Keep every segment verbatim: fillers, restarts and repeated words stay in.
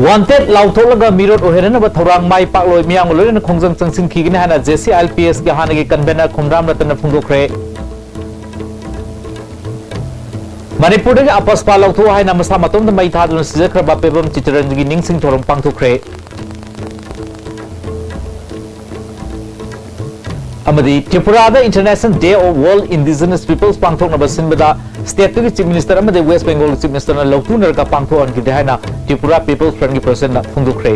Wanted ꯂꯥꯎꯊꯣꯛꯂꯒ ꯃꯤꯔꯣꯠ ꯑꯣꯏꯍꯟꯅꯅꯕ ꯊꯧꯔꯥꯡ ꯃꯥꯏ ꯄꯥꯛꯂꯣꯏ, ꯃꯤꯌꯥꯝꯒ ꯂꯣꯏꯅꯅ ꯈꯣꯡꯖꯪ ꯆꯪꯁꯤꯟꯈꯤꯒꯅꯤ ꯍꯥꯏꯅ J C I L P S ꯀꯤ ꯍꯥꯟꯅꯒꯤ convener ꯈꯣꯝꯗ꯭ꯔꯥꯝ ꯔꯇꯟꯅ ꯐꯣꯡꯗꯣꯛꯈ꯭ꯔꯦ꯫ ꯃꯅꯤꯄꯨꯔꯗꯒꯤ ꯑꯄꯁꯄꯥ ꯂꯧꯊꯣꯛ ꯍꯥꯏꯅ ꯃꯁꯥ ꯃꯇꯣꯝꯇ ꯃꯩ ꯊꯥꯗꯨꯅ ꯁꯤꯖꯈ꯭ꯔꯕ ꯄꯦꯕꯝ ꯆꯤꯇꯔꯟꯒꯤ ꯅꯤꯡꯁꯤꯡ ꯊꯧꯔꯝ ꯄꯥꯡꯊꯣꯛꯈ꯭ꯔꯦ꯫ ꯑꯃꯗꯤ ꯇ꯭ꯔꯤꯄꯨꯔꯥꯗ International Day of World Indigenous Peoples ꯄꯥꯡꯊꯣꯛꯅꯕ ꯁꯤꯟꯕꯗ stateꯇꯨꯒꯤ Chief Minister ꯑꯃꯗꯤ West Bengalꯒꯤ Chief Ministerꯅ ꯂꯧꯇꯨꯅꯔꯒ ꯄꯥꯡꯊꯣꯛꯍꯟꯈꯤꯗꯦ ꯍꯥꯏꯅ Tripura People's Frontꯀꯤ Presidentꯅ ꯐꯣꯡꯗꯣꯛꯈ꯭ꯔꯦ꯫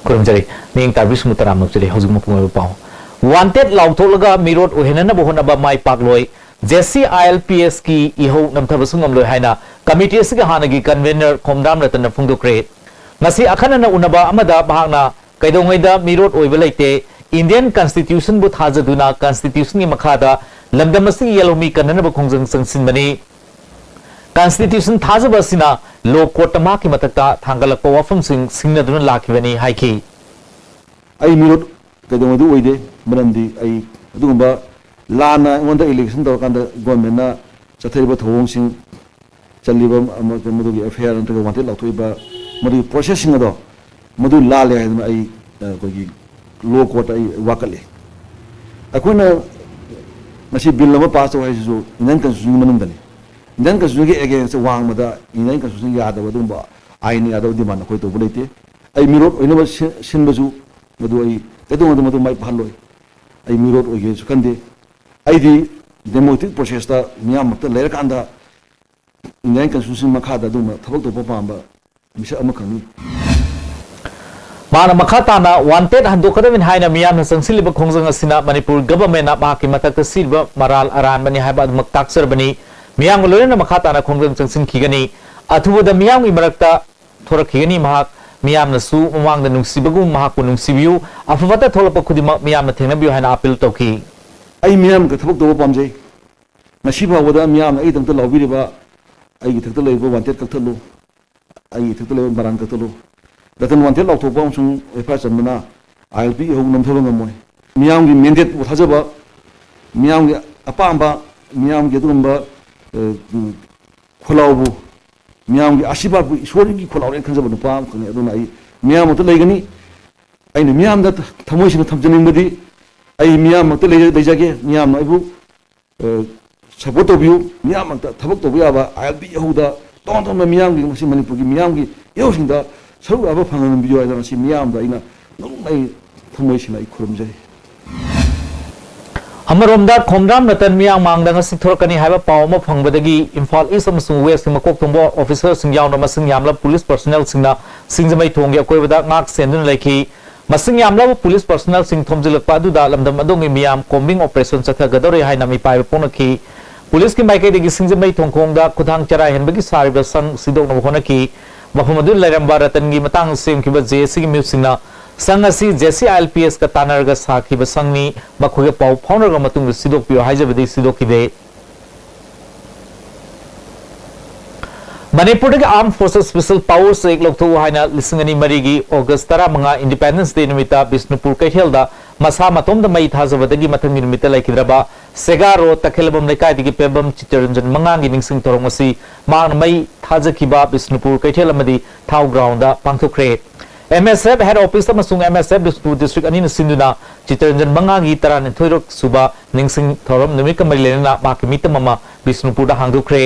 ꯈꯨꯔꯨꯝꯖꯔꯤ꯫ ꯃꯤꯠꯌꯦꯡ ꯇꯥꯕꯤꯁꯤꯡꯕꯨ ꯇꯔꯥꯝꯅ ꯑꯣꯛꯆꯔꯤ꯫ ꯍꯧꯖꯤꯛ ꯃꯄꯨꯡ ꯑꯣꯏꯕ ꯄꯥꯎ꯫ Wanted ꯂꯥꯎꯊꯣꯛꯂꯒ ꯃꯤꯔꯣꯠ ꯑꯣꯏꯍꯟꯅꯅꯕ ꯍꯣꯠꯅꯕ ꯃꯥꯏ ꯄꯥꯛꯂꯣꯏ, J C I L P S ꯀꯤ ꯏꯍꯧ ꯅꯝꯊꯕꯁꯨ ꯉꯝꯂꯣꯏ ꯍꯥꯏꯅ committee ꯑꯁꯤꯒꯤ ꯍꯥꯟꯅꯒꯤ convener ꯈꯣꯝꯗ꯭ꯔꯥꯝ ꯔꯇꯟꯅ ꯐꯣꯡꯗꯣꯛꯈ꯭ꯔꯦ꯫ ꯉꯁꯤ ꯑꯈꯟꯅꯅ ꯎꯅꯕ ꯑꯃꯗ ꯃꯍꯥꯛꯅ ꯀꯩꯗꯧꯉꯩꯗ ꯃꯤꯔꯣꯠ ꯑꯣꯏꯕ ꯂꯩꯇꯦ, Indian Constitutionꯕꯨ ꯊꯥꯖꯗꯨꯅ Constitutionꯒꯤ ꯃꯈꯥꯗ ꯂꯝꯗꯝ ꯑꯁꯤꯒꯤ ꯌꯦꯜꯍꯧꯃꯤ ꯀꯟꯅꯅꯕ ꯈꯣꯡꯖꯪ ꯆꯪꯁꯤꯟꯕꯅꯤ꯫ Constitution ꯊꯥꯖꯕ ꯑꯁꯤꯅ law courtꯇ ꯃꯍꯥꯛꯀꯤ ꯃꯊꯛꯇ ꯊꯥꯡꯒꯠꯂꯛꯄ ꯋꯥꯐꯝꯁꯤꯡ ꯁꯤꯡꯅꯗꯨꯅ ꯂꯥꯛꯈꯤꯕꯅꯤ ꯍꯥꯏꯈꯤ꯫ ꯑꯩ ꯃꯤꯔꯣꯠ ꯀꯩꯗꯧꯉꯩꯗ ꯑꯣꯏꯗꯦ, ꯃꯔꯝꯗꯤ ꯑꯩ ꯑꯗꯨꯒꯨꯝꯕ ꯂꯥꯟꯅ ꯑꯩꯉꯣꯟꯗ allegation ꯇꯧꯔꯀꯥꯟꯗ governmentꯅ ꯆꯠꯊꯔꯤꯕ ꯊꯧꯑꯣꯡꯁꯤꯡ, ꯆꯜꯂꯤꯕ ꯑꯃ-, ꯃꯗꯨꯒꯤ F I R ꯅꯠꯇ꯭ꯔꯒ wanted ꯂꯥꯎꯊꯣꯛꯏꯕ ꯃꯗꯨꯒꯤ processꯁꯤꯡ ꯑꯗꯣ ꯃꯗꯨ ꯂꯥꯜꯂꯦ ꯍꯥꯏꯗꯨꯅ ꯑꯩ, ꯑ, ꯑꯩꯈꯣꯏꯒꯤ law courtꯇ ꯑꯩ ꯋꯥꯀꯠꯂꯤ꯫ ꯑꯩꯈꯣꯏꯅ ꯉꯁꯤ bill ꯑꯃ pass ꯇꯧ ꯍꯥꯏꯁꯤꯁꯨ Indian Constitutionꯒꯤ ꯃꯅꯨꯡꯗꯅꯤ꯫ Indian Constitutionꯒꯤ against ꯋꯥꯡꯃꯗ Indian Constitution ꯌꯥꯗꯕ ꯑꯗꯨꯒꯨꯝꯕ ꯑꯥꯏꯟ ꯌꯥꯗꯕ demand ꯑꯩꯈꯣꯏ ꯇꯧꯕ ꯂꯩꯇꯦ꯫ ꯑꯩ ꯃꯤꯔꯣꯠ ꯑꯣꯏꯅꯕ ꯁꯤ-, ꯁꯤꯟꯕꯁꯨ ꯃꯗꯨ ꯑꯩ ꯀꯩꯗꯧꯉꯩꯗ ꯃꯗꯨ ꯃꯥꯏ ꯄꯥꯛꯍꯜꯂꯣꯏ꯫ ꯑꯩ ꯃꯤꯔꯣꯠ ꯑꯣꯏꯒꯦꯁꯨ ꯈꯟꯗꯦ꯫ ꯑꯩꯗꯤ democratic processꯇ ꯃꯤꯌꯥꯝ ꯃꯔꯛꯇ ꯂꯩꯔꯀꯥꯟꯗ Indian Constitution ꯃꯈꯥꯗ ꯑꯗꯨꯒꯨꯝꯕ ꯊꯕꯛ ꯇꯧꯕ ꯄꯥꯝꯕ ꯃꯤꯁꯛ ꯑꯃꯈꯛꯅꯤ꯫ ꯃꯥꯅ ꯃꯈꯥ ꯇꯥꯅ wanted ꯍꯟꯗꯣꯛꯀꯗꯕꯅꯤ ꯍꯥꯏꯅ ꯃꯤꯌꯥꯝꯅ ꯆꯪꯁꯤꯜꯂꯤꯕ ꯈꯣꯡꯖꯪ ꯑꯁꯤꯅ ꯃꯅꯤꯄꯨꯔ governmentꯅ ꯃꯍꯥꯛꯀꯤ ꯃꯊꯛꯇ ꯁꯤꯔꯤꯕ ꯃꯔꯥꯜ ꯑꯔꯥꯟꯕꯅꯤ ꯍꯥꯏꯕ ꯑꯗꯨꯃꯛ ꯇꯥꯛꯆꯔꯕꯅꯤ꯫ ꯃꯤꯌꯥꯝꯒ ꯂꯣꯏꯅꯅ ꯃꯈꯥ ꯇꯥꯅ ꯈꯣꯡꯖꯪ ꯆꯪꯁꯤꯟꯈꯤꯒꯅꯤ꯫ ꯑꯊꯨꯕꯗ ꯃꯤꯌꯥꯝꯒꯤ ꯃꯔꯛꯇ ꯊꯣꯔꯛꯈꯤꯒꯅꯤ꯫ ꯃꯍꯥꯛ ꯃꯤꯌꯥꯝꯅꯁꯨ ꯃꯃꯥꯡꯗ ꯅꯨꯡꯁꯤꯕꯒꯨꯝ ꯃꯍꯥꯛꯄꯨ ꯅꯨꯡꯁꯤꯕꯤꯌꯨ, ꯑꯐ ꯐꯠꯇ ꯊꯣꯛꯂꯛꯄ ꯈꯨꯗꯤꯡꯃꯛ ꯃꯤꯌꯥꯝꯅ ꯊꯦꯡꯅꯕꯤꯌꯨ ꯍꯥꯏꯅ ꯑꯥꯄꯤꯜ ꯇꯧꯈꯤ꯫ ꯑꯩ ꯃꯤꯌꯥꯝꯒ ꯊꯕꯛ ꯇꯧꯕ ꯄꯥꯝꯖꯩ꯫ ꯉꯁꯤ ꯐꯥꯎꯕꯗ ꯃꯤꯌꯥꯝꯅ ꯑꯩꯒꯤꯗꯃꯛꯇ ꯂꯥꯎꯕꯤꯔꯤꯕ, "ꯑꯩꯒꯤ ꯏꯊꯛꯇ ꯂꯩꯕ ꯋꯥꯟꯇꯦꯠ ꯀꯛꯊꯠꯂꯨ, ꯑꯩꯒꯤ ꯏꯊꯛꯇ ꯂꯩꯕ ꯃꯔꯥꯟ ꯀꯛꯊꯠꯂꯨ", ꯔꯇꯟ ꯋꯥꯟꯇꯦꯠ ꯂꯥꯎꯊꯣꯛꯄ ꯑꯃꯁꯨꯡ ꯑꯦꯐ ꯑꯥꯏ ꯑꯥꯔ ꯆꯟꯕꯅ ꯑꯥꯏ ꯑꯦꯜ ꯄꯤ ꯏꯍꯧ ꯅꯝꯊꯕ ꯉꯝꯃꯣꯏ꯫ ꯃꯤꯌꯥꯝꯒꯤ ꯃꯦꯟꯗꯦꯠꯄꯨ ꯊꯥꯖꯕ, ꯃꯤꯌꯥꯝꯒꯤ ꯑꯄꯥꯝꯕ, ꯃꯤꯌꯥꯝꯒꯤ ꯑꯗꯨꯒꯨꯝꯕ, ꯑ, ꯎꯝ, ꯈꯣꯜꯂꯥꯎꯕꯨ ꯃꯤꯌꯥꯝꯒꯤ ꯑꯁꯤꯕꯥꯕꯨ ꯏꯁꯣꯔꯒꯤ ꯈꯨꯠꯂꯥꯎꯅꯦꯅ ꯈꯟꯖꯕ ꯅꯨꯄꯥ ꯑꯃꯈꯛꯅꯤ꯫ ꯑꯗꯨꯅ ꯑꯩ ꯃꯤꯌꯥꯝꯃꯛꯇ ꯂꯩꯒꯅꯤ꯫ ꯑꯩꯅ ꯃꯤꯌꯥꯝꯗ ꯊꯃꯣꯏ ꯁꯦꯡꯅ ꯊꯝꯖꯅꯤꯡꯕꯗꯤ, ꯑꯩ ꯃꯤꯌꯥꯝꯃꯛꯇ ꯂꯩꯖ-, ꯂꯩꯖꯒꯦ꯫ ꯃꯤꯌꯥꯝꯅ ꯑꯩꯕꯨ, ꯑ, ꯁꯄꯣꯔꯠ ꯇꯧꯕꯤꯌꯨ꯫ ꯃꯤꯌꯥꯝꯃꯛꯇ ꯊꯕꯛ ꯇꯧꯕ ꯌꯥꯕ ꯑꯥꯏ ꯑꯦꯜ ꯄꯤ ꯏꯍꯧꯗ ꯇꯣꯉꯥꯟ ꯇꯣꯉꯥꯟꯕ ꯃꯤꯌꯥꯝꯒꯤ, ꯃꯁꯤ ꯃꯅꯤꯄꯨꯔꯒꯤ ꯃꯤꯌꯥꯝꯒꯤ ꯏꯍꯧꯁꯤꯡꯗ ꯁꯔꯨꯛ ꯌꯥꯕ ꯐꯪꯍꯟꯕꯤꯌꯨ ꯍꯥꯏꯗꯅ ꯉꯁꯤ ꯃꯤꯌꯥꯝꯗ ꯑꯩꯅ ꯅꯣꯡꯃꯩ ꯊꯃꯣꯏ ꯁꯦꯡꯅ ꯑꯩ ꯈꯨꯔꯨꯝꯖꯔꯤ꯫ ꯑꯃꯔꯣꯝꯗ, ꯈꯣꯝꯗ꯭ꯔꯥꯝ ꯔꯇꯟ ꯃꯤꯌꯥꯝ ꯃꯥꯡꯗ ꯉꯁꯤ ꯊꯣꯔꯛꯀꯅꯤ ꯍꯥꯏꯕ ꯄꯥꯎ ꯑꯃ ꯐꯪꯕꯗꯒꯤ ꯏꯝꯐꯥꯜ ꯏꯁ ꯑꯃꯁꯨꯡ ꯋꯦꯁꯀꯤ ꯃꯀꯣꯛ ꯊꯣꯡꯕ ꯑꯣꯐꯤꯁꯔꯁꯤꯡ ꯌꯥꯎꯅ ꯃꯁꯤꯡ ꯌꯥꯝꯂꯕ ꯄꯨꯂꯤꯁ ꯄꯔꯁꯣꯅꯦꯜꯁꯤꯡꯅ ꯁꯤꯡꯖꯃꯩ ꯊꯣꯡꯒꯤ ꯑꯀꯣꯏꯕꯗ ꯉꯥꯛ ꯁꯦꯟꯗꯨꯅ ꯂꯩꯈꯤ꯫ ꯃꯁꯤꯡ ꯌꯥꯝꯂꯕ ꯄꯨꯂꯤꯁ ꯄꯔꯁꯣꯅꯦꯜꯁꯤꯡ ꯊꯣꯝꯖꯤꯜꯂꯛꯄ ꯑꯗꯨꯗ ꯂꯝꯗꯝ ꯑꯗꯣꯝꯒꯤ ꯃꯤꯌꯥꯝ ꯀꯣꯝꯕꯤꯡ ꯑꯣꯄꯔꯦꯁꯟ ꯆꯠꯊꯒꯗꯧꯔꯦ ꯍꯥꯏꯅ ꯃꯤꯄꯥꯏꯕ ꯐꯣꯡꯅꯈꯤ꯫ ꯄꯨꯂꯤꯁꯀꯤ ꯃꯥꯏꯀꯩꯗꯒꯤ ꯁꯤꯡꯖꯃꯩ ꯊꯣꯡꯈꯣꯡꯗ ꯈꯨꯊꯥꯡ ꯆꯔꯥꯏꯍꯟꯕꯒꯤ ꯁꯥꯔꯤꯕ ꯁꯪ ꯁꯤꯗꯣꯛꯅꯕ ꯍꯣꯠꯅꯈꯤ꯫ ꯃꯐꯝ ꯑꯗꯨꯗ ꯂꯩꯔꯝꯕ ꯔꯇꯟꯒꯤ ꯃꯇꯥꯡꯗ ꯁꯦꯝꯈꯤꯕ ꯖꯦ ꯑꯦ ꯁꯤꯒꯤ ꯃꯤꯍꯨꯠꯁꯤꯡꯅ ꯁꯪ ꯑꯁꯤ J C I L P ask ꯇꯥꯟꯅꯔꯒ ꯁꯥꯈꯤꯕ ꯁꯪꯅꯤ, ꯃꯈꯣꯏꯒ ꯄꯥꯎ ꯐꯥꯎꯅꯔꯒ ꯃꯇꯨꯡꯗ ꯁꯤꯗꯣꯛꯄꯤꯌꯨ ꯍꯥꯏꯖꯕꯗꯤ ꯁꯤꯗꯣꯛꯈꯤꯗꯦ꯫ ꯃꯅꯤꯄꯨꯔꯗꯒꯤ Armed Forces Special Powers Act ꯂꯧꯊꯣꯛꯎ ꯍꯥꯏꯅ ꯂꯤꯁꯤꯡ ꯑꯅꯤ ꯃꯔꯤꯒꯤ ꯑꯣꯒꯁ ꯇꯔꯥꯃꯉꯥ Independence Day ꯅꯨꯃꯤꯠꯇ ꯕꯤꯁꯅꯨꯄꯨꯔ ꯀꯩꯊꯦꯜꯗ ꯃꯁꯥ ꯃꯇꯣꯝꯗ ꯃꯩ ꯊꯥꯖꯕꯗꯒꯤ ꯃꯊꯪꯒꯤ ꯅꯨꯃꯤꯠꯇ ꯂꯩꯈꯤꯗ꯭ꯔꯕ ꯁꯦꯒꯥ ꯔꯣꯗ ꯇꯈꯦꯂꯝꯕꯝ ꯂꯩꯀꯥꯏꯗꯒꯤ ꯄꯦꯝꯕꯝ ꯆꯤꯠꯇꯔꯟꯖꯟ ꯃꯉꯥꯡꯒꯤ ꯅꯤꯡꯁꯤꯡ ꯊꯧꯔꯝ ꯑꯁꯤ ꯃꯍꯥꯛꯅ ꯃꯩ ꯊꯥꯖꯈꯤꯕ ꯕꯤꯁꯅꯨꯄꯨꯔ ꯀꯩꯊꯦꯜ ꯑꯃꯗꯤ ꯊꯥꯎ ꯒ꯭ꯔꯥꯎꯟꯗ ꯄꯥꯡꯊꯣꯛꯈ꯭ꯔꯦ꯫ ꯑꯦꯝ ꯑꯦꯁ ꯑꯦꯐ ꯍꯦꯗ ꯑꯣꯐꯤꯁ ꯑꯃꯁꯨꯡ ꯑꯦꯝ ꯑꯦꯁ ꯑꯦꯐ ꯕꯤꯁꯅꯨꯄꯨꯔ ꯗꯤꯁꯇ꯭ꯔꯤꯛ ꯑꯅꯤꯅ ꯁꯤꯟꯗꯨꯅ ꯆꯤꯠꯇꯔꯟꯖꯟ ꯃꯉꯥꯡꯒꯤ ꯇꯔꯥꯅꯤꯊꯣꯏꯔꯛ ꯁꯨꯕ ꯅꯤꯡꯁꯤꯡ ꯊꯧꯔꯝ ꯅꯨꯃꯤꯠꯀ ꯃꯔꯤ ꯂꯩꯅꯅ ꯃꯍꯥꯛꯀꯤ ꯃꯤꯇꯝ ꯑꯃ ꯕꯤꯁꯅꯨꯄꯨꯔꯗ ꯍꯥꯡꯗꯣꯛꯈ꯭ꯔꯦ꯫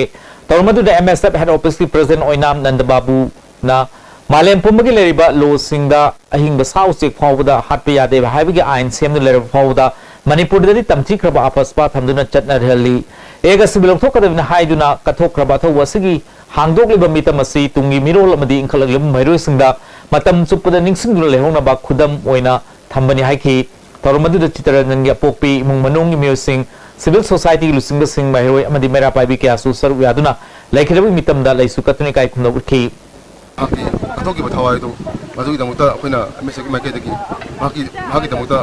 ꯊꯧꯔꯝ ꯑꯗꯨꯗ ꯑꯦꯝ ꯑꯦꯁ ꯑꯦꯐ ꯍꯦꯗ ꯑꯣꯐꯤꯁꯀꯤ ꯄ꯭ꯔꯁꯤꯗꯦꯟ ꯑꯣꯏꯅꯥꯝ ꯅꯟꯗꯕꯥꯕꯨꯅ ꯃꯥꯂꯦꯝ ꯄꯨꯝꯕꯒꯤ ꯂꯩꯔꯤꯕ ꯂꯣꯁꯤꯡꯗ ꯑꯍꯤꯡꯕ ꯁꯥ ꯎꯆꯦꯛ ꯐꯥꯎꯕꯗ ꯍꯥꯠꯄ ꯌꯥꯗꯦ ꯍꯥꯏꯕꯒꯤ ꯑꯥꯏꯟ ꯁꯦꯝꯗꯨꯅ ꯂꯩꯔꯕ ꯐꯥꯎꯕꯗ ꯃꯅꯤꯄꯨꯔꯗꯗꯤ ꯇꯝꯊꯤꯈ꯭ꯔꯕ ꯑꯄꯁꯄꯥ ꯊꯝꯗꯨꯅ ꯆꯠꯅꯍꯜꯂꯤ꯫ ꯑꯦꯛ ꯑꯁꯤꯕꯨ ꯂꯧꯊꯣꯛꯀꯗꯕꯅꯤ ꯍꯥꯏꯗꯨꯅ ꯀꯠꯊꯣꯛꯈ꯭ꯔꯕ ꯑꯊꯧꯕ ꯑꯁꯤꯒꯤ ꯍꯥꯡꯗꯣꯛꯂꯤꯕ ꯃꯤꯇꯝ ꯑꯁꯤ ꯇꯨꯡꯒꯤ ꯃꯤꯔꯣꯜ ꯑꯃꯗꯤ ꯏꯟꯈꯠꯂꯛꯂꯤꯕ ꯃꯍꯩꯔꯣꯏꯁꯤꯡꯗ ꯃꯇꯝ ꯆꯨꯞꯄꯗ ꯅꯤꯡꯁꯤꯡꯗꯨꯅ ꯂꯩꯍꯧꯅꯕ ꯈꯨꯗꯝ ꯑꯣꯏꯅ ꯊꯝꯕꯅꯤ ꯍꯥꯏꯈꯤ꯫ ꯊꯧꯔꯝ ꯑꯗꯨꯗ ꯆꯤꯠꯇꯔꯟꯖꯟꯒꯤ ꯑꯄꯣꯛꯄꯤ ꯏꯃꯨꯡ ꯃꯅꯨꯡꯒꯤ ꯃꯤꯑꯣꯏꯁꯤꯡ, civil society ꯒꯤ ꯂꯨꯆꯤꯡꯕꯁꯤꯡ, ꯃꯍꯩꯔꯣꯏ ꯑꯃꯗꯤ ꯃꯩꯔꯥ ꯄꯥꯏꯕꯤ ꯀꯌꯥꯁꯨ ꯁꯔꯨꯛ ꯌꯥꯗꯨꯅ ꯂꯩꯈꯤꯗꯕꯒꯤ ꯃꯤꯇꯝꯗ ꯂꯩꯁꯨ ꯀꯠꯇꯨꯅ ꯏꯀꯥꯏ ꯈꯨꯝꯅꯧ ꯎꯠꯈꯤ꯫ ꯃꯍꯥꯛꯀꯤ ꯀꯠꯊꯣꯛꯈꯤꯕ ꯊꯋꯥꯏꯗꯨ, ꯃꯗꯨꯒꯤꯗꯃꯛꯇ ꯑꯩꯈꯣꯏꯅ ꯑꯦꯝ ꯑꯦꯁ ꯑꯦꯐꯀꯤ ꯃꯥꯏꯀꯩꯗꯒꯤ ꯃꯍꯥꯛꯀꯤ, ꯃꯍꯥꯛꯀꯤꯗꯃꯛꯇ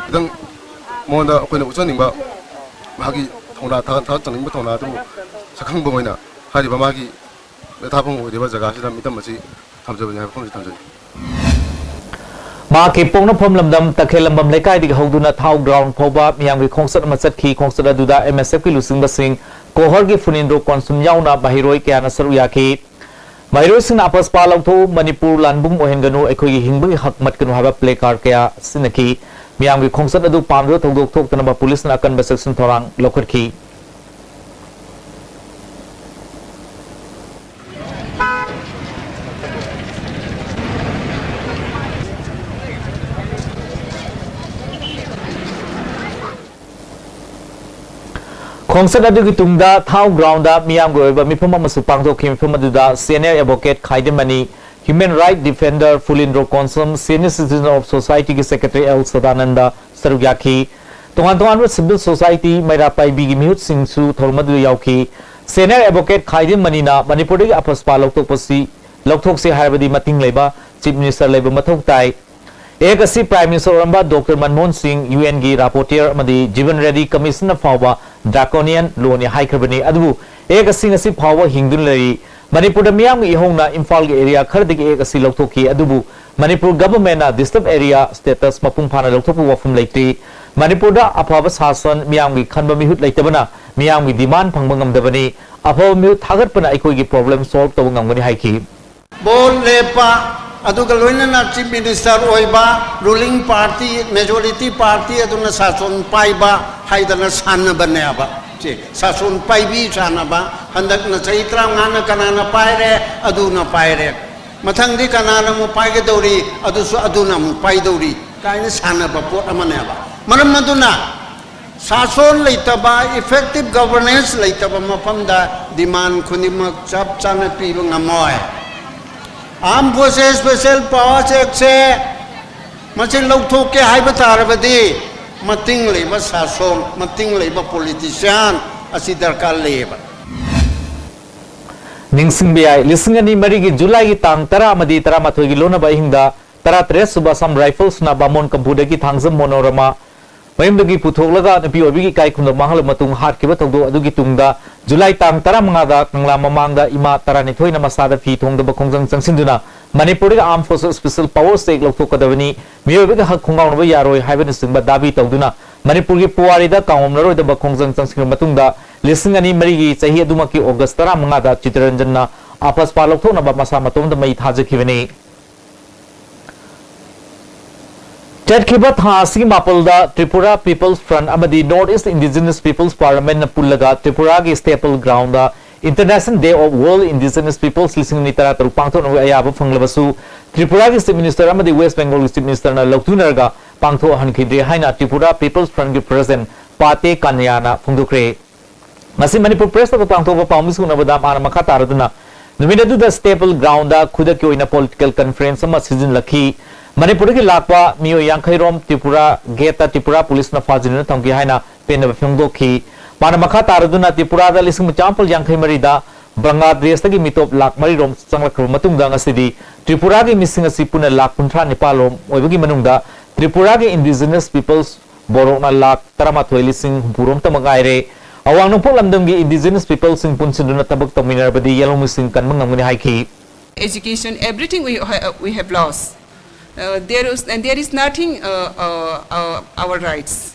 ꯈꯤꯇꯪ ꯃꯉꯣꯟꯗ ꯑꯩꯈꯣꯏꯅ ꯎꯠꯆꯅꯤꯡꯕ, ꯃꯍꯥꯛꯀꯤ ꯊꯧꯅꯥ, ꯊꯥꯒꯠ-, ꯊꯥꯒꯠꯆꯅꯤꯡꯕ ꯊꯧꯅꯥ ꯑꯗꯨꯕꯨ ꯁꯛꯈꯪꯕ ꯑꯣꯏꯅ ꯍꯥꯏꯔꯤꯕ ꯃꯥꯒꯤ ꯂꯩꯊꯥꯐꯝ ꯑꯣꯏꯔꯤꯕ ꯖꯒꯥꯁꯤꯗ ꯃꯤꯇꯝ ꯑꯁꯤ ꯊꯝꯖꯕꯅꯤ ꯍꯥꯏꯕ ꯋꯥꯐꯝꯁꯤ ꯊꯝꯖꯒꯦ꯫ ꯃꯍꯥꯛꯀꯤ ꯄꯣꯛꯅꯐꯝ ꯂꯝꯗꯝ ꯇꯈꯦꯜꯂꯝꯕꯝ ꯂꯩꯀꯥꯏꯗꯒꯤ ꯍꯧꯗꯨꯅ ꯊꯥꯎ ꯒ꯭ꯔꯥꯎꯟ ꯐꯥꯎꯕ ꯃꯤꯌꯥꯝꯒꯤ ꯈꯣꯡꯆꯠ ꯑꯃ ꯆꯠꯈꯤ꯫ ꯈꯣꯡꯆꯠ ꯑꯗꯨꯗ ꯑꯦꯝ ꯑꯦꯁ ꯑꯦꯐꯀꯤ ꯂꯨꯆꯤꯡꯕꯁꯤꯡ, ꯀꯣꯍꯔꯒꯤ ꯐꯨꯅꯤꯟꯗ꯭ꯔꯣ ꯀꯣꯟꯁꯨꯝ ꯌꯥꯎꯅ ꯃꯍꯩꯔꯣꯏ ꯀꯌꯥꯅ ꯁꯔꯨꯛ ꯌꯥꯈꯤ꯫ ꯃꯍꯩꯔꯣꯏꯁꯤꯡꯅ "ꯑꯄꯁꯄꯥ ꯂꯧꯊꯣꯛꯎ, ꯃꯅꯤꯄꯨꯔ ꯂꯥꯟꯕꯨꯡ ꯑꯣꯏꯍꯟꯒꯅꯨ, ꯑꯩꯈꯣꯏꯒꯤ ꯍꯤꯡꯕꯒꯤ ꯍꯛ ꯃꯠꯀꯅꯨ" ꯍꯥꯏꯕ ꯄ꯭ꯂꯦ ꯀꯥꯔꯗ ꯀꯌꯥ ꯁꯤꯖꯤꯟꯅꯈꯤ꯫ ꯃꯤꯌꯥꯝꯒꯤ ꯈꯣꯡꯆꯠ ꯑꯗꯨ ꯄꯥꯝꯗꯕ ꯊꯧꯗꯣꯛ ꯊꯣꯛꯇꯅꯕ ꯄꯨꯂꯤꯁꯅ ꯑꯀꯟꯕ ꯆꯦꯛꯁꯤꯟ ꯊꯧꯔꯥꯡ ꯂꯧꯈꯠꯈꯤ꯫ ꯈꯣꯡꯆꯠ ꯑꯗꯨꯒꯤ ꯇꯨꯡꯗ ꯊꯥꯎ ꯒ꯭ꯔꯥꯎꯟꯗ ꯃꯤꯌꯥꯝꯒꯤ ꯑꯣꯏꯕ ꯃꯤꯐꯝ ꯑꯃꯁꯨ ꯄꯥꯡꯊꯣꯛꯈꯤ꯫ ꯃꯤꯐꯝ ꯑꯗꯨꯗ ꯁꯦꯅꯤꯌꯔ ꯑꯦꯗꯚꯣꯀꯦꯠ ꯈꯥꯏꯗꯦꯝꯃꯅꯤ, human right defender Phulindro Konsam, senior citizen of ꯁꯣꯁꯥꯏꯇꯤꯒꯤ ꯁꯦꯀ꯭ꯔꯦꯇꯔꯤ ꯑꯦꯜ ꯁꯗꯥꯅꯟꯗ ꯁꯔꯨꯛ ꯌꯥꯈꯤ꯫ ꯇꯣꯉꯥꯟ ꯇꯣꯉꯥꯟꯕ ꯁꯤꯚꯤꯜ ꯁꯣꯁꯥꯏꯇꯤ ꯃꯩꯔꯥ ꯄꯥꯏꯕꯤꯒꯤ ꯃꯤꯍꯨꯠꯁꯤꯡꯁꯨ ꯊꯧꯔꯝ ꯑꯗꯨꯗ ꯌꯥꯎꯈꯤ꯫ ꯁꯦꯅꯤꯌꯔ ꯑꯦꯗꯚꯣꯀꯦꯠ ꯈꯥꯏꯗꯦꯝꯃꯅꯤꯅ ꯃꯅꯤꯄꯨꯔꯗꯒꯤ ꯑꯄꯁꯄꯥ ꯂꯧꯊꯣꯛꯄꯁꯤ, ꯂꯧꯊꯣꯛꯁꯤ ꯍꯥꯏꯔꯕꯗꯤ ꯃꯇꯤꯡ ꯂꯩꯕ ꯆꯤꯐ ꯃꯤꯅꯤꯁꯇꯔ ꯂꯩꯕ ꯃꯊꯧ ꯇꯥꯏ꯫ ꯑꯦꯛ ꯑꯁꯤ ꯄ꯭ꯔꯥꯏꯝ ꯃꯤꯅꯤꯁꯇꯔ ꯑꯣꯏꯔꯝꯕ ꯗꯣꯛꯇꯔ ꯃꯟꯃꯣꯍꯟ ꯁꯤꯡ, ꯌꯨ ꯑꯦꯟꯒꯤ ꯔꯥꯄꯣꯔꯇꯤꯌꯔ ꯑꯃꯗꯤ ꯖꯤꯕꯟ ꯔꯦꯗꯤ ꯀꯃꯤꯁꯟꯅ ꯐꯥꯎꯕ ꯗ꯭ꯔꯥꯀꯣꯅꯤꯌꯟ ꯂꯣꯅꯤ ꯍꯥꯏꯈ꯭ꯔꯕꯅꯤ꯫ ꯑꯗꯨꯕꯨ ꯑꯦꯛ ꯑꯁꯤ ꯉꯁꯤ ꯐꯥꯎꯕ ꯍꯤꯡꯗꯨꯅ ꯂꯩꯔꯤ꯫ ꯃꯅꯤꯄꯨꯔꯗ ꯃꯤꯌꯥꯝꯒꯤ ꯏꯍꯧꯅ ꯏꯝꯐꯥꯜꯒꯤ ꯑꯦꯔꯤꯌꯥ ꯈꯔꯗꯒꯤ ꯑꯦꯛ ꯑꯁꯤ ꯂꯧꯊꯣꯛꯈꯤ꯫ ꯑꯗꯨꯕꯨ ꯃꯅꯤꯄꯨꯔ ꯒꯚꯔꯟꯃꯦꯟꯠꯅ ꯗꯤꯁꯇꯔꯕ ꯑꯦꯔꯤꯌꯥ ꯁ꯭ꯇꯦꯇꯁ ꯃꯄꯨꯡ ꯐꯥꯅ ꯂꯧꯊꯣꯛꯄ ꯋꯥꯐꯝ ꯂꯩꯇ꯭ꯔꯤ꯫ ꯃꯅꯤꯄꯨꯔꯗ ꯑꯐꯕ ꯁꯥꯁꯟ, ꯃꯤꯌꯥꯝꯒꯤ ꯈꯟꯕ ꯃꯤꯍꯨꯠ ꯂꯩꯇꯕꯅ ꯃꯤꯌꯥꯝꯒꯤ ꯗꯤꯃꯥꯟ ꯐꯪꯕ ꯉꯝꯗꯕꯅꯤ꯫ ꯑꯐꯕ ꯃꯤꯍꯨꯠ ꯊꯥꯒꯠꯄꯅ ꯑꯩꯈꯣꯏꯒꯤ ꯄ꯭ꯔꯣꯕ꯭ꯂꯦꯝ ꯁꯣꯜꯕ ꯇꯧꯕ ꯉꯝꯒꯅꯤ ꯍꯥꯏꯈꯤ꯫ ꯚꯣꯠ ꯂꯦꯞꯄ, ꯑꯗꯨꯒ ꯂꯣꯏꯅꯅ ꯆꯤꯐ ꯃꯤꯅꯤꯁꯇꯔ ꯑꯣꯏꯕ, ꯔꯨꯂꯤꯡ ꯄꯥꯔꯇꯤ, ꯃꯦꯖꯣꯔꯤꯇꯤ ꯄꯥꯔꯇꯤ ꯑꯗꯨꯅ ꯁꯥꯁꯣꯟ ꯄꯥꯏꯕ ꯍꯥꯏꯗꯅ ꯁꯥꯟꯅꯕꯅꯦꯕ꯫ ꯁꯤ ꯁꯥꯁꯣꯟ ꯄꯥꯏꯕꯤ ꯁꯥꯟꯅꯕ, ꯍꯟꯗꯛꯅ ꯆꯍꯤ ꯇꯔꯥꯃꯉꯥꯅ ꯀꯅꯥꯅ ꯄꯥꯏꯔꯦ, ꯑꯗꯨꯅ ꯄꯥꯏꯔꯦ, ꯃꯊꯪꯗꯤ ꯀꯅꯥꯅ ꯑꯃꯨꯛ ꯄꯥꯏꯒꯗꯧꯔꯤ, ꯑꯗꯨꯁꯨ ꯑꯗꯨꯅ ꯑꯃꯨꯛ ꯄꯥꯏꯗꯧꯔꯤ ꯀꯥꯏꯅ ꯁꯥꯟꯅꯕ ꯄꯣꯠ ꯑꯃꯅꯦꯕ꯫ ꯃꯔꯝ ꯑꯗꯨꯅ ꯁꯥꯁꯣꯟ ꯂꯩꯇꯕ, ꯏꯐꯦꯛꯇꯤꯚ ꯒꯚꯔꯅꯦꯟꯁ ꯂꯩꯇꯕ ꯃꯐꯝꯗ ꯗꯤꯃꯥꯟ ꯈꯨꯗꯤꯡꯃꯛ ꯆꯞ ꯆꯥꯅ ꯄꯤꯕ ꯉꯝꯃꯣꯏ꯫ ꯑꯥꯔꯝ ꯐꯣꯔꯁꯦꯁ ꯁ꯭ꯄꯦꯁꯦꯜ ꯄꯥꯋꯔꯁ ꯑꯦꯛꯁꯦ ꯃꯁꯤ ꯂꯧꯊꯣꯛꯀꯦ ꯍꯥꯏꯕ ꯇꯥꯔꯕꯗꯤ, ꯃꯇꯤꯡ ꯂꯩꯕ ꯁꯥꯁꯣꯟ, ꯃꯇꯤꯡ ꯂꯩꯕ ꯄꯣꯂꯤꯇꯤꯁꯤꯌꯥꯟ ꯑꯁꯤ ꯗꯔꯀꯥꯔ ꯂꯩꯌꯦꯕ꯫ ꯅꯤꯡꯁꯤꯡꯕ ꯌꯥꯏ, ꯂꯤꯁꯤꯡ ꯑꯅꯤ ꯃꯔꯤꯒꯤ ꯖꯨꯂꯥꯏꯒꯤ ꯇꯥꯡ ꯇꯔꯥ ꯑꯃꯗꯤ ꯇꯔꯥꯃꯥꯊꯣꯏꯒꯤ ꯂꯣꯟꯅꯕ ꯑꯍꯤꯡꯗ ꯇꯔꯥꯇꯔꯦꯠ ꯁꯨꯕ ꯑꯁꯥꯝ ꯔꯥꯏꯐꯜꯁꯅ ꯕꯥꯃꯣꯟ ꯀꯝꯄꯨꯗꯒꯤ ꯊꯥꯡꯖꯝ ꯃꯣꯅꯣꯔꯃꯥ ꯃꯌꯨꯝꯗꯒꯤ ꯄꯨꯊꯣꯛꯂꯒ ꯅꯨꯄꯤ ꯑꯣꯏꯕꯤꯒꯤ ꯏꯀꯥꯏ ꯈꯨꯝꯅꯕ ꯃꯥꯡꯍꯜꯂꯕ ꯃꯇꯨꯡ ꯍꯥꯠꯈꯤꯕ ꯊꯧꯗꯣꯛ ꯑꯗꯨꯒꯤ ꯇꯨꯡꯗ ꯖꯨꯂꯥꯏ ꯇꯥꯡ ꯇꯔꯥꯃꯉꯥꯗ ꯀꯪꯂꯥ ꯃꯃꯥꯡꯗ ꯏꯃꯥ ꯇꯔꯥꯅꯤꯊꯣꯏꯅ ꯃꯁꯥꯗ ꯐꯤ ꯊꯣꯡꯗꯕ ꯈꯣꯡꯖꯪ ꯆꯪꯁꯤꯟꯗꯨꯅ ꯃꯅꯤꯄꯨꯔꯗꯒꯤ Armed Forces Special Powers Act ꯂꯧꯊꯣꯛꯀꯗꯕꯅꯤ, ꯃꯤꯑꯣꯏꯕꯒꯤ ꯍꯛ ꯈꯣꯡꯒꯥꯎꯅꯕ ꯌꯥꯔꯣꯏ ꯍꯥꯏꯕꯅꯆꯤꯡꯕ ꯗꯥꯕꯤ ꯇꯧꯗꯨꯅ ꯃꯅꯤꯄꯨꯔꯒꯤ ꯄꯨꯋꯥꯔꯤꯗ ꯀꯥꯎꯉꯝꯂꯔꯣꯏꯗꯕ ꯈꯣꯡꯖꯪ ꯆꯪꯁꯤꯟꯈꯤꯕ ꯃꯇꯨꯡꯗ ꯂꯤꯁꯤꯡ ꯑꯅꯤ ꯃꯔꯤꯒꯤ ꯆꯍꯤ ꯑꯗꯨꯃꯛꯀꯤ ꯑꯣꯒꯁ ꯇꯔꯥꯃꯉꯥꯗ ꯆꯤꯇꯔꯟꯖꯟꯅ ꯑꯄꯁꯄꯥ ꯂꯧꯊꯣꯛꯅꯕ ꯃꯁꯥ ꯃꯇꯣꯝꯗ ꯃꯩ ꯊꯥꯖꯈꯤꯕꯅꯤ꯫ ꯆꯠꯈꯤꯕ ꯊꯥ ꯑꯁꯤꯒꯤ ꯃꯥꯄꯜꯗ Tripura People's Front ꯑꯃꯗꯤ North East Indigenous People's Parliamentꯅ ꯄꯨꯜꯂꯒ ꯇ꯭ꯔꯤꯄꯨꯔꯥꯒꯤ staple groundꯗ International Day of World Indigenous Peoples ꯂꯤꯁꯤꯡ ꯑꯅꯤ ꯇꯔꯥꯇꯔꯨꯛ ꯄꯥꯡꯊꯣꯛꯅꯕꯒꯤ ꯑꯌꯥꯕ ꯐꯪꯂꯕꯁꯨ ꯇ꯭ꯔꯤꯄꯨꯔꯥꯒꯤ Chief Minister ꯑꯃꯗꯤ West Bengalꯒꯤ Chief Ministerꯅ ꯂꯧꯊꯨꯅꯔꯒ ꯄꯥꯡꯊꯣꯛꯍꯟꯈꯤꯗ꯭ꯔꯦ ꯍꯥꯏꯅ Tripura People's Frontꯀꯤ President ꯄꯥꯇꯦ ꯀꯟꯌꯥꯅ ꯐꯣꯡꯗꯣꯛꯈ꯭ꯔꯦ꯫ ꯉꯁꯤ ꯃꯅꯤꯄꯨꯔ Press Clubꯇ ꯄꯥꯡꯊꯣꯛꯄ ꯄꯥꯎꯃꯤꯁꯤꯡ ꯎꯅꯕꯗ ꯃꯥꯅ ꯃꯈꯥ ꯇꯥꯔꯗꯨꯅ ꯅꯨꯃꯤꯠ ꯑꯗꯨꯗ staple groundꯗ ꯈꯨꯗꯛꯀꯤ ꯑꯣꯏꯅ political conference ꯑꯃ ꯁꯤꯖꯤꯟꯅꯈꯤ꯫ ꯃꯅꯤꯄꯨꯔꯗꯒꯤ ꯂꯥꯛꯄ ꯃꯤꯑꯣꯏ ꯌꯥꯡꯈꯩ ꯔꯣꯝ ꯇ꯭ꯔꯤꯄꯨꯔꯥ gateꯇ ꯇ꯭ꯔꯤꯄꯨꯔꯥ policeꯅ ꯐꯥꯖꯤꯟꯗꯨꯅ ꯊꯝꯈꯤ ꯍꯥꯏꯅ ꯄꯦꯟꯗꯕ ꯐꯣꯡꯗꯣꯛꯈꯤ꯫ ꯃꯥꯅ ꯃꯈꯥ ꯇꯥꯔꯗꯨꯅ ꯇ꯭ꯔꯤꯄꯨꯔꯥꯗ ꯂꯤꯁꯤꯡ ꯃꯆꯥ ꯃꯥꯄꯜ ꯌꯥꯡꯈꯩ ꯃꯔꯤꯗ ꯕꯪꯒ꯭ꯂꯥꯗꯦꯁꯇꯒꯤ ꯃꯤꯇꯣꯞ ꯂꯥꯛ ꯃꯔꯤ ꯔꯣꯝ ꯆꯪꯂꯛꯈ꯭ꯔꯕ ꯃꯇꯨꯡꯗ ꯉꯁꯤꯗꯤ ꯇ꯭ꯔꯤꯄꯨꯔꯥꯒꯤ ꯃꯤꯁꯤꯡ ꯑꯁꯤ ꯄꯨꯟꯅ ꯂꯥꯛ ꯀꯨꯟꯊ꯭ꯔꯥ ꯅꯤꯄꯥꯜ ꯔꯣꯝ ꯑꯣꯏꯕꯒꯤ ꯃꯅꯨꯡꯗ ꯇ꯭ꯔꯤꯄꯨꯔꯥꯒꯤ Indigenous Peoples ꯕꯣꯔꯣꯛꯅ ꯂꯥꯛ ꯇꯔꯥꯃꯥꯊꯣꯏ ꯂꯤꯁꯤꯡ ꯍꯨꯝꯐꯨ ꯔꯣꯝꯇꯃꯛ ꯉꯥꯏꯔꯦ꯫ ꯑꯋꯥꯡ ꯅꯣꯡꯄꯣꯛ ꯂꯝꯗꯝꯒꯤ Indigenous Peoplesꯁꯤꯡ ꯄꯨꯟꯁꯤꯟꯗꯨꯅ ꯊꯕꯛ ꯇꯧꯃꯤꯟꯅꯔꯕꯗꯤ ꯌꯦꯜꯍꯧꯃꯤꯁꯤꯡ ꯀꯟꯕ ꯉꯝꯒꯅꯤ ꯍꯥꯏꯈꯤ꯫ Education, everything we, ha- we have lost. Uh, there is and there is nothing uh, uh, uh, our rights.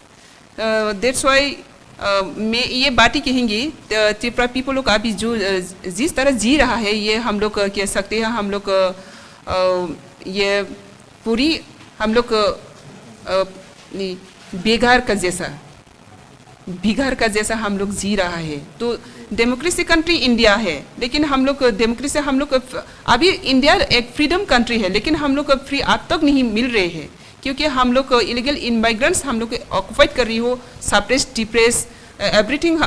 Uh, that's why uh, मैं ये बात ही कहेंगी, त्रिपुरा पीपल लोग अभी जो uh, जिस तरह जी रहा है, ये हम लोग uh, कह सकते हैं, हम लोग uh, uh, ये पूरी हम लोग uh, uh, नहीं, बेघर का जैसा, बिघर का जैसा हम लोग जी रहा है। तो डेमोक्रेसी कंट्री इंडिया है, लेकिन हम लोग डेमोक्रेसी हम लोग अभी इंडिया एक फ्रीडम कंट्री है, लेकिन हम लोग फ्री आज तक नहीं मिल रहे हैं, क्योंकि हम लोग इलीगल इमिग्रेंट्स हम लोग ऑक्यूपाइड कर रही हो, सप्रेस डिप्रेस एवरीथिंग।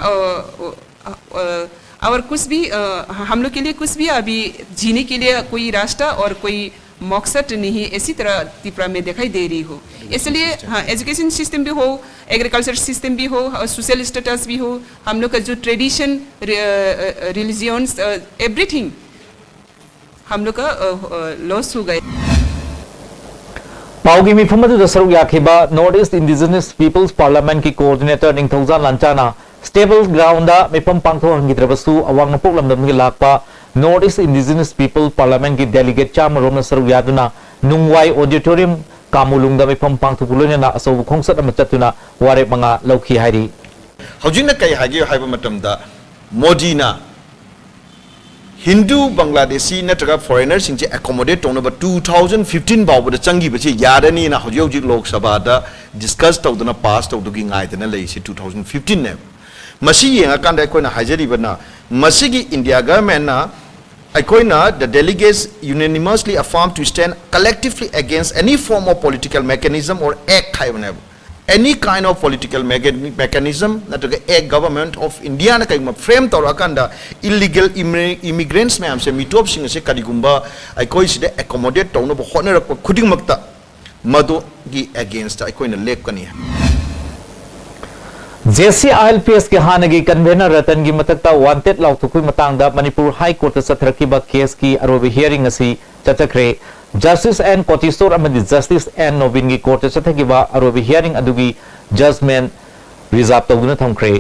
और कुछ भी uh, हम लोग के लिए कुछ भी अभी जीने के लिए कोई रास्ता और कोई मकसद नहीं है, इसी तरह तिपरा में दिखाई दे रही हो। इसलिए, हाँ, एजुकेशन सिस्टम भी हो, एग्रीकल्चर सिस्टम भी हो, और सोशल स्टेटस भी हो, हम लोग का जो ट्रेडिशन, रिलीजियंस, एवरीथिंग हम लोग का लॉस हो गए। ꯄꯥꯎꯒꯤ ꯃꯤꯐꯝ ꯑꯗꯨꯗ ꯁꯔꯨꯛ ꯌꯥꯈꯤꯕ North East Indigenous People's Parliamentꯀꯤ coordinator ꯅꯤꯡꯊꯧꯖꯥ ꯂꯥꯟꯆꯥꯅ ꯁ꯭ꯇꯦꯕꯜ ꯒ꯭ꯔꯥꯎꯟꯗ ꯃꯤꯐꯝ ꯄꯥꯡꯊꯣꯛꯍꯟꯈꯤꯗ꯭ꯔꯕꯁꯨ ꯑꯋꯥꯡ ꯅꯣꯡꯄꯣꯛ ꯂꯝꯗꯝꯗꯒꯤ ꯂꯥꯛꯄ North East Indigenous People Parliamentꯀꯤ delegate ꯆꯥꯝꯃ ꯔꯣꯝꯅ ꯁꯔꯨꯛ ꯌꯥꯗꯨꯅ ꯅꯨꯡꯋꯥꯏ auditorium ꯀꯥꯃꯨꯂꯨꯡꯗ ꯃꯤꯐꯝ ꯄꯥꯡꯊꯣꯛꯄ ꯂꯣꯏꯅꯅ ꯑꯆꯧꯕ ꯈꯣꯡꯆꯠ ꯑꯃ ꯆꯠꯇꯨꯅ ꯋꯥꯔꯦꯞ ꯃꯉꯥ ꯂꯧꯈꯤ ꯍꯥꯏꯔꯤ꯫ ꯍꯧꯖꯤꯛꯅ ꯀꯩ ꯍꯥꯏꯒꯦ ꯍꯥꯏꯕ ꯃꯇꯝꯗ ꯃꯣꯗꯤꯅ ꯍꯤꯟꯗꯨ ꯕꯪꯒ꯭ꯂꯥꯗꯦꯁꯤ ꯅꯠꯇ꯭ꯔꯒ ꯐꯣꯔꯦꯅꯔꯁꯤꯡꯁꯦ ꯑꯦꯀꯣꯃꯣꯗꯦꯠ ꯇꯧꯅꯕ ꯇꯨ ꯊꯥꯎꯖꯟ ꯐꯤꯐꯇꯤꯟ ꯐꯥꯎꯕꯗ ꯆꯪꯈꯤꯕꯁꯤ ꯌꯥꯔꯅꯤꯅ ꯍꯧꯖꯤꯛ ꯍꯧꯖꯤꯛ ꯂꯣꯛ ꯁꯚꯥꯗ ꯗꯤꯁꯀꯁ ꯇꯧꯗꯅ ꯄꯥꯁ ꯇꯧꯗꯨꯒꯤ ꯉꯥꯏꯗꯅ ꯂꯩꯔꯤꯁꯤ ꯇꯨ ꯊꯥꯎꯖꯟ ꯐꯤꯐꯇꯤꯟꯅꯦꯕ꯫ ꯃꯁꯤ ꯌꯦꯡꯉꯀꯥꯟꯗ ꯑꯩꯈꯣꯏꯅ ꯍꯥꯏꯖꯔꯤꯕꯅ ꯃꯁꯤꯒꯤ ꯏꯟꯗꯤꯌꯥ ꯒꯚꯔꯟꯃꯦꯟꯠꯅ ꯑꯩꯈꯣꯏꯅ the delegates unanimously affirm to stand collectively against any form of political mechanism or act ꯍꯥꯏꯕꯅꯦꯕ꯫ Any kind of political mechanism ꯅꯠꯇ꯭ꯔꯒ act Government of Indiaꯅ ꯀꯩꯒꯨꯝꯕ ꯐ꯭ꯔꯦꯝ ꯇꯧꯔꯛꯑꯀꯥꯟꯗ ꯏꯂꯤꯒꯦꯜ ꯏꯃꯤꯒ꯭ꯔꯦꯟꯠꯁ ꯃꯌꯥꯝꯁꯦ, ꯃꯤꯇꯣꯞꯁꯤꯡ ꯑꯁꯦ ꯀꯔꯤꯒꯨꯝꯕ ꯑꯩꯈꯣꯏ ꯁꯤꯗ ꯑꯦꯀꯣꯃꯣꯗꯦꯠ ꯇꯧꯅꯕ ꯍꯣꯠꯅꯔꯛꯄ ꯈꯨꯗꯤꯡꯃꯛꯇ ꯃꯗꯨꯒꯤ ꯑꯦꯒꯦꯟꯁꯇ ꯑꯩꯈꯣꯏꯅ ꯂꯦꯞꯀꯅꯤ꯫ JCILPSꯀꯤ ꯍꯥꯟꯅꯒꯤ convener ꯔꯇꯟꯒꯤ ꯃꯊꯛꯇ wanted ꯂꯥꯎꯊꯣꯛꯄꯒꯤ ꯃꯇꯥꯡꯗ ꯃꯅꯤꯄꯨꯔ ꯍꯥꯏ ꯀꯣꯔꯠꯇ ꯆꯠꯊꯔꯛꯈꯤꯕ ꯀꯦꯁꯀꯤ ꯑꯔꯣꯏꯕ hearing ꯑꯁꯤ ꯆꯠꯊꯈ꯭ꯔꯦ꯫ Justice N ꯀꯣꯇꯤꯁꯣꯔ ꯑꯃꯗꯤ Justice N ꯅꯣꯕꯤꯟꯒꯤ ꯀꯣꯔꯠꯇ ꯆꯠꯊꯈꯤꯕ ꯑꯔꯣꯏꯕ hearing ꯑꯗꯨꯒꯤ judgment reserve ꯇꯧꯗꯨꯅ ꯊꯝꯈ꯭ꯔꯦ꯫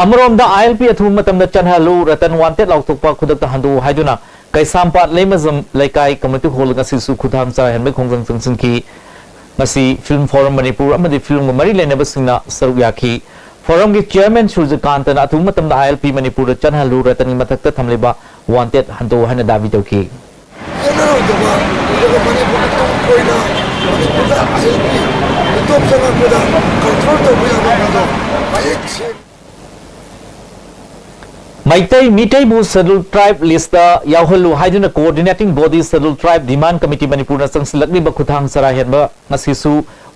ꯑꯃꯔꯣꯝꯗ ILP ꯑꯊꯨꯕ ꯃꯇꯝꯗ ꯆꯠꯍꯜꯂꯨ, ꯔꯇꯟ wanted ꯂꯥꯎꯊꯣꯛꯄ ꯈꯨꯗꯛꯇ ꯍꯟꯗꯣꯛꯎ ꯍꯥꯏꯗꯨꯅ ꯀꯩꯁꯥꯝꯄꯥꯠ ꯂꯩꯃꯖꯝ ꯂꯩꯀꯥꯏ community hall ꯉꯁꯤꯁꯨ ꯈꯨꯠꯊꯥꯡ ꯆꯔꯥꯏꯍꯟꯕꯒꯤ ꯈꯣꯡꯖꯪ ꯆꯪꯁꯤꯟꯈꯤ꯫ ꯉꯁꯤ Film Forum ꯃꯅꯤꯄꯨꯔ ꯑꯃꯗꯤ ꯐꯤꯂꯝꯒ ꯃꯔꯤ ꯂꯩꯅꯕꯁꯤꯡꯅ ꯁꯔꯨꯛ ꯌꯥꯈꯤ꯫ Forumꯒꯤ chairman ꯁꯨꯔꯖꯀꯥꯟꯇꯅ ꯑꯊꯨꯕ ꯃꯇꯝꯗ ILP ꯃꯅꯤꯄꯨꯔꯗ ꯆꯠꯍꯜꯂꯨ, ꯔꯇꯟꯒꯤ ꯃꯊꯛꯇ ꯊꯝꯂꯤꯕ wanted ꯍꯟꯗꯣꯛꯎ ꯍꯥꯏꯅ ꯗꯥꯕꯤ ꯇꯧꯈꯤ꯫ ꯆꯠꯅꯔꯣꯏꯗꯕ, ꯑꯗꯨꯒ ꯃꯅꯤꯄꯨꯔꯒꯤ ꯇꯨꯡ ꯀꯣꯏꯅ ꯃꯅꯤꯄꯨꯔꯗ ILP ꯃꯤꯇꯣꯞ ꯆꯪꯉꯛꯄꯗ ꯀꯟꯇ꯭ꯔꯣꯜ ꯇꯧꯕ ꯌꯥꯕ ꯃꯤꯗꯣ ꯃꯌꯦꯛ ꯁꯦꯡꯅ ꯃꯩꯇꯩ ꯃꯤꯇꯩꯕꯨ Scheduled Tribe listꯇ ꯌꯥꯎꯍꯜꯂꯨ ꯍꯥꯏꯗꯨꯅ Coordinating Body Scheduled Tribe Demand Committee ꯃꯅꯤꯄꯨꯔꯅ ꯆꯪꯁꯤꯜꯂꯛꯂꯤꯕ ꯈꯨꯠꯊꯥꯡ ꯆꯔꯥ ꯍꯦꯟꯕ ꯉꯁꯤꯁꯨ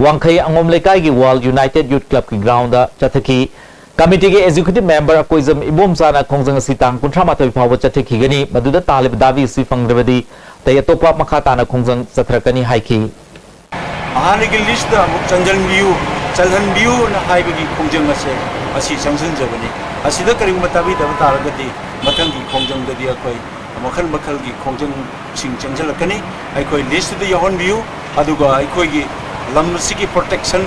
ꯋꯥꯡꯈꯩ ꯑꯉꯣꯝ ꯂꯩꯀꯥꯏꯒꯤ World United Youth Clubꯀꯤ groundꯗ ꯆꯠꯊꯈꯤ꯫ ꯀꯃꯤꯇꯤꯒꯤ executive member Akoijam ꯏꯕꯣꯝꯆꯥꯅ ꯈꯣꯡꯖꯪ ꯑꯁꯤ ꯇꯥꯡ ꯀꯨꯟꯊ꯭ꯔꯥ ꯃꯥꯊꯣꯏ ꯐꯥꯎꯕ ꯆꯠꯊꯈꯤꯒꯅꯤ, ꯃꯗꯨꯗ ꯇꯥꯍꯜꯂꯤꯕ ꯗꯥꯕꯤ ꯑꯁꯤ ꯐꯪꯗ꯭ꯔꯕꯗꯤ ꯑꯇꯩ ꯑꯇꯣꯞꯄ ꯃꯈꯥ ꯇꯥꯅ ꯈꯣꯡꯖꯪ ꯆꯠꯊꯔꯛꯀꯅꯤ ꯍꯥꯏꯈꯤ꯫ ꯃꯍꯥꯛꯀꯤ ꯂꯤꯁꯇ ꯑꯃꯨꯛ ꯆꯪꯁꯤꯟꯕꯤꯌꯨ, ꯆꯜꯍꯟꯕꯤꯌꯨꯅ ꯍꯥꯏꯕꯒꯤ ꯈꯣꯡꯖꯪ ꯑꯁꯦ ꯑꯁꯤ ꯆꯪꯁꯤꯟꯖꯕꯅꯤ꯫ ꯑꯁꯤꯗ ꯀꯔꯤꯒꯨꯝꯕ ꯇꯥꯕꯤꯗꯕ ꯇꯥꯔꯒꯗꯤ ꯃꯊꯪꯒꯤ ꯈꯣꯡꯖꯪꯗꯗꯤ ꯑꯩꯈꯣꯏ ꯃꯈꯜ ꯃꯈꯜꯒꯤ ꯈꯣꯡꯖꯪꯁꯤꯡ ꯆꯪꯁꯤꯜꯂꯛꯀꯅꯤ꯫ ꯑꯩꯈꯣꯏ ꯂꯤꯁꯇꯨꯗ ꯌꯥꯎꯍꯟꯕꯤꯌꯨ, ꯑꯗꯨꯒ ꯑꯩꯈꯣꯏꯒꯤ ꯂꯝ ꯑꯁꯤꯒꯤ protection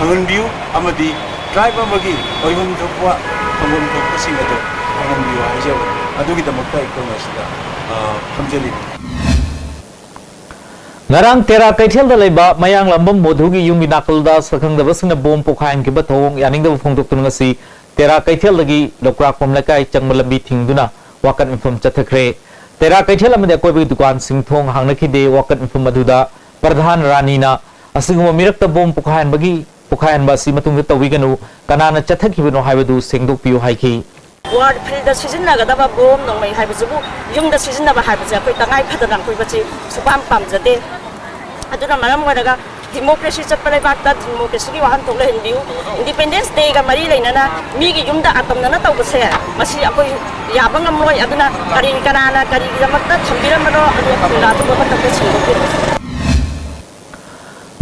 ꯐꯪꯍꯟꯕꯤꯌꯨ, ꯑꯃꯗꯤ tribe ꯑꯃꯒꯤ ꯑꯣꯏꯐꯝ ꯊꯣꯛꯄ, ꯐꯪꯐꯝ ꯊꯣꯛꯄꯁꯤꯡ ꯑꯗꯨ ꯐꯪꯍꯟꯕꯤꯌꯨ ꯍꯥꯏꯖꯕꯅꯤ꯫ ꯑꯗꯨꯒꯤꯗꯃꯛꯇ ꯑꯩꯈꯣꯏ ꯉꯁꯤꯗ, ꯑ, ꯐꯝꯖꯔꯤꯕꯅꯤ꯫ ꯉꯔꯥꯡ ꯇꯦꯔꯥ ꯀꯩꯊꯦꯜꯗ ꯂꯩꯕ ꯃꯌꯥꯡꯂꯝꯕꯝ ꯃꯣꯙꯨꯒꯤ ꯌꯨꯝꯒꯤ ꯅꯥꯀꯜꯗ ꯁꯛꯈꯪꯗꯕꯁꯤꯡꯅ ꯕꯣꯝ ꯄꯣꯈꯥꯏꯍꯟꯈꯤꯕ ꯊꯧꯑꯣꯡ ꯌꯥꯅꯤꯡꯗꯕ ꯐꯣꯡꯗꯣꯛꯇꯨꯅ ꯉꯁꯤ ꯇꯦꯔꯥ ꯀꯩꯊꯦꯜꯗꯒꯤ ꯂꯧꯀ꯭ꯔꯥꯛꯄꯝ ꯂꯩꯀꯥꯏ ꯆꯪꯕ ꯂꯝꯕꯤ ꯊꯤꯡꯗꯨꯅ ꯋꯥꯀꯠ ꯃꯤꯐꯝ ꯆꯠꯊꯈ꯭ꯔꯦ꯫ ꯇꯦꯔꯥ ꯀꯩꯊꯦꯜ ꯑꯃꯗꯤ ꯑꯀꯣꯏꯕꯒꯤ ꯗꯨꯀꯥꯟꯁꯤꯡ ꯊꯣꯡ ꯍꯥꯡꯅꯈꯤꯗꯦ꯫ ꯋꯥꯀꯠ ꯃꯤꯐꯝ ꯑꯗꯨꯗ ꯄ꯭ꯔꯙꯥꯟ ꯔꯥꯅꯤꯅ ꯑꯁꯤꯒꯨꯝꯕ ꯃꯤꯔꯛꯇ ꯕꯣꯝ ꯄꯣꯈꯥꯏꯍꯟꯕꯒꯤ, ꯄꯣꯈꯥꯏꯍꯟꯕ ꯑꯁꯤ ꯃꯇꯨꯡꯗ ꯇꯧꯕꯤꯒꯅꯨ, ꯀꯅꯥꯅ ꯆꯠꯊꯈꯤꯕꯅꯣ ꯍꯥꯏꯕꯗꯨ ꯁꯦꯡꯗꯣꯛꯄꯤꯌꯨ ꯍꯥꯏꯈꯤ꯫ War field ꯗ ꯁꯤꯖꯤꯟꯅꯒꯗꯕ ꯕꯣꯝ ꯅꯣꯡꯃꯩ ꯍꯥꯏꯕꯁꯤꯕꯨ ꯌꯨꯝꯗ ꯁꯤꯖꯤꯟꯅꯕ ꯍꯥꯏꯕꯁꯦ ꯑꯩꯈꯣꯏ ꯇꯉꯥꯏ ꯐꯗꯅ ꯑꯩꯈꯣꯏ ꯃꯁꯤ ꯁꯨꯄꯥꯝ ꯄꯥꯝꯖꯗꯦ꯫ ꯑꯗꯨꯅ ꯃꯔꯝ ꯑꯣꯏꯔꯒ democracy ꯆꯠꯄ ꯂꯩꯕꯥꯛꯇ democracy ꯒꯤ ꯋꯥꯍꯟꯊꯣꯛ ꯂꯩꯍꯟꯕꯤꯌꯨ꯫ Independence Day ꯒ ꯃꯔꯤ ꯂꯩꯅꯅ ꯃꯤꯒꯤ ꯌꯨꯝꯗ ꯑꯇꯝꯅꯅ ꯇꯧꯕꯁꯦ ꯃꯁꯤ ꯑꯩꯈꯣꯏ ꯌꯥꯕ ꯉꯝꯂꯣꯏ꯫ ꯑꯗꯨꯅ ꯀꯔꯤ, ꯀꯅꯥꯅ ꯀꯔꯤꯒꯤꯗꯃꯛꯇ ꯊꯝꯕꯤꯔꯝꯕꯅꯣ ꯑꯗꯨ ꯊꯨꯅ ꯑꯊꯨꯕ ꯃꯇꯝꯗ ꯁꯦꯡꯗꯣꯛꯄꯤꯔꯛꯎ꯫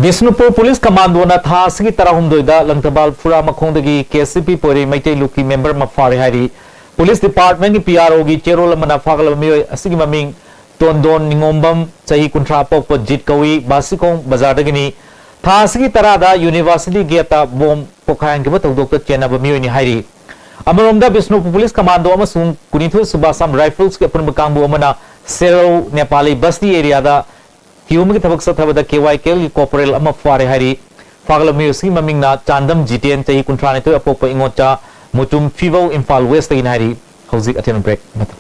ꯕꯤꯁꯅꯨꯄꯨꯔ ꯄꯨꯂꯤꯁ ꯀꯃꯥꯟꯗꯣꯅ ꯊꯥ ꯑꯁꯤꯒꯤ ꯇꯔꯥꯍꯨꯝꯗꯣꯏꯗ ꯂꯪꯊꯕꯥꯜ ꯐꯨꯔꯥ ꯃꯈꯣꯡꯗꯒꯤ ꯀꯦ ꯑꯦꯁ ꯁꯤ ꯄꯤ ꯄꯣꯏꯔꯩ ꯃꯩꯇꯩ ꯂꯨꯞꯀꯤ member ꯑꯃ ꯐꯥꯔꯦ ꯍꯥꯏꯔꯤ꯫ ꯄꯨꯂꯤꯁ department ꯀꯤ ꯄꯤ ꯑꯥꯔ ꯑꯣ ꯒꯤ ꯆꯦꯔꯣꯜ ꯑꯃꯅ ꯐꯥꯒꯠꯂꯕ ꯃꯤꯑꯣꯏ ꯑꯁꯤꯒꯤ ꯃꯃꯤꯡ ꯇꯣꯟꯗꯣꯟ ꯅꯤꯉꯣꯝꯕꯝ, ꯆꯍꯤ ꯀꯨꯟꯊ꯭ꯔꯥ, ꯄꯣꯛꯄ ꯖꯤꯠ ꯀꯧꯏ, ꯕꯥꯁꯤꯈꯣꯡ ꯕꯖꯥꯔꯗꯒꯤꯅꯤ꯫ ꯊꯥ ꯑꯁꯤꯒꯤ ꯇꯔꯥꯗ university gate ꯇ ꯕꯣꯝ ꯄꯣꯈꯥꯏꯍꯟꯈꯤꯕ ꯊꯧꯗꯣꯛꯇ ꯆꯦꯟꯅꯕ ꯃꯤꯑꯣꯏꯅꯤ ꯍꯥꯏꯔꯤ꯫ ꯑꯃꯔꯣꯝꯗ ꯕꯤꯁꯅꯨꯄꯨꯔ ꯄꯨꯂꯤꯁ ꯀꯃꯥꯟꯗꯣ ꯑꯃꯁꯨꯡ ꯀꯨꯟꯅꯤꯊꯣꯏ ꯁꯨꯕ Assam Rifles ꯀꯤ ꯑꯄꯨꯟꯕ ꯀꯥꯡꯕꯨ ꯑꯃꯅ ꯁꯦꯔꯧ ꯅꯦꯄꯥꯂꯤ ꯕꯁꯇꯤ area ꯗ ꯊꯤꯕ ꯑꯃꯒꯤ ꯊꯕꯛ ꯆꯠꯊꯕꯗ ꯀꯦ ꯋꯥꯏ ꯀꯦ ꯑꯦꯜ ꯒꯤ corporal ꯑꯃ ꯐꯥꯔꯦ ꯍꯥꯏꯔꯤ꯫ ꯐꯥꯒꯠꯂꯕ ꯃꯤꯑꯣꯏꯁꯤꯒꯤ ꯃꯃꯤꯡꯅ ꯆꯥꯟꯗꯝ ꯖꯤꯇꯦꯟ, ꯆꯍꯤ ꯀꯨꯟꯊ꯭ꯔꯥꯅꯤꯊꯣꯏ, ꯑꯄꯣꯛꯄ ꯏꯉꯣꯆꯥ, ꯃꯨꯇꯨꯝ ꯐꯤꯕꯧ, ꯏꯝꯐꯥꯜ West ꯇꯒꯤꯅꯤ ꯍꯥꯏꯔꯤ꯫ ꯍꯧꯖꯤꯛ ꯑꯊꯦꯟꯕ break ꯑꯃꯇꯪ꯫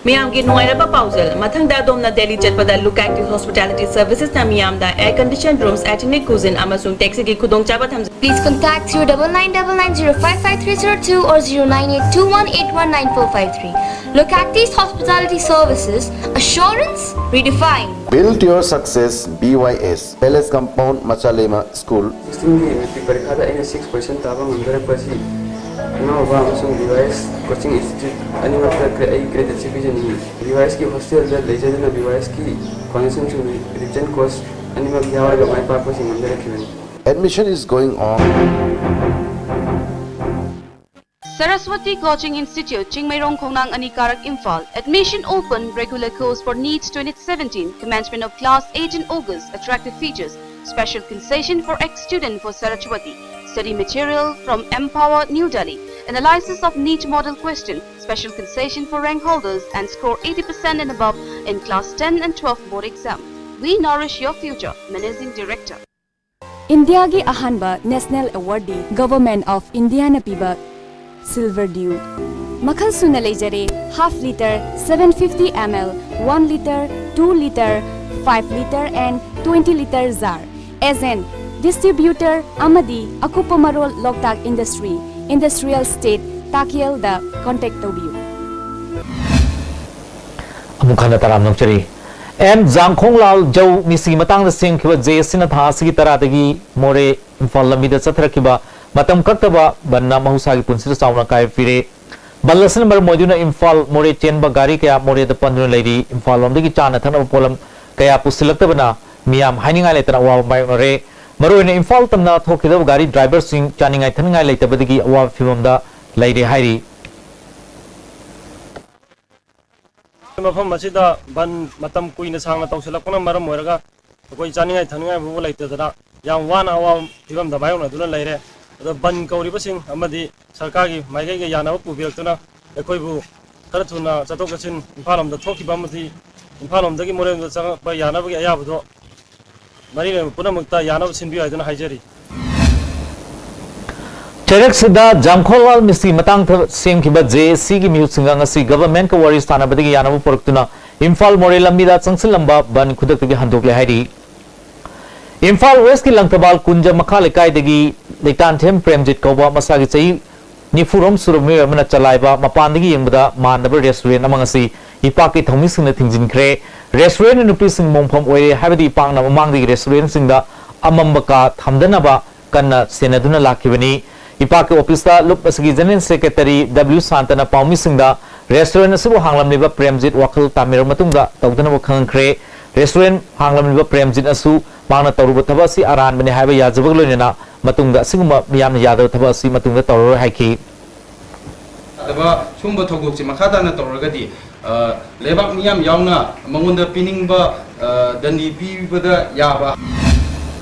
ꯃꯤꯌꯥꯝꯒꯤ ꯅꯨꯡꯉꯥꯏꯔꯕ ꯄꯥꯎꯖꯦꯜ꯫ ꯃꯊꯪꯗ ꯑꯗꯣꯝꯅ ꯗꯦꯜꯂꯤ ꯆꯠꯄꯗ Lucactive Hospitality Servicesꯅ ꯃꯤꯌꯥꯝꯗ air conditioned rooms, ethnic cuisine ꯑꯃꯁꯨꯡ taxiꯒꯤ ꯈꯨꯗꯣꯡꯆꯥꯕ ꯊꯝꯖꯩ꯫ Please contact zero double nine double nine zero five five three zero two or zero nine eight two one eight one nine four five three. Lucactive Hospitality Services, assurance redefined. Build your success, B Y S, Palace Compound, Machalema School. ꯁꯤꯛꯁꯇꯤꯟꯒꯤ matric ꯄꯔꯤꯈꯥꯗ ꯑꯩꯅ six percent ꯇꯥꯕ ꯉꯝꯗꯔꯛꯄ ꯑꯁꯤ ꯏꯃꯥ ꯕꯕꯥ ꯑꯃꯁꯨꯡ B Y S coaching institute ꯑꯅꯤꯃꯛꯇ ꯑꯩ ꯀ꯭ꯔꯦꯗꯤꯠꯁꯤ ꯄꯤꯖꯅꯤꯡꯏ꯫ ꯕꯤ ꯋꯥꯏ ꯑꯦꯁꯀꯤ ꯍꯣꯁꯇꯦꯜꯗ ꯂꯩꯖꯗꯨꯅ ꯕꯤ ꯋꯥꯏ ꯑꯦꯁꯀꯤ ꯐꯥꯎꯟꯗꯦꯁꯟꯁꯤꯡ ꯔꯤꯚꯤꯖꯟ ꯀꯣꯔꯁ ꯑꯅꯤꯃꯛ ꯌꯥꯎꯔꯒ ꯃꯥꯏ ꯄꯥꯛꯄꯁꯤ ꯉꯝꯖꯔꯛꯈꯤꯕꯅꯤ꯫ Admission is going on. Saraswati Coaching Institute, Chingmeirong Khongnang Anikarak, Imphal. Admission open, regular course for NEET twenty seventeen, commencement of class eight in August, attractive features, special concession for ex-student for Saraswati, study material from Empower New Delhi, analysis of NEET model question, special concession for rank holders and score eighty percent and above in class ten and twelve board exam. We nourish your future, Managing Director. ꯏꯟꯗꯤꯌꯥꯒꯤ ꯑꯍꯥꯟꯕ national ꯑꯦꯋꯥꯔꯗꯤ government of ꯏꯟꯗꯤꯌꯥꯅ ꯄꯤꯕ silver Diu. ꯃꯈꯜ ꯁꯨꯅ ꯂꯩꯖꯔꯦ, half litre, seven fifty ml, one litre, two litre, five litre and twenty litre jar꯫ Agent, distributor ꯑꯃꯗꯤ ꯑꯀꯨꯞꯄ ꯃꯔꯣꯜ ꯂꯣꯛꯇꯥꯛ industry, industrial state, ꯇꯥꯀꯦꯜꯗ contact ꯇꯧꯕꯤꯌꯨ꯫ ꯑꯃꯨꯛ ꯍꯟꯅ ꯇꯔꯥꯝꯅ ꯑꯣꯛꯆꯔꯤ꯫ ꯑꯦꯝ ꯖꯥꯡꯈꯣꯡꯂꯥꯜ ꯖꯧ ꯃꯤꯁꯤꯒꯤ ꯃꯇꯥꯡꯗ ꯁꯦꯝꯈꯤꯕ ꯖꯦ ꯑꯦꯁ ꯁꯤꯅ ꯊꯥ ꯑꯁꯤꯒꯤ ꯇꯔꯥꯗꯒꯤ ꯃꯣꯔꯦ ꯏꯝꯐꯥꯜ ꯂꯝꯕꯤꯗ ꯆꯠꯊꯔꯛꯈꯤꯕ ꯃꯇꯝ ꯀꯛꯇꯕ ꯕꯟꯅ ꯃꯍꯧꯁꯥꯒꯤ ꯄꯨꯟꯁꯤꯗ ꯆꯥꯎꯅ ꯑꯀꯥꯏꯕ ꯄꯤꯔꯦ꯫ ꯕꯟ ꯑꯁꯤꯅ ꯃꯔꯝ ꯑꯣꯏꯗꯨꯅ ꯏꯝꯐꯥꯜ ꯃꯣꯔꯦ ꯆꯦꯟꯕ ꯒꯥꯔꯤ ꯀꯌꯥ ꯃꯣꯔꯦꯗ ꯄꯟꯗꯨꯅ ꯂꯩꯔꯤ꯫ ꯏꯝꯐꯥꯜ ꯂꯣꯝꯗꯒꯤ ꯆꯥꯅ ꯊꯛꯅꯕ ꯄꯣꯠꯂꯝ ꯀꯌꯥ ꯄꯨꯁꯤꯜꯂꯛꯇꯕꯅ ꯃꯤꯌꯥꯝ ꯍꯥꯏꯅꯤꯡꯉꯥꯏ ꯂꯩꯇꯅ ꯑꯋꯥꯕ ꯃꯥꯌꯣꯛꯅꯔꯦ꯫ ꯃꯔꯨꯑꯣꯏꯅ ꯏꯝꯐꯥꯜ ꯇꯝꯅ ꯊꯣꯛꯈꯤꯗꯧꯕ ꯒꯥꯔꯤ ꯗ꯭ꯔꯥꯏꯚꯔꯁꯤꯡ ꯆꯥꯅꯤꯡꯉꯥꯏ ꯊꯛꯅꯤꯡꯉꯥꯏ ꯂꯩꯇꯕꯗꯒꯤ ꯑꯋꯥꯕ ꯐꯤꯚꯝꯗ ꯂꯩꯔꯦ ꯍꯥꯏꯔꯤ꯫ ꯃꯐꯝ ꯑꯁꯤꯗ ꯕꯟ ꯃꯇꯝ ꯀꯨꯏꯅ ꯁꯥꯡꯅ ꯇꯧꯁꯤꯜꯂꯛꯄꯅ ꯃꯔꯝ ꯑꯣꯏꯔꯒ ꯑꯩꯈꯣꯏ ꯆꯥꯅꯤꯡꯉꯥꯏ ꯊꯛꯅꯤꯡꯉꯥꯏ ꯐꯥꯎꯕ ꯂꯩꯇꯗꯅ ꯌꯥꯝ ꯋꯥꯅ ꯑꯋꯥꯕ ꯐꯤꯕꯝꯗ ꯃꯥꯌꯣꯛꯅꯗꯨꯅ ꯂꯩꯔꯦ꯫ ꯑꯗꯣ ꯕꯟ ꯀꯧꯔꯤꯕꯁꯤꯡ ꯑꯃꯗꯤ ꯁꯔꯀꯥꯔꯒꯤ ꯃꯥꯏꯀꯩꯒ ꯌꯥꯅꯕ ꯄꯨꯕꯤꯔꯛꯇꯨꯅ ꯑꯩꯈꯣꯏꯕꯨ ꯈꯔ ꯊꯨꯅ ꯆꯠꯊꯣꯛ ꯆꯠꯁꯤꯟ ꯏꯝꯐꯥꯜ ꯂꯣꯝꯗ ꯊꯣꯛꯈꯤꯕ ꯑꯃꯗꯤ ꯏꯝꯐꯥꯜ ꯂꯣꯝꯗꯒꯤ ꯃꯣꯔꯦꯔꯣꯝꯗ ꯆꯪꯉꯛꯄ ꯌꯥꯅꯕꯒꯤ ꯑꯌꯥꯕꯗꯣ ꯃꯔꯤ ꯂꯩꯅꯕ ꯄꯨꯝꯅꯃꯛꯇ ꯌꯥꯅꯕ ꯁꯤꯟꯕꯤꯌꯨ ꯍꯥꯏꯗꯨꯅ ꯍꯥꯏꯖꯔꯤ꯫ ꯆꯩꯔꯛꯁꯤꯗ ꯖꯥꯝꯈꯣꯜꯋꯥꯜ ꯃꯤꯁꯀꯤ ꯃꯇꯥꯡꯗ ꯁꯦꯝꯈꯤꯕ ꯖꯦ ꯑꯦꯁ ꯁꯤꯒꯤ ꯃꯤꯍꯨꯠꯁꯤꯡꯒ ꯉꯁꯤ ꯒꯚꯔꯟꯃꯦꯟꯠꯀ ꯋꯥꯔꯤ ꯁꯥꯟꯅꯕꯗꯒꯤ ꯌꯥꯅꯕ ꯄꯨꯔꯛꯇꯨꯅ ꯏꯝꯐꯥꯜ ꯃꯣꯔꯦ ꯂꯝꯕꯤꯗ ꯆꯪꯁꯤꯜꯂꯝꯕ ꯕꯟ ꯈꯨꯗꯛꯇꯒꯤ ꯍꯟꯗꯣꯛꯂꯦ ꯍꯥꯏꯔꯤ꯫ ꯏꯝꯐꯥꯜ ꯋꯦꯁꯀꯤ ꯂꯪꯊꯕꯥꯜ ꯀꯨꯟꯖ ꯃꯈꯥ ꯂꯩꯀꯥꯏꯗꯒꯤ ꯂꯩꯇꯥꯟꯊꯦꯝ ꯄ꯭ꯔꯦꯝꯖꯤꯠ ꯀꯧꯕ ꯃꯁꯥꯒꯤ ꯆꯍꯤ ꯅꯤꯐꯨꯔꯣꯝ ꯁꯨꯔꯕ ꯃꯤꯑꯣꯏ ꯑꯃꯅ ꯆꯂꯥꯏꯕ ꯃꯄꯥꯟꯗꯒꯤ ꯌꯦꯡꯕꯗ ꯃꯥꯟꯗꯕ ꯔꯦꯁꯇꯨꯔꯦꯟꯠ ꯑꯃ ꯉꯁꯤ ꯏꯄꯥꯛꯀꯤ ꯊꯧꯃꯤꯁꯤꯡꯅ ꯊꯤꯡꯖꯤꯟꯈ꯭ꯔꯦ꯫ ꯔꯦꯁꯇꯨꯔꯦꯟꯠꯅ ꯅꯨꯄꯤꯁꯤꯡ ꯃꯣꯡꯐꯝ ꯑꯣꯏꯔꯦ ꯍꯥꯏꯕꯗꯤ ꯏꯄꯥꯛꯅ ꯃꯃꯥꯡꯗꯒꯤ ꯔꯦꯁꯇꯨꯔꯦꯟꯠꯁꯤꯡꯗ ꯑꯃꯝꯕ ꯀꯥ ꯊꯝꯗꯅꯕ ꯀꯟꯅ ꯁꯦꯟꯅꯗꯨꯅ ꯂꯥꯛꯈꯤꯕꯅꯤ꯫ ꯏꯄꯥꯛꯀꯤ ꯑꯣꯐꯤꯁꯇ ꯂꯨꯞ ꯑꯁꯤꯒꯤ ꯖꯦꯅꯔꯦꯜ ꯁꯦꯀ꯭ꯔꯦꯇꯔꯤ ꯗꯕ꯭ꯂꯤꯎ ꯁꯥꯟꯇꯅ ꯄꯥꯎꯃꯤꯁꯤꯡꯗ ꯔꯦꯁꯇꯨꯔꯦꯟꯠ ꯑꯁꯤꯕꯨ ꯍꯥꯡꯂꯝꯂꯤꯕ ꯄ꯭ꯔꯦꯝꯖꯤꯠ ꯋꯥꯈꯜ ꯇꯥꯃꯤꯟꯅꯔꯕ ꯃꯇꯨꯡꯗ ꯇꯧꯗꯅꯕ ꯈꯪꯍꯟꯈ꯭ꯔꯦ꯫ ꯔꯦꯁꯇꯨꯔꯦꯟꯠ ꯍꯥꯡꯂꯝꯂꯤꯕ ꯄ꯭ꯔꯦꯝꯖꯤꯠ ꯑꯁꯨ ꯃꯍꯥꯛꯅ ꯇꯧꯔꯨꯕ ꯊꯕꯛ ꯑꯁꯤ ꯑꯔꯥꯟꯕꯅꯤ ꯍꯥꯏꯕ ꯌꯥꯖꯕꯒ ꯂꯣꯏꯅꯅ ꯃꯇꯨꯡꯗ ꯑꯁꯤꯒꯨꯝꯕ ꯃꯤꯌꯥꯝꯅ ꯌꯥꯗꯕ ꯊꯕꯛ ꯑꯁꯤ ꯃꯇꯨꯡꯗ ꯇꯧꯔꯔꯣꯏ ꯍꯥꯏꯈꯤ꯫ ꯌꯥꯗꯕ ꯁꯨꯝꯕ ꯊꯧꯗꯣꯛꯁꯦ ꯃꯈꯥ ꯇꯥꯅ ꯇꯧꯔꯒꯗꯤ, ꯑ, ꯂꯩꯕꯥꯛ ꯃꯤꯌꯥꯝ ꯌꯥꯎꯅ ꯃꯉꯣꯟꯗ ꯄꯤꯅꯤꯡꯕ, ꯑ, ꯗꯟꯗꯤ ꯄꯤꯕꯗ ꯌꯥꯕ꯫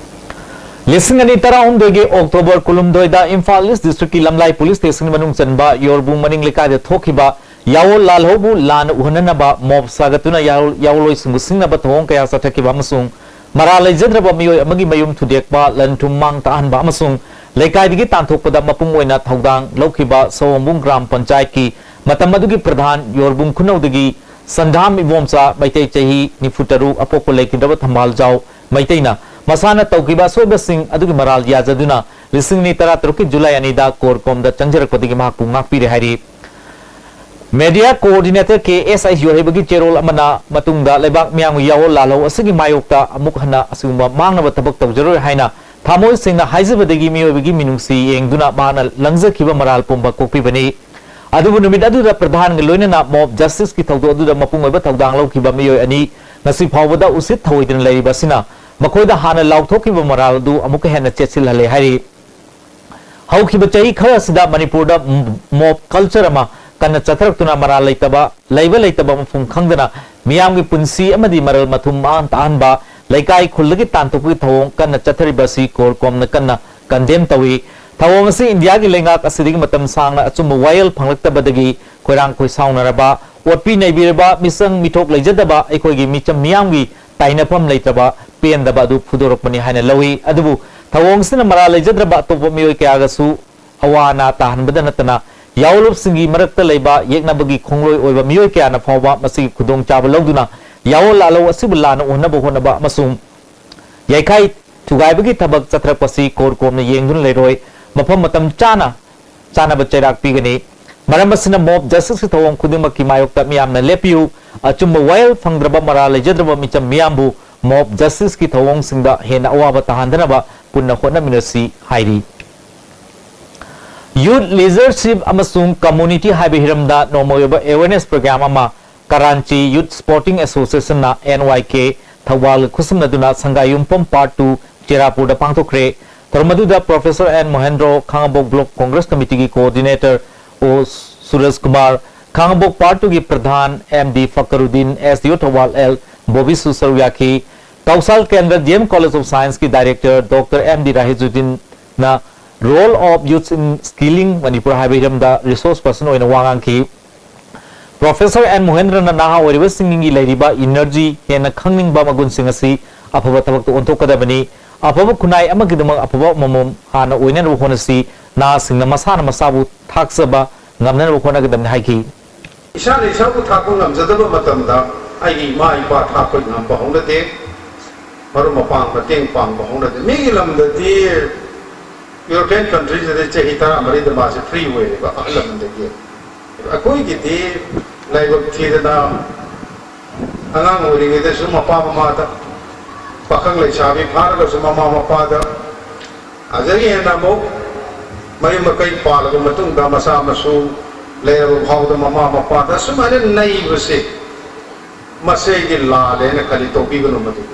ꯂꯤꯁꯤꯡ ꯑꯅꯤ ꯇꯔꯥꯍꯨꯝꯗꯣꯏꯒꯤ ꯑꯣꯛꯇꯣꯕꯔ ꯀꯨꯟꯍꯨꯝꯗꯣꯏꯗ ꯏꯝꯐꯥꯜ ꯏꯁ ꯗꯤꯁꯇ꯭ꯔꯤꯛꯀꯤ ꯂꯝꯂꯥꯏ ꯄꯨꯂꯤꯁ ꯁ꯭ꯇꯦꯁꯟꯒꯤ ꯃꯅꯨꯡ ꯆꯟꯕ ꯌꯣꯔꯕꯨꯡ ꯃꯅꯤꯡ ꯂꯩꯀꯥꯏꯗ ꯊꯣꯛꯈꯤꯕ ꯌꯥꯑꯣꯜ ꯂꯥꯜꯍꯧꯕꯨ ꯂꯥꯟꯅ ꯎꯍꯟꯅꯅꯕ ꯃꯣꯞ ꯁꯥꯒꯠꯇꯨꯅ ꯌꯥꯑꯣꯜ-, ꯌꯥꯑꯣꯜꯂꯣꯏꯁꯤꯡꯕꯨ ꯁꯤꯡꯅꯕ ꯊꯧꯑꯣꯡ ꯀꯌꯥ ꯆꯠꯊꯈꯤꯕ ꯑꯃꯁꯨꯡ ꯃꯔꯥꯜ ꯂꯩꯖꯗ꯭ꯔꯕ ꯃꯤꯑꯣꯏ ꯑꯃꯒꯤ ꯃꯌꯨꯝ ꯊꯨꯗꯦꯛꯄ, ꯂꯟ ꯊꯨꯝ ꯃꯥꯡ ꯇꯥꯛꯍꯟꯕ ꯑꯃꯁꯨꯡ ꯂꯩꯀꯥꯏꯗꯒꯤ ꯇꯥꯟꯊꯣꯛꯄꯗ ꯃꯄꯨꯡ ꯑꯣꯏꯅ ꯊꯧꯗꯥꯡ ꯂꯧꯈꯤꯕ ꯁꯑꯣꯝꯕꯨꯡ ꯒ꯭ꯔꯥꯝ ꯄꯟꯆꯥꯌꯠꯀꯤ ꯃꯇꯝ ꯑꯗꯨꯒꯤ ꯄ꯭ꯔꯙꯥꯟ ꯌꯣꯔꯕꯨꯡ ꯈꯨꯅꯧꯗꯒꯤ ꯁꯟꯙꯥꯝ ꯏꯕꯣꯝꯆꯥ ꯃꯩꯇꯩ, ꯆꯍꯤ ꯅꯤꯐꯨ ꯇꯔꯨꯛ, ꯑꯄꯣꯛꯄ ꯂꯩꯈꯤꯗ꯭ꯔꯕ ꯊꯝꯕꯥꯜꯖꯥꯎ ꯃꯩꯇꯩꯅ ꯃꯁꯥꯅ ꯇꯧꯈꯤꯕ ꯑꯁꯣꯏꯕꯁꯤꯡ ꯑꯗꯨꯒꯤ ꯃꯔꯥꯜ ꯌꯥꯖꯗꯨꯅ ꯂꯤꯁꯤꯡ ꯑꯅꯤ ꯇꯔꯥ ꯇꯔꯨꯛꯀꯤ ꯖꯨꯂꯥꯏ ꯑꯅꯤꯗ ꯀꯣꯔ ꯀꯣꯝꯗ ꯆꯪꯖꯔꯛꯄꯗꯒꯤ ꯃꯍꯥꯛꯄꯨ ꯉꯥꯛꯄꯤꯔꯦ ꯍꯥꯏꯔꯤ꯫ ꯃꯦꯗꯤꯌꯥ ꯀꯣꯑꯣꯔꯗꯤꯅꯦꯇꯔ ꯀꯦ ꯑꯦꯁ ꯑꯥꯏ ꯌꯣꯏꯍꯩꯕꯒꯤ ꯆꯦꯔꯣꯜ ꯑꯃꯅ ꯃꯇꯨꯡꯗ ꯂꯩꯕꯥꯛ ꯃꯤꯌꯥꯝꯒꯤ ꯌꯥꯑꯣꯜ ꯂꯥꯜꯍꯧ ꯑꯁꯤꯒꯤ ꯃꯥꯌꯣꯛꯇ ꯑꯃꯨꯛ ꯍꯟꯅ ꯑꯁꯤꯒꯨꯝꯕ ꯃꯥꯡꯅꯕ ꯊꯕꯛ ꯇꯧꯖꯔꯣꯏ ꯍꯥꯏꯅ ꯊꯃꯣꯏ ꯁꯦꯡꯅ ꯍꯥꯏꯖꯕꯗꯒꯤ ꯃꯤꯑꯣꯏꯕꯒꯤ ꯃꯤꯅꯨꯡꯁꯤ ꯌꯦꯡꯗꯨꯅ ꯃꯍꯥꯛꯅ ꯂꯪꯖꯈꯤꯕ ꯃꯔꯥꯜ ꯄꯨꯝꯕ ꯀꯣꯛꯄꯤꯕꯅꯤ꯫ ꯑꯗꯨꯕꯨ ꯅꯨꯃꯤꯠ ꯑꯗꯨꯗ ꯄ꯭ꯔꯙꯥꯟꯒ ꯂꯣꯏꯅꯅ ꯃꯣꯞ ꯖꯁꯇꯤꯁꯀꯤ ꯊꯧꯗꯣꯛ ꯑꯗꯨꯗ ꯃꯄꯨꯡ ꯑꯣꯏꯕ ꯊꯧꯗꯥꯡ ꯂꯧꯈꯤꯕ ꯃꯤꯑꯣꯏ ꯑꯅꯤ ꯉꯁꯤ ꯐꯥꯎꯕꯗ ꯎꯁꯤꯠ ꯊꯧꯑꯣꯏꯗꯅ ꯂꯩꯔꯤꯕ ꯑꯁꯤꯅ ꯃꯈꯣꯏꯗ ꯍꯥꯟꯅ ꯂꯥꯎꯊꯣꯛꯈꯤꯕ ꯃꯔꯥꯜ ꯑꯗꯨ ꯑꯃꯨꯛꯀ ꯍꯦꯟꯅ ꯆꯦꯠꯁꯤꯜꯍꯜꯂꯦ ꯍꯥꯏꯔꯤ꯫ ꯍꯧꯈꯤꯕ ꯆꯍꯤ ꯈꯔ ꯑꯁꯤꯗ ꯃꯅꯤꯄꯨꯔꯗ ꯃꯣꯞ ꯀꯜꯆꯔ ꯑꯃ ꯀꯟꯅ ꯆꯠꯊꯔꯛꯇꯨꯅ ꯃꯔꯥꯜ ꯂꯩꯇꯕ, ꯂꯩꯕ ꯂꯩꯇꯕ ꯃꯐꯝ ꯈꯪꯗꯅ ꯃꯤꯌꯥꯝꯒꯤ ꯄꯨꯟꯁꯤ ꯑꯃꯗꯤ ꯃꯔꯜ ꯃꯊꯨꯝ ꯃꯥꯡ ꯇꯥꯛꯍꯟꯕ, ꯂꯩꯀꯥꯏ ꯈꯨꯜꯗꯒꯤ ꯇꯥꯟꯊꯣꯛꯄꯒꯤ ꯊꯧꯑꯣꯡ ꯀꯟꯅ ꯆꯠꯊꯔꯤꯕ ꯑꯁꯤ ꯀꯣꯔ ꯀꯣꯝꯅ ꯀꯟꯅ ꯀꯟꯗꯦꯝ ꯇꯧꯏ꯫ ꯊꯧꯑꯣꯡ ꯑꯁꯤ ꯏꯟꯗꯤꯌꯥꯒꯤ ꯂꯩꯉꯥꯛ ꯑꯁꯤꯗꯒꯤ ꯃꯇꯝ ꯁꯥꯡꯅ ꯑꯆꯨꯝꯕ ꯋꯥꯌꯦꯜ ꯐꯪꯂꯛꯇꯕꯗꯒꯤ ꯈꯣꯏꯔꯥꯡ ꯈꯣꯏꯁꯥꯎꯅꯔꯕ, ꯑꯣꯠꯄꯤ ꯅꯩꯕꯤꯔꯕ, ꯃꯤꯆꯪ ꯃꯤꯊꯣꯛ ꯂꯩꯖꯗꯕ ꯑꯩꯈꯣꯏꯒꯤ ꯃꯤꯆꯝ ꯃꯤꯌꯥꯝꯒꯤ ꯇꯥꯏꯅꯐꯝ ꯂꯩꯇ꯭ꯔꯕ ꯄꯦꯟꯗꯕ ꯑꯗꯨ ꯐꯨꯗꯣꯔꯛꯄꯅꯤ ꯍꯥꯏꯅ ꯂꯧꯏ꯫ ꯑꯗꯨꯕꯨ ꯊꯧꯑꯣꯡꯁꯤꯅ ꯃꯔꯥꯜ ꯂꯩꯖꯗ꯭ꯔꯕ ꯑꯇꯣꯞꯄ ꯃꯤꯑꯣꯏ ꯀꯌꯥꯒꯁꯨ ꯑꯋꯥ ꯑꯅꯥ ꯇꯥꯍꯟꯕꯗ ꯅꯠꯇꯅ ꯌꯥꯑꯣꯜꯂꯨꯞꯁꯤꯡꯒꯤ ꯃꯔꯛꯇ ꯂꯩꯕ ꯌꯦꯛꯅꯕꯒꯤ ꯈꯣꯡꯂꯣꯏ ꯑꯣꯏꯕ ꯃꯤꯑꯣꯏ ꯀꯌꯥꯅ ꯐꯥꯎꯕ ꯃꯁꯤꯒꯤ ꯈꯨꯗꯣꯡꯆꯥꯕ ꯂꯧꯗꯨꯅ ꯌꯥꯑꯣꯜ ꯂꯥꯂꯧ ꯑꯁꯤꯕꯨ ꯂꯥꯟꯅ ꯎꯍꯟꯅꯕ ꯍꯣꯠꯅꯕ ꯑꯃꯁꯨꯡ ꯌꯩꯈꯥꯏ ꯊꯨꯒꯥꯏꯕꯒꯤ ꯊꯕꯛ ꯆꯠꯊꯔꯛꯄꯁꯤ ꯀꯣꯔ ꯀꯣꯝꯅ ꯌꯦꯡꯗꯨꯅ ꯂꯩꯔꯣꯏ꯫ ꯃꯐꯝ ꯃꯇꯝ ꯆꯥꯅ ꯆꯥꯅꯕ ꯆꯩꯔꯥꯛ ꯄꯤꯒꯅꯤ꯫ ꯃꯔꯝ ꯑꯁꯤꯅ mob justice ꯀꯤ ꯊꯧꯑꯣꯡ ꯈꯨꯗꯤꯡꯃꯛꯀꯤ ꯃꯥꯌꯣꯛꯇ ꯃꯤꯌꯥꯝꯅ ꯂꯦꯞꯄꯤꯌꯨ꯫ ꯑꯆꯨꯝꯕ ꯋꯥꯌꯦꯜ ꯐꯪꯗ꯭ꯔꯕ, ꯃꯔꯥꯜ ꯂꯩꯖꯗ꯭ꯔꯕ ꯃꯤꯆꯝ ꯃꯤꯌꯥꯝꯕꯨ mob justice ꯀꯤ ꯊꯧꯑꯣꯡꯁꯤꯡꯗ ꯍꯦꯟꯅ ꯑꯋꯥꯕ ꯇꯥꯍꯟꯗꯅꯕ ꯄꯨꯟꯅ ꯍꯣꯠꯅꯃꯤꯟꯅꯁꯤ ꯍꯥꯏꯔꯤ꯫ Youth leadership ꯑꯃꯁꯨꯡ community ꯍꯥꯏꯕ ꯍꯤꯔꯝꯗ ꯅꯣꯡꯃꯒꯤ ꯑꯣꯏꯕ awareness program ꯑꯃ ꯀꯔꯥꯟꯆꯤ Youth Sporting Association ꯅ, N Y K, ꯊꯧꯕꯥꯜꯒ ꯈꯨꯠꯁꯝꯅꯗꯨꯅ ꯁꯪꯒꯥꯏꯌꯨꯝꯐꯝ Part two, ꯆꯦꯔꯥꯄꯨꯔꯗ ꯄꯥꯡꯊꯣꯛꯈ꯭ꯔꯦ꯫ ꯊꯧꯔꯝ ꯑꯗꯨꯗ Professor N ꯃꯣꯍꯦꯟꯗ꯭ꯔꯣ, ꯈꯥꯉꯕꯣꯛ Block Congress Committee ꯒꯤ Coordinator O ꯁꯨꯔꯖ ꯀꯨꯃꯥꯔ, ꯈꯥꯉꯕꯣꯛ Part two ꯒꯤ ꯄ꯭ꯔꯙꯥꯟ M D ꯐꯀꯔꯨꯗꯤꯟ, S D O Thoubal L ꯕꯣꯕꯤꯁꯨ ꯁꯔꯨꯛ ꯌꯥꯈꯤ꯫ ꯀꯧꯁꯥꯜ ꯀꯦꯟꯗ꯭ꯔ D M College of Science ꯀꯤ Director Doctor M D ꯔꯥꯍꯤꯖꯨꯗꯤꯟꯅ Role of Youth in Skilling Manipur ꯍꯥꯏꯕ ꯍꯤꯔꯝꯗ resource person ꯑꯣꯏꯅ ꯋꯥ ꯉꯥꯡꯈꯤ꯫ Professor N ꯃꯣꯍꯦꯟꯗ꯭ꯔꯅ ꯅꯍꯥ ꯑꯣꯏꯔꯤꯕꯁꯤꯡꯒꯤ ꯂꯩꯔꯤꯕ energy ꯍꯦꯟꯅ ꯈꯪꯅꯤꯡꯕ ꯃꯒꯨꯟꯁꯤꯡ ꯑꯁꯤ ꯑꯐꯕ ꯊꯕꯛꯇ ꯑꯣꯟꯊꯣꯛꯀꯗꯕꯅꯤ꯫ ꯑꯐꯕ ꯈꯨꯟꯅꯥꯏ ꯑꯃꯒꯤꯗꯃꯛ ꯑꯐꯕ ꯑꯃꯃꯝ ꯍꯥꯟꯅ ꯑꯣꯏꯅꯅꯕ ꯍꯣꯠꯅꯁꯤ꯫ ꯅꯍꯥꯁꯤꯡꯅ ꯃꯁꯥꯅ ꯃꯁꯥꯕꯨ ꯊꯥꯛꯆꯕ ꯉꯝꯅꯅꯕ ꯍꯣꯠꯅꯒꯗꯕꯅꯤ ꯍꯥꯏꯈꯤ꯫ ꯏꯁꯥꯅ ꯏꯁꯥꯕꯨ ꯊꯥꯛꯄ ꯉꯝꯖꯗꯕ ꯃꯇꯝꯗ ꯑꯩꯒꯤ ꯏꯃꯥ ꯏꯄꯥ ꯊꯥꯛꯄ ꯉꯝꯕ ꯍꯧꯅꯗꯦ, ꯃꯔꯨꯞ ꯃꯄꯥꯡ ꯃꯇꯦꯡ ꯄꯥꯡꯕ ꯍꯧꯅꯗꯦ꯫ ꯃꯤꯒꯤ ꯂꯝꯗꯗꯤ European countries ꯗꯗꯤ ꯆꯍꯤ ꯇꯔꯥꯃꯔꯤꯗ ꯃꯥꯁꯦ free ꯑꯣꯏꯔꯦꯕ ꯑꯍꯜ ꯂꯃꯟꯗꯒꯤ꯫ ꯑꯩꯈꯣꯏꯒꯤꯗꯤ ꯂꯥꯏꯕꯛ ꯊꯤꯗꯅ ꯑꯉꯥꯡ ꯑꯣꯏꯔꯤꯉꯩꯗꯁꯨ ꯃꯄꯥ ꯃꯃꯥꯗ, ꯄꯥꯈꯪ ꯂꯩꯁꯥꯕꯤ ꯐꯥꯔꯒꯁꯨ ꯃꯃꯥ ꯃꯄꯥꯗ, ꯑꯗꯒꯤ ꯍꯦꯟꯅ ꯑꯃꯨꯛ ꯃꯌꯨꯝ ꯃꯀꯩ ꯄꯥꯜꯂꯕ ꯃꯇꯨꯡꯗ ꯃꯆꯥ ꯃꯁꯨ ꯂꯩꯔꯕ ꯐꯥꯎꯕꯗ ꯃꯃꯥ ꯃꯄꯥꯗ ꯁꯨꯃꯥꯏꯅ ꯅꯩꯕꯁꯦ, ꯃꯁꯤ ꯑꯩꯗꯤ ꯂꯥꯜꯂꯦꯅ ꯈꯜꯂꯤ꯫ ꯇꯧꯕꯤꯒꯅꯨ ꯃꯗꯨ꯫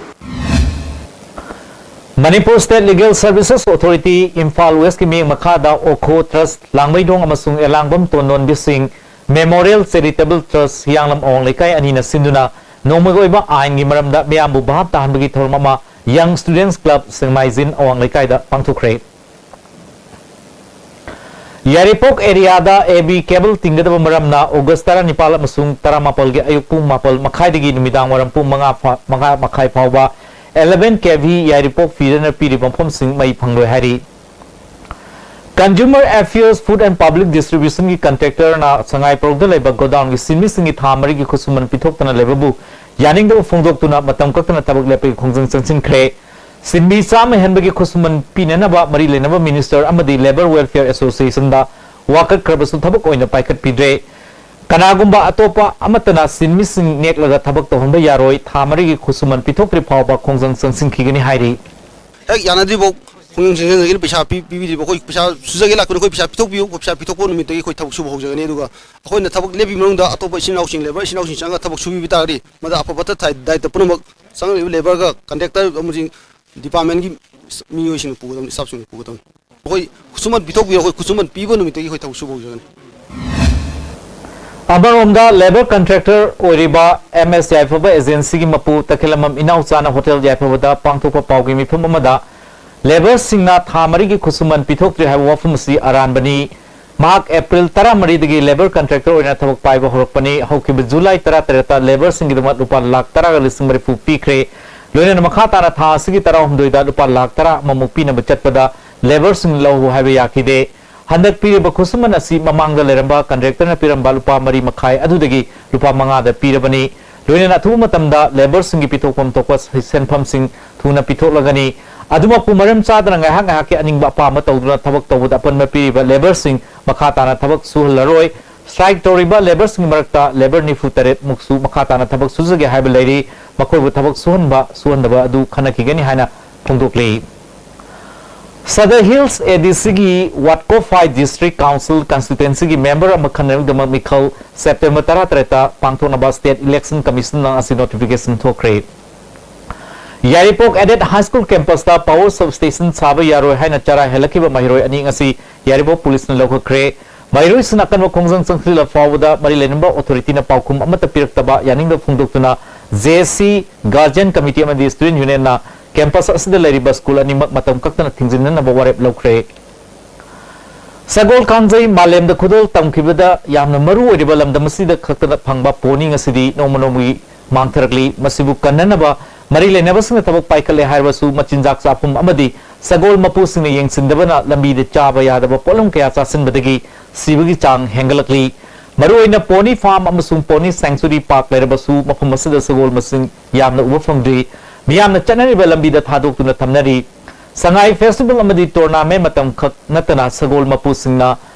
Manipur State Legal Services Authority, Imphal West ꯀꯤ ꯃꯤꯠꯌꯦꯡ ꯃꯈꯥꯗ ꯑꯣꯈꯣ Trust ꯂꯥꯡꯃꯩꯗꯣꯡ ꯑꯃꯁꯨꯡ ꯑꯦꯂꯥꯡꯕꯝ ꯇꯣꯟꯗꯣꯟꯕꯤꯁꯤꯡ Memorial Charitable Trust ꯍꯤꯌꯥꯡꯂꯝ ꯑꯋꯥꯡ ꯂꯩꯀꯥꯏ ꯑꯅꯤꯅ ꯁꯤꯟꯗꯨꯅ ꯅꯣꯡꯃꯒꯤ ꯑꯣꯏꯕ ꯑꯥꯏꯟꯒꯤ ꯃꯔꯝꯗ ꯃꯤꯌꯥꯝꯕꯨ ꯚꯥꯞ ꯇꯥꯍꯟꯕꯒꯤ ꯊꯧꯔꯝ ꯑꯃ Young Students Club ꯁꯦꯡꯃꯥꯏꯖꯤꯟ ꯑꯋꯥꯡ ꯂꯩꯀꯥꯏꯗ ꯄꯥꯡꯊꯣꯛꯈ꯭ꯔꯦ꯫ ꯌꯥꯏꯔꯤꯄꯣꯛ area the A V cable ꯇꯤꯡꯒꯗꯕ ꯃꯔꯝꯅ August ꯇꯔꯥꯅꯤꯄꯥꯜ ꯑꯃꯁꯨꯡ ꯇꯔꯥꯃꯥꯄꯜꯒꯤ ꯑꯌꯨꯛ ꯄꯨꯡ ꯃꯥꯄꯜ ꯃꯈꯥꯏꯗꯒꯤ ꯅꯨꯃꯤꯗꯥꯡ ꯋꯥꯏꯔꯝ ꯄꯨꯡ ꯃꯉꯥ ꯐꯥ-, ꯃꯉꯥ ꯃꯈꯥꯏ ꯐꯥꯎꯕ eleven K V Yairipok feederꯅ ꯄꯤꯔꯤꯕ ꯃꯐꯝꯁꯤꯡ ꯃꯩ ꯐꯪꯂꯣꯏ ꯍꯥꯏꯔꯤ꯫ Consumer Affairs, Food and Public Distribution ꯒꯤ contractor ꯅ ꯁꯉꯥꯏꯄ꯭ꯔꯧꯗ ꯂꯩꯕ godown ꯒꯤ ꯁꯤꯟꯃꯤꯁꯤꯡꯒꯤ ꯊꯥ ꯃꯔꯤꯒꯤ ꯈꯨꯠꯁꯨꯃꯟ ꯄꯤꯊꯣꯛꯇꯅ ꯂꯩꯕꯕꯨ ꯌꯥꯅꯤꯡꯗꯕ ꯐꯣꯡꯗꯣꯛꯇꯨꯅ ꯃꯇꯝ ꯀꯛꯇꯅ ꯊꯕꯛ ꯂꯦꯞꯄꯒꯤ ꯈꯣꯡꯖꯪ ꯆꯪꯁꯤꯟꯈ꯭ꯔꯦ꯫ ꯁꯤꯟꯃꯤ ꯆꯥꯝꯃ ꯍꯦꯟꯕꯒꯤ ꯈꯨꯠꯁꯨꯃꯟ ꯄꯤꯅꯅꯕ ꯃꯔꯤ ꯂꯩꯅꯕ minister ꯑꯃꯗꯤ Labour Welfare Association ꯗ ꯋꯥꯀꯠꯈ꯭ꯔꯕꯁꯨ ꯊꯕꯛ ꯑꯣꯏꯅ ꯄꯥꯏꯈꯠꯄꯤꯗ꯭ꯔꯦ꯫ ꯀꯅꯥꯒꯨꯝꯕ ꯑꯇꯣꯞꯄ ꯑꯃꯠꯇꯅ ꯁꯤꯟꯃꯤꯁꯤꯡ ꯅꯦꯛꯂꯒ ꯊꯕꯛ ꯇꯧꯍꯟꯕ ꯌꯥꯔꯣꯏ, ꯊꯥ ꯃꯔꯤꯒꯤ ꯈꯨꯠꯁꯨꯃꯟ ꯄꯤꯊꯣꯛꯇ꯭ꯔꯤ ꯐꯥꯎꯕ ꯈꯣꯡꯖꯪ ꯆꯪꯁꯤꯟꯈꯤꯒꯅꯤ ꯍꯥꯏꯔꯤ꯫ ꯍꯦꯛ ꯌꯥꯅꯗ꯭ꯔꯤꯐꯥꯎ ꯈꯣꯡꯖꯪ ꯆꯪꯁꯤꯟꯖꯒꯅꯤ꯫ ꯄꯩꯁꯥ ꯄꯤ-, ꯄꯤꯕꯤꯗ꯭ꯔꯤꯕ ꯑꯩꯈꯣꯏ ꯄꯩꯁꯥ ꯁꯨꯖꯒꯦ ꯂꯥꯛꯄꯅꯤ, ꯑꯩꯈꯣꯏ ꯄꯩꯁꯥ ꯄꯤꯊꯣꯛꯄꯤꯌꯨ, ꯑꯩꯈꯣꯏ ꯄꯩꯁꯥ ꯄꯤꯊꯣꯛꯄ ꯅꯨꯃꯤꯠꯇꯒꯤ ꯑꯩꯈꯣꯏ ꯊꯕꯛ ꯁꯨꯕ ꯍꯧꯖꯒꯅꯤ꯫ ꯑꯗꯨꯒ ꯑꯩꯈꯣꯏꯅ ꯊꯕꯛ ꯂꯦꯞꯄꯤ ꯃꯅꯨꯡꯗ ꯑꯇꯣꯞꯄ ꯏꯆꯤꯟ ꯏꯅꯥꯎꯁꯤꯡ, labour ꯏꯆꯤꯟ ꯏꯅꯥꯎꯁꯤꯡ ꯆꯪꯉꯒ ꯊꯕꯛ ꯁꯨꯕꯤꯕ ꯇꯥꯔꯒꯗꯤ ꯃꯗ ꯑꯐꯕ ꯐꯠꯇ ꯊꯥꯏ ꯗꯥꯏꯇ ꯄꯨꯝꯅꯃꯛ ꯆꯪꯂꯛꯂꯤꯕ labour ꯒ contractor ꯑꯃꯁꯨꯡ department ꯀꯤ ꯃꯤꯑꯣꯏꯁꯤꯡꯅ ꯄꯨꯒꯗꯕꯅꯤ, staff ꯁꯤꯡꯅ ꯄꯨꯒꯗꯕꯅꯤ꯫ ꯑꯩꯈꯣꯏ ꯈꯨꯠꯁꯨꯃꯟ ꯄꯤꯊꯣꯛꯄꯤꯔꯣ, ꯑꯩꯈꯣꯏ ꯈꯨꯠꯁꯨꯃꯟ ꯄꯤꯕ ꯅꯨꯃꯤꯠꯇꯒꯤ ꯑꯩꯈꯣꯏ ꯊꯕꯛ ꯁꯨꯕ ꯍꯧꯖꯒꯅꯤ꯫ ꯑꯃꯔꯣꯝꯗ, labour contractor ꯑꯣꯏꯔꯤꯕ M S ꯌꯥꯏꯐꯕ agency ꯒꯤ ꯃꯄꯨ ꯇꯈꯦꯂꯝꯕꯝ ꯏꯅꯥꯎꯆꯥꯅ hotel ꯌꯥꯏꯐꯕꯗ ꯄꯥꯡꯊꯣꯛꯄ ꯄꯥꯎꯒꯤ ꯃꯤꯐꯝ ꯑꯃꯗ labour ꯁꯤꯡꯅ ꯊꯥ ꯃꯔꯤꯒꯤ ꯈꯨꯠꯁꯨꯃꯟ ꯄꯤꯊꯣꯛꯇ꯭ꯔꯤ ꯍꯥꯏꯕ ꯋꯥꯐꯝ ꯑꯁꯤ ꯑꯔꯥꯟꯕꯅꯤ꯫ ꯃꯍꯥꯛ April ꯇꯔꯥꯃꯔꯤꯗꯒꯤ labour contractor ꯑꯣꯏꯅ ꯊꯕꯛ ꯄꯥꯏꯕ ꯍꯧꯔꯛꯄꯅꯤ꯫ ꯍꯧꯈꯤꯕ July ꯇꯔꯥꯇꯔꯦꯠꯇ labour ꯁꯤꯡꯒꯤꯗꯃꯛ ꯂꯨꯄꯥ ꯂꯥꯈ ꯇꯔꯥꯒ ꯂꯤꯁꯤꯡ ꯃꯔꯤꯐꯨ ꯄꯤꯈ꯭ꯔꯦ꯫ ꯂꯣꯏꯅꯅ ꯃꯈꯥ ꯇꯥꯅ ꯊꯥ ꯑꯁꯤꯒꯤ ꯇꯔꯥꯍꯨꯝꯗꯣꯏꯗ ꯂꯨꯄꯥ ꯂꯥꯈ ꯇꯔꯥ ꯑꯃꯃꯨꯛ ꯄꯤꯅꯕ ꯆꯠꯄꯗ labour ꯁꯤꯡ ꯂꯧ ꯍꯥꯏꯕ ꯌꯥꯈꯤꯗꯦ꯫ ꯍꯟꯗꯛ ꯄꯤꯔꯤꯕ ꯈꯨꯠꯁꯨꯃꯟ ꯑꯁꯤ ꯃꯃꯥꯡꯗ ꯂꯩꯔꯝꯕ contractor ꯅ ꯄꯤꯔꯝꯕ ꯂꯨꯄꯥ ꯃꯔꯤ ꯃꯈꯥꯏ ꯑꯗꯨꯗꯒꯤ ꯂꯨꯄꯥ ꯃꯉꯥꯗ ꯄꯤꯔꯕꯅꯤ꯫ ꯂꯣꯏꯅꯅ ꯑꯊꯨꯕ ꯃꯇꯝꯗ labour ꯁꯤꯡꯒꯤ ꯄꯤꯊꯣꯛꯐꯝ ꯊꯣꯛꯄ ꯁꯦꯟꯐꯝꯁꯤꯡ ꯊꯨꯅ ꯄꯤꯊꯣꯛꯂꯒꯅꯤ꯫ ꯑꯗꯨꯃꯛꯄꯨ ꯃꯔꯝ ꯆꯥꯗꯅ ꯉꯥꯏꯍꯥꯛ ꯉꯥꯏꯍꯥꯛꯀꯤ ꯑꯅꯤꯡꯕ ꯑꯄꯥꯝꯕ ꯇꯧꯗꯨꯅ ꯊꯕꯛ ꯇꯧꯕꯗ ꯑꯄꯟꯕ ꯄꯤꯔꯤꯕ labour ꯁꯤꯡ ꯃꯈꯥ ꯇꯥꯅ ꯊꯕꯛ ꯁꯨꯍꯜꯂꯔꯣꯏ꯫ Strike ꯇꯧꯔꯤꯕ labour ꯁꯤꯡꯒꯤ ꯃꯔꯛꯇ labour ꯅꯤꯐꯨ ꯇꯔꯦꯠ ꯃꯨꯛꯁꯨ ꯃꯈꯥ ꯇꯥꯅ ꯊꯕꯛ ꯁꯨꯖꯒꯦ ꯍꯥꯏꯕ ꯂꯩꯔꯤ꯫ ꯃꯈꯣꯏꯕꯨ ꯊꯕꯛ ꯁꯨꯍꯟꯕ, ꯁꯨꯍꯟꯗꯕ ꯑꯗꯨ ꯈꯟꯅꯈꯤꯒꯅꯤ ꯍꯥꯏꯅ ꯐꯣꯡꯗꯣꯛꯂꯤ꯫ Sadar Hills A D C ꯒꯤ ꯋꯥꯠꯀꯣꯐꯥꯏ District Council constituency ꯒꯤ member ꯑꯃ ꯈꯟꯅꯕꯒꯤꯗꯃꯛ ꯃꯤꯈꯜ September ꯇꯔꯥꯇꯔꯦꯠꯇ ꯄꯥꯡꯊꯣꯛꯅꯕ State Election Commission ꯅ ꯉꯁꯤ notification ꯊꯣꯛꯈ꯭ꯔꯦ꯫ ꯌꯥꯏꯔꯤꯄꯣꯛ Aided High School campus ꯇ power substation ꯁꯥꯕ ꯌꯥꯔꯣꯏ ꯍꯥꯏꯅ ꯆꯔꯥ ꯍꯦꯜꯂꯛꯈꯤꯕ ꯃꯍꯩꯔꯣꯏ ꯑꯅꯤ ꯉꯁꯤ ꯌꯥꯏꯔꯤꯄꯣꯛ police ꯅ ꯂꯧꯈꯠꯈ꯭ꯔꯦ꯫ ꯃꯍꯩꯔꯣꯏꯁꯤꯡꯅ ꯑꯀꯟꯕ ꯈꯣꯡꯖꯪ ꯆꯪꯁꯤꯜꯂꯕ ꯐꯥꯎꯕꯗ ꯃꯔꯤ ꯂꯩꯅꯕ authority ꯅ ꯄꯥꯎꯈꯨꯝ ꯑꯃꯠꯇ ꯄꯤꯔꯛꯇꯕ ꯌꯥꯅꯤꯡꯗꯕ ꯐꯣꯡꯗꯣꯛꯇꯨꯅ J A C, Guardian Committee ꯑꯃꯗꯤ Student Union ꯅ campus ꯑꯁꯤꯗ ꯂꯩꯔꯤꯕ school ꯑꯅꯤꯃꯛ ꯃꯇꯝ ꯀꯛꯇꯅ ꯊꯤꯡꯖꯤꯟꯅꯅꯕ ꯋꯥꯔꯦꯞ ꯂꯧꯈ꯭ꯔꯦ꯫ ꯁꯒꯣꯜ ꯀꯥꯡꯖꯩ ꯃꯥꯂꯦꯝꯗ ꯈꯨꯗꯣꯜ ꯇꯝꯈꯤꯕꯗ ꯌꯥꯝꯅ ꯃꯔꯨ ꯑꯣꯏꯔꯤꯕ ꯂꯝꯗꯝ ꯑꯁꯤꯗ ꯈꯛꯇꯗ ꯐꯪꯕ pony ꯉꯁꯤꯗꯤ ꯅꯣꯡꯃ ꯅꯣꯡꯃꯒꯤ ꯃꯥꯡꯊꯔꯛꯂꯤ꯫ ꯃꯁꯤꯕꯨ ꯀꯟꯅꯅꯕ ꯃꯔꯤ ꯂꯩꯅꯕꯁꯤꯡꯅ ꯊꯕꯛ ꯄꯥꯏꯈꯠꯂꯦ ꯍꯥꯏꯔꯕꯁꯨ ꯃꯆꯤꯟꯖꯥꯛ ꯆꯥꯐꯝ ꯑꯃꯗꯤ ꯁꯒꯣꯜ ꯃꯄꯨꯁꯤꯡꯅ ꯌꯦꯡꯁꯤꯟꯗꯕꯅ ꯂꯝꯕꯤꯗ ꯆꯥꯕ ꯌꯥꯗꯕ ꯄꯣꯠꯂꯝ ꯀꯌꯥ ꯆꯥꯁꯤꯟꯕꯗꯒꯤ ꯁꯤꯕꯒꯤ ꯆꯥꯡ ꯍꯦꯟꯒꯠꯂꯛꯂꯤ꯫ ꯃꯔꯨꯑꯣꯏꯅ pony farm ꯑꯃꯁꯨꯡ pony sanctuary park ꯂꯩꯔꯕꯁꯨ, ꯃꯐꯝ ꯑꯁꯤꯗ ꯁꯒꯣꯜ ꯃꯁꯤꯡ ꯌꯥꯝꯅ ꯎꯕ ꯐꯪꯗ꯭ꯔꯤ꯫ ꯃꯤꯌꯥꯝꯅ ꯆꯠꯅꯔꯤꯕ ꯂꯝꯕꯤꯗ ꯊꯥꯗꯣꯛꯇꯨꯅ ꯊꯝꯅꯔꯤ꯫ ꯁꯉꯥꯏ festival ꯑꯃꯗꯤ tournament ꯃꯇꯝ ꯈꯛ ꯅꯠꯇꯅ ꯁꯒꯣꯜ ꯃꯄꯨꯁꯤꯡꯅ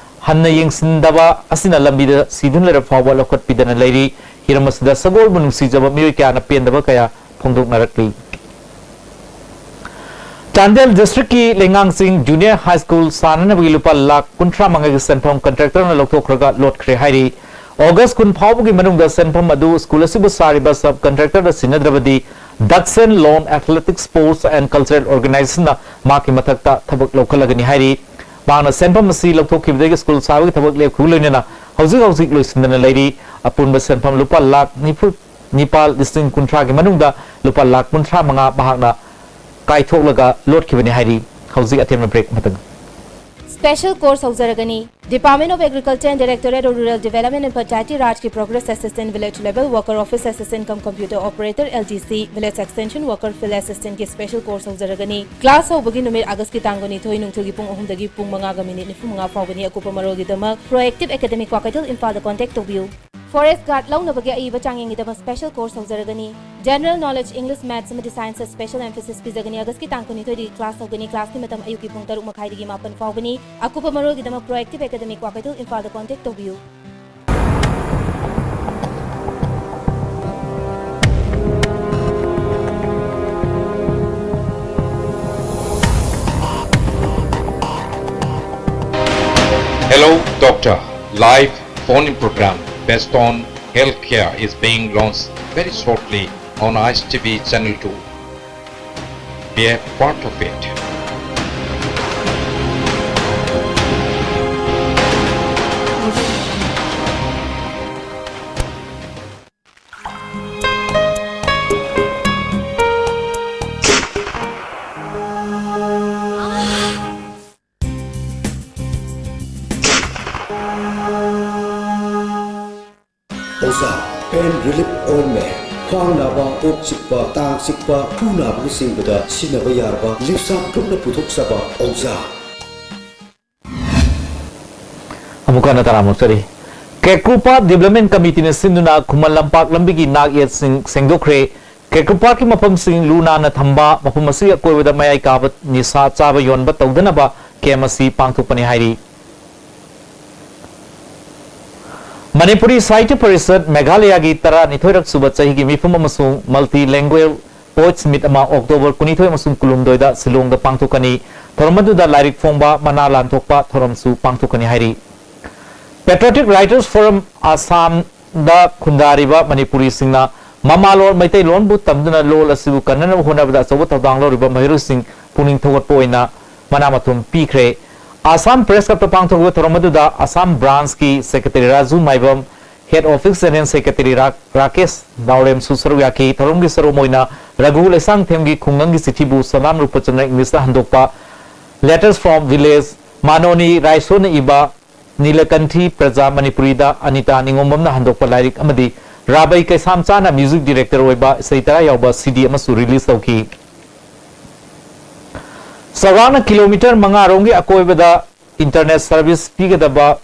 ꯍꯟꯅ ꯌꯦꯡꯁꯤꯟꯗꯕ ꯑꯁꯤꯅ ꯂꯝꯕꯤꯗ ꯁꯤꯗꯨꯅ ꯂꯩꯔꯕ ꯐꯥꯎꯕ ꯂꯧꯈꯠꯄꯤꯗꯅ ꯂꯩꯔꯤ꯫ ꯍꯤꯔꯝ ꯑꯁꯤꯗ ꯁꯒꯣꯜꯕꯨ ꯅꯨꯡꯁꯤꯖꯕ ꯃꯤꯑꯣꯏ ꯀꯌꯥꯅ ꯄꯦꯟꯗꯕ ꯀꯌꯥ ꯐꯣꯡꯗꯣꯛꯅꯔꯛꯂꯤ꯫ ꯆꯥꯟꯗꯦꯜ districtꯀꯤ ꯂꯩꯉꯥꯡꯆꯤꯡ Junior High School ꯁꯥꯅꯅꯕꯒꯤ ꯂꯨꯄꯥ ꯂꯥꯈ ꯀꯨꯟꯊ꯭ꯔꯥ ꯃꯉꯥꯒꯤ ꯁꯦꯟꯐꯝ contractorꯅ ꯂꯧꯊꯣꯛꯈ꯭ꯔꯒ ꯂꯣꯠꯈ꯭ꯔꯦ ꯍꯥꯏꯔꯤ꯫ August ꯀꯨꯟ ꯐꯥꯎꯕꯒꯤ ꯃꯅꯨꯡꯗ ꯁꯦꯟꯐꯝ ꯑꯗꯨ school ꯑꯁꯤꯕꯨ ꯁꯥꯔꯤꯕ sub contractorꯗ ꯁꯤꯟꯅꯗ꯭ꯔꯕꯗꯤ Dakshin Lone Athletic Sports and Cultural Organizationꯅ ꯃꯍꯥꯛꯀꯤ ꯃꯊꯛꯇ ꯊꯕꯛ ꯂꯧꯈꯠꯂꯒꯅꯤ ꯍꯥꯏꯔꯤ꯫ ꯃꯍꯥꯛꯅ ꯁꯦꯟꯐꯝ ꯑꯁꯤ ꯂꯧꯊꯣꯛꯈꯤꯕꯗꯒꯤ school ꯁꯥꯕꯒꯤ ꯊꯕꯛ ꯂꯦꯞꯈꯤꯕ ꯂꯣꯏꯅꯅ ꯍꯧꯖꯤꯛ ꯍꯧꯖꯤꯛ ꯂꯣꯏꯁꯤꯟꯗꯅ ꯂꯩꯔꯤ꯫ ꯑꯄꯨꯟꯕ ꯁꯦꯟꯐꯝ ꯂꯨꯄꯥ ꯂꯥꯈ ꯅꯤꯐꯨ ꯅꯤꯄꯥꯜ ꯂꯤꯁꯤꯡ ꯀꯨꯟꯊ꯭ꯔꯥꯒꯤ ꯃꯅꯨꯡꯗ ꯂꯨꯄꯥ ꯂꯥꯈ ꯀꯨꯟꯊ꯭ꯔꯥ ꯃꯉꯥ ꯃꯍꯥꯛꯅ ꯀꯥꯏꯊꯣꯛꯂꯒ ꯂꯣꯠꯈꯤꯕꯅꯤ ꯍꯥꯏꯔꯤ꯫ ꯍꯧꯖꯤꯛ ꯑꯊꯦꯡꯕ break ꯑꯃꯇꯪ꯫ Special course ꯍꯧꯖꯔꯒꯅꯤ꯫ Department of Agriculture and Directorate of Rural Development and Panchayati Rajꯀꯤ Progress Assistant, Village Level Worker, Office Assistant cum Computer Operator, L D C, Village Extension Worker, Field Assistantꯀꯤ special course ꯍꯧꯖꯔꯒꯅꯤ꯫ Class ꯍꯧꯕꯒꯤ ꯅꯨꯃꯤꯠ Augustꯀꯤ ꯇꯥꯡ ꯀꯨꯟꯅꯤꯊꯣꯏ, ꯅꯨꯡꯊꯤꯜꯒꯤ ꯄꯨꯡ ꯑꯍꯨꯝꯗꯒꯤ ꯄꯨꯡ ꯃꯉꯥꯒ minute ꯅꯤꯐꯨ ꯃꯉꯥ ꯐꯥꯎꯕꯅꯤ꯫ ꯑꯀꯨꯞꯄ ꯃꯔꯣꯜꯒꯤꯗꯃꯛ Proactive Academy, ꯀ꯭ꯋꯥꯀꯩꯊꯦꯜ, ꯏꯝꯐꯥꯜꯗ contact ꯇꯧꯕꯤꯌꯨ꯫ Forest guard ꯂꯧꯅꯕꯒꯤ ꯑꯏꯕ ꯆꯥꯡꯌꯦꯡꯒꯤꯗꯃꯛ special course ꯍꯧꯖꯔꯒꯅꯤ꯫ General knowledge, English, Maths ꯑꯃꯗꯤ Scienceꯇ special emphasis ꯄꯤꯖꯒꯅꯤ꯫ Augustꯀꯤ ꯇꯥꯡ ꯀꯨꯟꯅꯤꯊꯣꯏꯗꯒꯤ class ꯍꯧꯒꯅꯤ꯫ Classꯀꯤ ꯃꯇꯝ ꯑꯌꯨꯛꯀꯤ ꯄꯨꯡ ꯇꯔꯨꯛ ꯃꯈꯥꯏꯗꯒꯤ ꯃꯥꯄꯟ ꯐꯥꯎꯕꯅꯤ꯫ ꯑꯀꯨꯞꯄ ꯃꯔꯣꯜꯒꯤꯗꯃꯛ Proactive Academy, ꯀ꯭ꯋꯥꯀꯩꯊꯦꯜ, ꯏꯝꯐꯥꯜꯗ contact ꯇꯧꯕꯤꯌꯨ꯫ Hello, Doctor. Live phone-in program based on healthcare is being launched very shortly on I S T V Channel two. Be a part of it. Oza Pain Relief Ointment. ꯈ꯭ꯋꯥꯡ ꯅꯥꯕ, ꯀꯣꯛ ꯆꯤꯛꯄ, ꯇꯥꯡ ꯆꯤꯛꯄ, ꯈꯨ ꯅꯥꯕꯅꯆꯤꯡꯕꯗ ꯁꯤꯖꯤꯟꯅꯕ ꯌꯥꯔꯕ ꯂꯤꯞꯁꯥꯞ ꯒ꯭ꯔꯨꯞꯅ ꯄꯨꯊꯣꯛꯆꯕ ꯑꯣꯖꯥ꯫ ꯑꯃꯨꯛꯀ ꯍꯟꯅ ꯇꯔꯥꯃꯨꯛ ꯆꯠꯂꯤ꯫ ꯀꯦꯀ꯭ꯔꯨꯄꯥꯠ ꯗꯤꯕ꯭ꯂꯞꯃꯦꯟ ꯀꯃꯤꯇꯤꯅ ꯁꯤꯟꯗꯨꯅ ꯈꯨꯃꯟ ꯂꯝꯄꯥꯛ ꯂꯝꯕꯤꯒꯤ ꯅꯥꯛ ꯌꯦꯠꯁꯤꯡ ꯁꯦꯡꯗꯣꯛꯈ꯭ꯔꯦ꯫ ꯀꯦꯀ꯭ꯔꯨꯄꯥꯠꯀꯤ ꯃꯐꯝꯁꯤꯡ ꯂꯨ ꯅꯥꯟꯅ ꯊꯝꯕ, ꯃꯐꯝ ꯑꯁꯤꯒꯤ ꯑꯀꯣꯏꯕꯗ ꯃꯌꯥꯏ ꯀꯥꯕ ꯅꯤꯁꯥ ꯆꯥꯕ ꯌꯣꯟꯕ ꯇꯧꯗꯅꯕ ꯀꯦꯝ ꯑꯁꯤ ꯄꯥꯡꯊꯣꯛꯄꯅꯤ ꯍꯥꯏꯔꯤ꯫ ꯃꯅꯤꯄꯨꯔꯤ ꯁꯥꯍꯤꯇ꯭ꯌ ꯄꯔꯤꯁꯠ ꯃꯦꯘꯥꯂꯌꯥꯒꯤ ꯇꯔꯥꯅꯤꯊꯣꯏꯔꯛ ꯁꯨꯕ ꯆꯍꯤꯒꯤ ꯃꯤꯐꯝ ꯑꯃꯁꯨꯡ multilingual poets meet ꯑꯃ ꯑꯣꯛꯇꯣꯕꯔ ꯀꯨꯟꯅꯤꯊꯣꯏ ꯑꯃꯁꯨꯡ ꯀꯨꯟꯍꯨꯝꯗꯣꯏꯗ ꯁꯤꯂꯣꯡꯗ ꯄꯥꯡꯊꯣꯛꯀꯅꯤ꯫ ꯊꯧꯔꯝ ꯑꯗꯨꯗ ꯂꯥꯏꯔꯤꯛ ꯐꯣꯡꯕ, ꯃꯅꯥ ꯂꯥꯟꯊꯣꯛꯄ ꯊꯧꯔꯝꯁꯨ ꯄꯥꯡꯊꯣꯛꯀꯅꯤ ꯍꯥꯏꯔꯤ꯫ Patriotic Writers Forum ꯑꯁꯥꯝꯗ ꯈꯨꯟꯗꯥꯔꯤꯕ ꯃꯅꯤꯄꯨꯔꯤꯁꯤꯡꯅ ꯃꯃꯥꯂꯣꯟ ꯃꯩꯇꯩꯂꯣꯟꯕꯨ ꯇꯝꯗꯨꯅ ꯂꯣꯜ ꯑꯁꯤꯕꯨ ꯀꯟꯅꯅꯕ ꯍꯣꯠꯅꯕꯗ ꯑꯆꯧꯕ ꯊꯧꯗꯥꯡ ꯂꯧꯔꯤꯕ ꯃꯍꯩꯔꯣꯏꯁꯤꯡ ꯄꯨꯛꯅꯤꯡ ꯊꯧꯒꯠꯄ ꯑꯣꯏꯅ ꯃꯅꯥ ꯃꯊꯨꯝ ꯄꯤꯈ꯭ꯔꯦ꯫ ꯑꯁꯥꯝ ꯄ꯭ꯔꯦꯁ ꯀ꯭ꯂꯕꯇ ꯄꯥꯡꯊꯣꯛꯈꯤꯕ ꯊꯧꯔꯝ ꯑꯗꯨꯗ ꯑꯁꯥꯝ ꯕ꯭ꯔꯥꯟꯁꯀꯤ secretary Raju Maibam, head office general secretary ꯔꯥ-, ꯔꯥꯀꯦꯁ ꯗꯥꯎꯔꯦꯝꯁꯨ ꯁꯔꯨꯛ ꯌꯥꯈꯤ꯫ ꯊꯧꯔꯝꯒꯤ ꯁꯔꯨꯛ ꯑꯣꯏꯅ ꯔꯘꯨ ꯂꯩꯁꯥꯡꯊꯦꯝꯒꯤ ꯈꯨꯡꯒꯪꯒꯤ ꯆꯤꯊꯤꯕꯨ ꯁꯅꯥꯝ ꯔꯨꯄꯆꯟꯗ꯭ꯔ ꯏꯪꯂꯤꯁꯇ ꯍꯟꯗꯣꯛꯄ, Letters from Village, ꯃꯥꯅꯣꯅꯤ ꯔꯥꯏꯁꯣꯅ ꯏꯕ, ꯅꯤꯂꯀꯟꯊꯤ ꯄ꯭ꯔꯖꯥ ꯃꯅꯤꯄꯨꯔꯤꯗ ꯑꯅꯤꯇꯥ ꯅꯤꯉꯣꯝꯕꯝꯅ ꯍꯟꯗꯣꯛꯄ ꯂꯥꯏꯔꯤꯛ ꯑꯃꯗꯤ ꯔꯥꯕꯩ ꯀꯩꯁꯥꯝꯆꯥꯅ ꯃ꯭ꯌꯨꯖꯤꯛ ꯗꯤꯔꯦꯛꯇꯔ ꯑꯣꯏꯕ ꯏꯁꯩ ꯇꯔꯥ ꯌꯥꯎꯕ ꯁꯤꯗꯤ ꯑꯃꯁꯨ ꯔꯤꯂꯤꯖ ꯇꯧꯈꯤ꯫ ꯆꯥꯎꯔꯥꯛꯅ ꯀꯤꯂꯣꯃꯤꯇꯔ ꯃꯉꯥ ꯔꯣꯝꯒꯤ ꯑꯀꯣꯏꯕꯗ ꯏꯟꯇꯔꯅꯦꯠ ꯁꯔꯚꯤꯁ ꯄꯤꯒꯗꯕ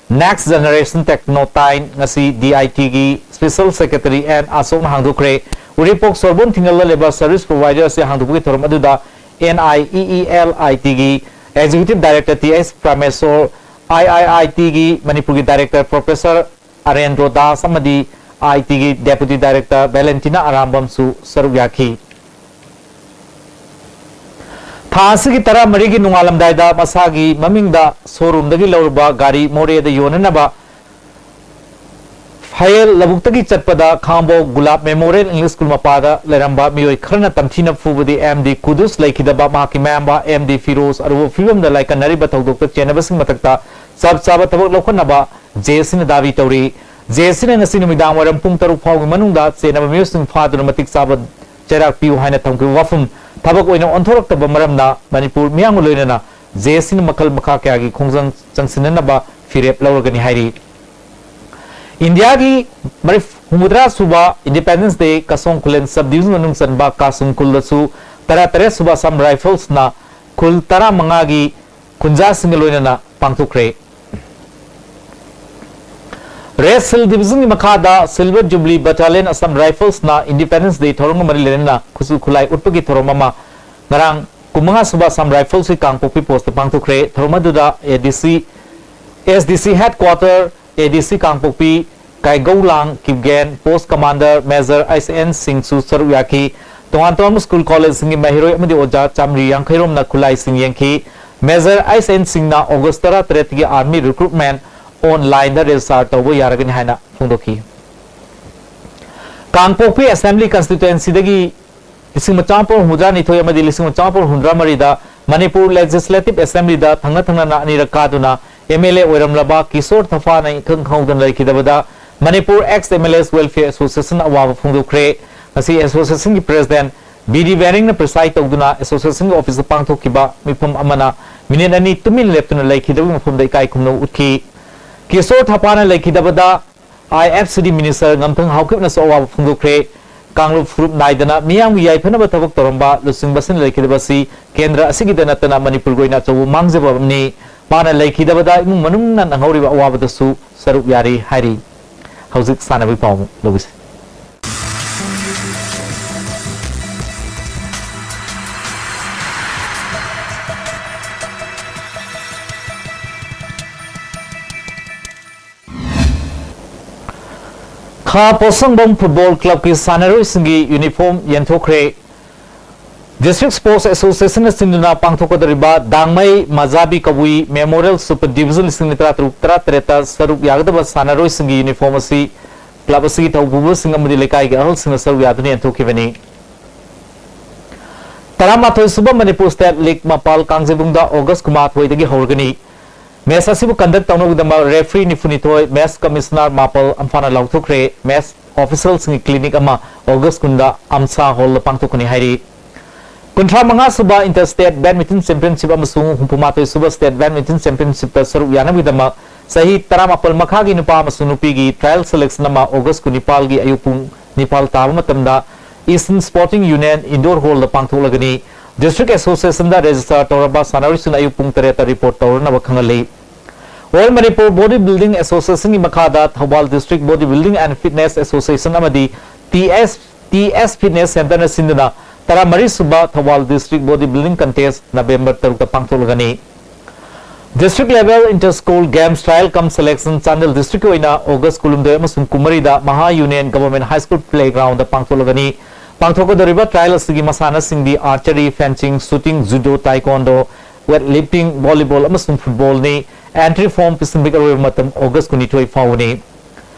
Next Generation Technotine ꯉꯁꯤ ꯗꯤ ꯑꯥꯏ ꯇꯤꯒꯤ ꯁ꯭ꯄꯦꯁꯦꯜ ꯁꯦꯀ꯭ꯔꯦꯇꯔꯤ ꯑꯦꯟ ꯑꯁꯣꯛꯅ ꯍꯥꯡꯗꯣꯛꯈ꯭ꯔꯦ꯫ ꯎꯔꯤꯄꯣꯛ ꯁꯣꯔꯕꯣꯟ ꯊꯤꯡꯒꯜꯗ ꯂꯩꯕ ꯁꯔꯚꯤꯁ ꯄ꯭ꯔꯣꯚꯥꯏꯗꯔ ꯑꯁꯤ ꯍꯥꯡꯗꯣꯛꯄꯒꯤ ꯊꯧꯔꯝ ꯑꯗꯨꯗ N I E E L I ꯇꯤꯒꯤ executive director T S Pramesor, I I I ꯇꯤꯒꯤ ꯃꯅꯤꯄꯨꯔꯒꯤ ꯗꯥꯏꯔꯦꯛꯇꯔ ꯄ꯭ꯔꯣꯐꯦꯁꯔ ꯑꯔꯦꯟꯗ꯭ꯔꯣ ꯗꯥꯁ ꯑꯃꯗꯤ ꯑꯥꯏ ꯇꯤꯒꯤ ꯗꯦꯄꯨꯇꯤ ꯗꯥꯏꯔꯦꯛꯇꯔ ꯚꯦꯂꯦꯟꯇꯤꯅꯥ ꯑꯔꯥꯝꯕꯝꯁꯨ ꯁꯔꯨꯛ ꯌꯥꯈꯤ꯫ ꯊꯥ ꯑꯁꯤꯒꯤ ꯇꯔꯥꯃꯔꯤꯒꯤ ꯅꯣꯡꯉꯥꯜꯂꯝꯗꯥꯏꯗ ꯃꯁꯥꯒꯤ ꯃꯃꯤꯡꯗ ꯁꯣꯔꯨꯝꯗꯒꯤ ꯂꯧꯔꯨꯕ ꯒꯥꯔꯤ ꯃꯣꯔꯦꯗ ꯌꯣꯟꯅꯅꯕ ꯐꯌꯦꯜ ꯂꯧꯕꯨꯛꯇꯒꯤ ꯆꯠꯄꯗ ꯈꯥꯡꯕꯣꯛ ꯒꯨꯂꯥꯞ ꯃꯦꯃꯣꯔꯤꯌꯦꯜ ꯏꯪꯂꯤꯁ ꯁ꯭ꯀꯨꯜ ꯃꯄꯥꯗ ꯂꯩꯔꯝꯕ ꯃꯤꯑꯣꯏ ꯈꯔꯅ ꯇꯝꯊꯤꯅ ꯐꯨꯕꯗꯤ ꯑꯦꯝ ꯗꯤ ꯀꯨꯗꯨꯁ ꯂꯩꯈꯤꯗꯕ ꯃꯍꯥꯛꯀꯤ ꯃꯌꯥꯝꯕ ꯑꯦꯝ ꯗꯤ ꯐꯤꯔꯣꯖ ꯑꯔꯨꯕ ꯐꯤꯕꯝꯗ ꯂꯥꯏꯀꯠꯅꯔꯤꯕ ꯊꯧꯗꯣꯛꯇ ꯆꯦꯟꯅꯕꯁꯤꯡ ꯃꯊꯛꯇ ꯆꯞ ꯆꯥꯕ ꯊꯕꯛ ꯂꯧꯈꯠꯅꯕ ꯖꯦ ꯑꯦꯁ ꯁꯤꯅ ꯗꯥꯕꯤ ꯇꯧꯔꯤ꯫ ꯖꯦ ꯑꯦꯁ ꯁꯤꯅ ꯉꯁꯤ ꯅꯨꯃꯤꯗꯥꯡ ꯋꯥꯏꯔꯝ ꯄꯨꯡ ꯇꯔꯨꯛ ꯐꯥꯎꯒꯤ ꯃꯅꯨꯡꯗ ꯆꯦꯟꯅꯕ ꯃꯤꯑꯣꯏꯁꯤꯡ ꯐꯥꯗꯨꯅ ꯃꯇꯤꯛ ꯆꯥꯕ ꯆꯩꯔꯥꯛ ꯄꯤꯌꯨ ꯍꯥꯏꯅ ꯊꯝꯈꯤꯕ ꯋꯥꯐꯝ ꯊꯕꯛ ꯑꯣꯏꯅ ꯑꯣꯟꯊꯣꯔꯛꯇꯕ ꯃꯔꯝꯅ ꯃꯅꯤꯄꯨꯔ ꯃꯤꯌꯥꯝꯒ ꯂꯣꯏꯅꯅ ꯖꯦ ꯑꯦꯁ ꯁꯤꯅ ꯃꯈꯜ ꯃꯈꯥ ꯀꯌꯥꯒꯤ ꯈꯣꯡꯖꯪ ꯆꯪꯁꯤꯟꯅꯅꯕ ꯐꯤꯔꯦꯞ ꯂꯧꯔꯒꯅꯤ ꯍꯥꯏꯔꯤ꯫ ꯏꯟꯗꯤꯌꯥꯒꯤ ꯃꯔꯤꯐ-, ꯍꯨꯝꯐꯨꯇꯔꯥ ꯁꯨꯕ Independence Day ꯀꯁꯣꯡ ꯈꯨꯂꯦꯟ Sub Division ꯃꯅꯨꯡ ꯆꯟꯕ ꯀꯥꯁꯨꯡ ꯈꯨꯜꯗꯁꯨ ꯇꯔꯥꯇꯔꯦꯠ ꯁꯨꯕ Assam Rifles ꯅ ꯈꯨꯜ ꯇꯔꯥꯃꯉꯥꯒꯤ ꯈꯨꯟꯖꯥꯁꯤꯡꯒ ꯂꯣꯏꯅꯅ ꯄꯥꯡꯊꯣꯛꯈ꯭ꯔꯦ꯫ Red Shield Division ꯒꯤ ꯃꯈꯥꯗ Silver Jubilee Battalion Assam Rifles ꯅ Independence Day ꯊꯧꯔꯝꯒ ꯃꯔꯤ ꯂꯩꯅꯅ ꯈꯨꯠꯁꯨ ꯈꯨꯠꯂꯥꯏ ꯎꯠꯄꯒꯤ ꯊꯧꯔꯝ ꯑꯃ ꯉꯔꯥꯡ ꯀꯨꯟꯃꯉꯥ ꯁꯨꯕ Assam Rifles ꯀꯤ ꯀꯥꯡꯄꯣꯛꯄꯤ post ꯇ ꯄꯥꯡꯊꯣꯛꯈ꯭ꯔꯦ꯫ ꯊꯧꯔꯝ ꯑꯗꯨꯗ A D C, S D C Headquarter, A D C Kangpokpi ꯀꯥꯏꯒꯧꯂꯥꯡ Kipgen, Post Commander Major S N ꯁꯤꯡꯁꯨ ꯁꯔꯨꯛ ꯌꯥꯈꯤ꯫ ꯇꯣꯉꯥꯟ ꯇꯣꯉꯥꯟꯕ ꯁ꯭ꯀꯨꯜ ꯀꯣꯂꯦꯖꯁꯤꯡꯒꯤ ꯃꯍꯩꯔꯣꯏ ꯑꯃꯗꯤ ꯑꯣꯖꯥ ꯆꯥꯃꯔꯤ ꯌꯥꯡꯈꯩ ꯔꯣꯝꯅ ꯈꯨꯠꯂꯥꯏꯁꯤꯡ ꯌꯦꯡꯈꯤ꯫ Major S N ꯁꯤꯡꯅ August ꯇꯔꯥꯇꯔꯦꯠꯇꯒꯤ army recruitment online ꯗ register ꯇꯧꯕ ꯌꯥꯔꯒꯅꯤ ꯍꯥꯏꯅ ꯐꯣꯡꯗꯣꯛꯈꯤ꯫ ꯀꯥꯡꯄꯣꯛꯄꯤ Assembly Constituency ꯗꯒꯤ ꯂꯤꯁꯤꯡ ꯑꯃ ꯆꯥꯃꯥꯄꯜ ꯍꯨꯝꯐꯨꯇꯔꯥ ꯅꯤꯊꯣꯏ ꯑꯃꯗꯤ ꯂꯤꯁꯤꯡ ꯑꯃ ꯆꯥꯃꯥꯄꯜ ꯍꯨꯝꯐꯨꯇꯔꯥ ꯃꯔꯤꯗ ꯃꯅꯤꯄꯨꯔ Legislative Assembly ꯗ ꯊꯪꯅ ꯊꯪꯅꯅ ꯑꯅꯤꯔꯛ ꯀꯥꯗꯨꯅ M L A ꯑꯣꯏꯔꯝꯂꯕ ꯀꯤꯁꯣꯔ ꯊꯄꯥꯅ ꯏꯈꯪ ꯈꯪꯍꯧꯗꯅ ꯂꯩꯈꯤꯗꯕꯗ Manipur Ex M L As Welfare Association ꯑꯋꯥꯕ ꯐꯣꯡꯗꯣꯛꯈ꯭ꯔꯦ꯫ ꯉꯁꯤ association ꯒꯤ president B D ꯕꯦꯔꯤꯡꯅ preside ꯇꯧꯗꯨꯅ association ꯒꯤ office ꯇ ꯄꯥꯡꯊꯣꯛꯈꯤꯕ ꯃꯤꯐꯝ ꯑꯃꯅ minute ꯑꯅꯤ ꯇꯨꯃꯤꯟ ꯂꯦꯞꯇꯨꯅ ꯂꯩꯈꯤꯗꯕꯒꯤ ꯃꯐꯝꯗ ꯏꯀꯥꯏ ꯈꯨꯝꯅꯕ ꯎꯠꯈꯤ꯫ Kishore ꯊꯄꯥꯅ ꯂꯩꯈꯤꯗꯕꯗ I F C D minister ꯉꯝꯊꯪ ꯍꯥꯎꯀꯤꯞꯅꯁꯨ ꯑꯋꯥꯕ ꯐꯣꯡꯗꯣꯛꯈ꯭ꯔꯦ꯫ ꯀꯥꯡꯂꯨꯞ ꯐꯨꯔꯨꯞ ꯅꯥꯏꯗꯅ ꯃꯤꯌꯥꯝꯒꯤ ꯌꯥꯏꯐꯅꯕ ꯊꯕꯛ ꯇꯧꯔꯝꯕ ꯂꯨꯆꯤꯡꯕꯁꯤꯡ ꯂꯩꯈꯤꯗꯕ ꯑꯁꯤ ꯀꯦꯟꯗ꯭ꯔ ꯑꯁꯤꯒꯤꯗ ꯅꯠꯇꯅ ꯃꯅꯤꯄꯨꯔꯒꯤ ꯑꯣꯏꯅ ꯑꯆꯧꯕ ꯃꯥꯡꯖꯕ ꯑꯃꯅꯤ꯫ ꯃꯥꯅ ꯂꯩꯈꯤꯗꯕꯗ ꯏꯃꯨꯡ ꯃꯅꯨꯡꯅ ꯅꯪꯍꯧꯔꯤꯕ ꯑꯋꯥꯕꯗꯁꯨ ꯁꯔꯨꯛ ꯌꯥꯔꯤ ꯍꯥꯏꯔꯤ꯫ ꯍꯧꯖꯤꯛ ꯁꯥꯟꯅꯕꯒꯤ ꯄꯥꯎ ꯑꯃꯨꯛ ꯂꯧꯁꯤ꯫ ꯈꯥ ꯄꯣꯠꯁꯪꯕꯝ Football Club ꯀꯤ ꯁꯥꯟꯅꯔꯣꯏꯁꯤꯡꯒꯤ uniform ꯌꯦꯟꯊꯣꯛꯈ꯭ꯔꯦ꯫ District Sports Association ꯅ ꯁꯤꯟꯗꯨꯅ ꯄꯥꯡꯊꯣꯛꯀꯗꯧꯔꯤꯕ ꯗꯥꯡꯃꯩ ꯃꯖꯥꯕꯤ ꯀꯕꯨꯏ Memorial Super Division ꯂꯤꯁꯤꯡ ꯑꯅꯤ ꯇꯔꯥꯇꯔꯨꯛ ꯇꯔꯥꯇꯔꯦꯠꯇ ꯁꯔꯨꯛ ꯌꯥꯒꯗꯕ ꯁꯥꯟꯅꯔꯣꯏꯁꯤꯡꯒꯤ uniform ꯑꯁꯤ club ꯑꯁꯤꯒꯤ ꯊꯧꯄꯨꯕꯁꯤꯡ ꯑꯃꯗꯤ ꯂꯩꯀꯥꯏꯒꯤ ꯑꯍꯜꯁꯤꯡꯅ ꯁꯔꯨꯛ ꯌꯥꯗꯨꯅ ꯌꯦꯟꯊꯣꯛꯈꯤꯕꯅꯤ꯫ ꯇꯔꯥꯃꯥꯊꯣꯏ ꯁꯨꯕ Manipur State League ꯃꯄꯥꯜ ꯀꯥꯡꯖꯩꯕꯨꯡꯗ August ꯀꯨꯟꯃꯥꯊꯣꯏꯗꯒꯤ ꯍꯧꯔꯒꯅꯤ꯫ Match ꯑꯁꯤꯕꯨ conduct ꯇꯧꯅꯕꯒꯤꯗꯃꯛ referee ꯅꯤꯐꯨꯅꯤꯊꯣꯏ, match commissioner ꯃꯥꯄꯜ ꯑꯝꯐꯥꯅ ꯂꯥꯎꯊꯣꯛꯈ꯭ꯔꯦ꯫ Match official ꯁꯤꯡꯒꯤ clinic ꯑꯃ August ꯀꯨꯟꯗ ꯑꯝꯁꯥ Hall ꯗ ꯄꯥꯡꯊꯣꯛꯀꯅꯤ ꯍꯥꯏꯔꯤ꯫ ꯀꯨꯟꯊ꯭ꯔꯥ ꯃꯉꯥ ꯁꯨꯕ Inter State Badminton Championship ꯑꯃꯁꯨꯡ ꯍꯨꯝꯐꯨ ꯃꯥꯊꯣꯏ ꯁꯨꯕ State Badminton Championship ꯇ ꯁꯔꯨꯛ ꯌꯥꯅꯕꯒꯤꯗꯃꯛ ꯆꯍꯤ ꯇꯔꯥꯃꯥꯄꯜ ꯃꯈꯥꯒꯤ ꯅꯨꯄꯥ ꯑꯃꯁꯨꯡ ꯅꯨꯄꯤꯒꯤ trial selection ꯑꯃ August ꯀꯨꯟꯅꯤꯄꯥꯜꯒꯤ ꯑꯌꯨꯛ ꯄꯨꯡ ꯅꯤꯄꯥꯜ ꯇꯥꯕ ꯃꯇꯝꯗ Eastern Sporting Union Indoor Hallꯗ ꯄꯥꯡꯊꯣꯛꯂꯒꯅꯤ꯫ District Associationꯗ register ꯇꯧꯔꯕ ꯁꯥꯟꯅꯔꯣꯏꯁꯤꯡꯅ ꯑꯌꯨꯛ ꯄꯨꯡ ꯇꯔꯦꯠꯇ report ꯇꯧꯔꯅꯕ ꯈꯪꯍꯜꯂꯤ꯫ All Manipur Body Building Associationꯒꯤ ꯃꯈꯥꯗ Thoubal District Body Building and Fitness Association ꯑꯃꯗꯤ TS TS Fitness Centreꯅ ꯁꯤꯟꯗꯨꯅ ꯇꯔꯥꯃꯔꯤ ꯁꯨꯕ Thoubal District Body Building Contest November ꯇꯔꯨꯛꯇ ꯄꯥꯡꯊꯣꯛꯂꯒꯅꯤ꯫ District Level Inter School Games Trial cum Selection Chandel Districtꯀꯤ ꯑꯣꯏꯅ August ꯀꯨꯟꯍꯨꯝꯗꯣꯏ ꯑꯃꯁꯨꯡ ꯀꯨꯟꯃꯔꯤꯗ Maha Union Government High School Playgroundꯗ ꯄꯥꯡꯊꯣꯛꯂꯒꯅꯤ꯫ ꯄꯥꯡꯊꯣꯛꯀꯗꯧꯔꯤꯕ trial ꯑꯁꯤꯒꯤ ꯃꯁꯥꯟꯅꯁꯤꯡꯗꯤ archery, fencing, shooting, judo, taekwondo, weightlifting, volleyball ꯑꯃꯁꯨꯡ footballꯅꯤ꯫ Entry form ꯄꯤꯁꯤꯟꯕꯒꯤ ꯑꯔꯣꯏꯕ ꯃꯇꯝ August ꯀꯨꯟꯅꯤꯊꯣꯏ ꯐꯥꯎꯕꯅꯤ꯫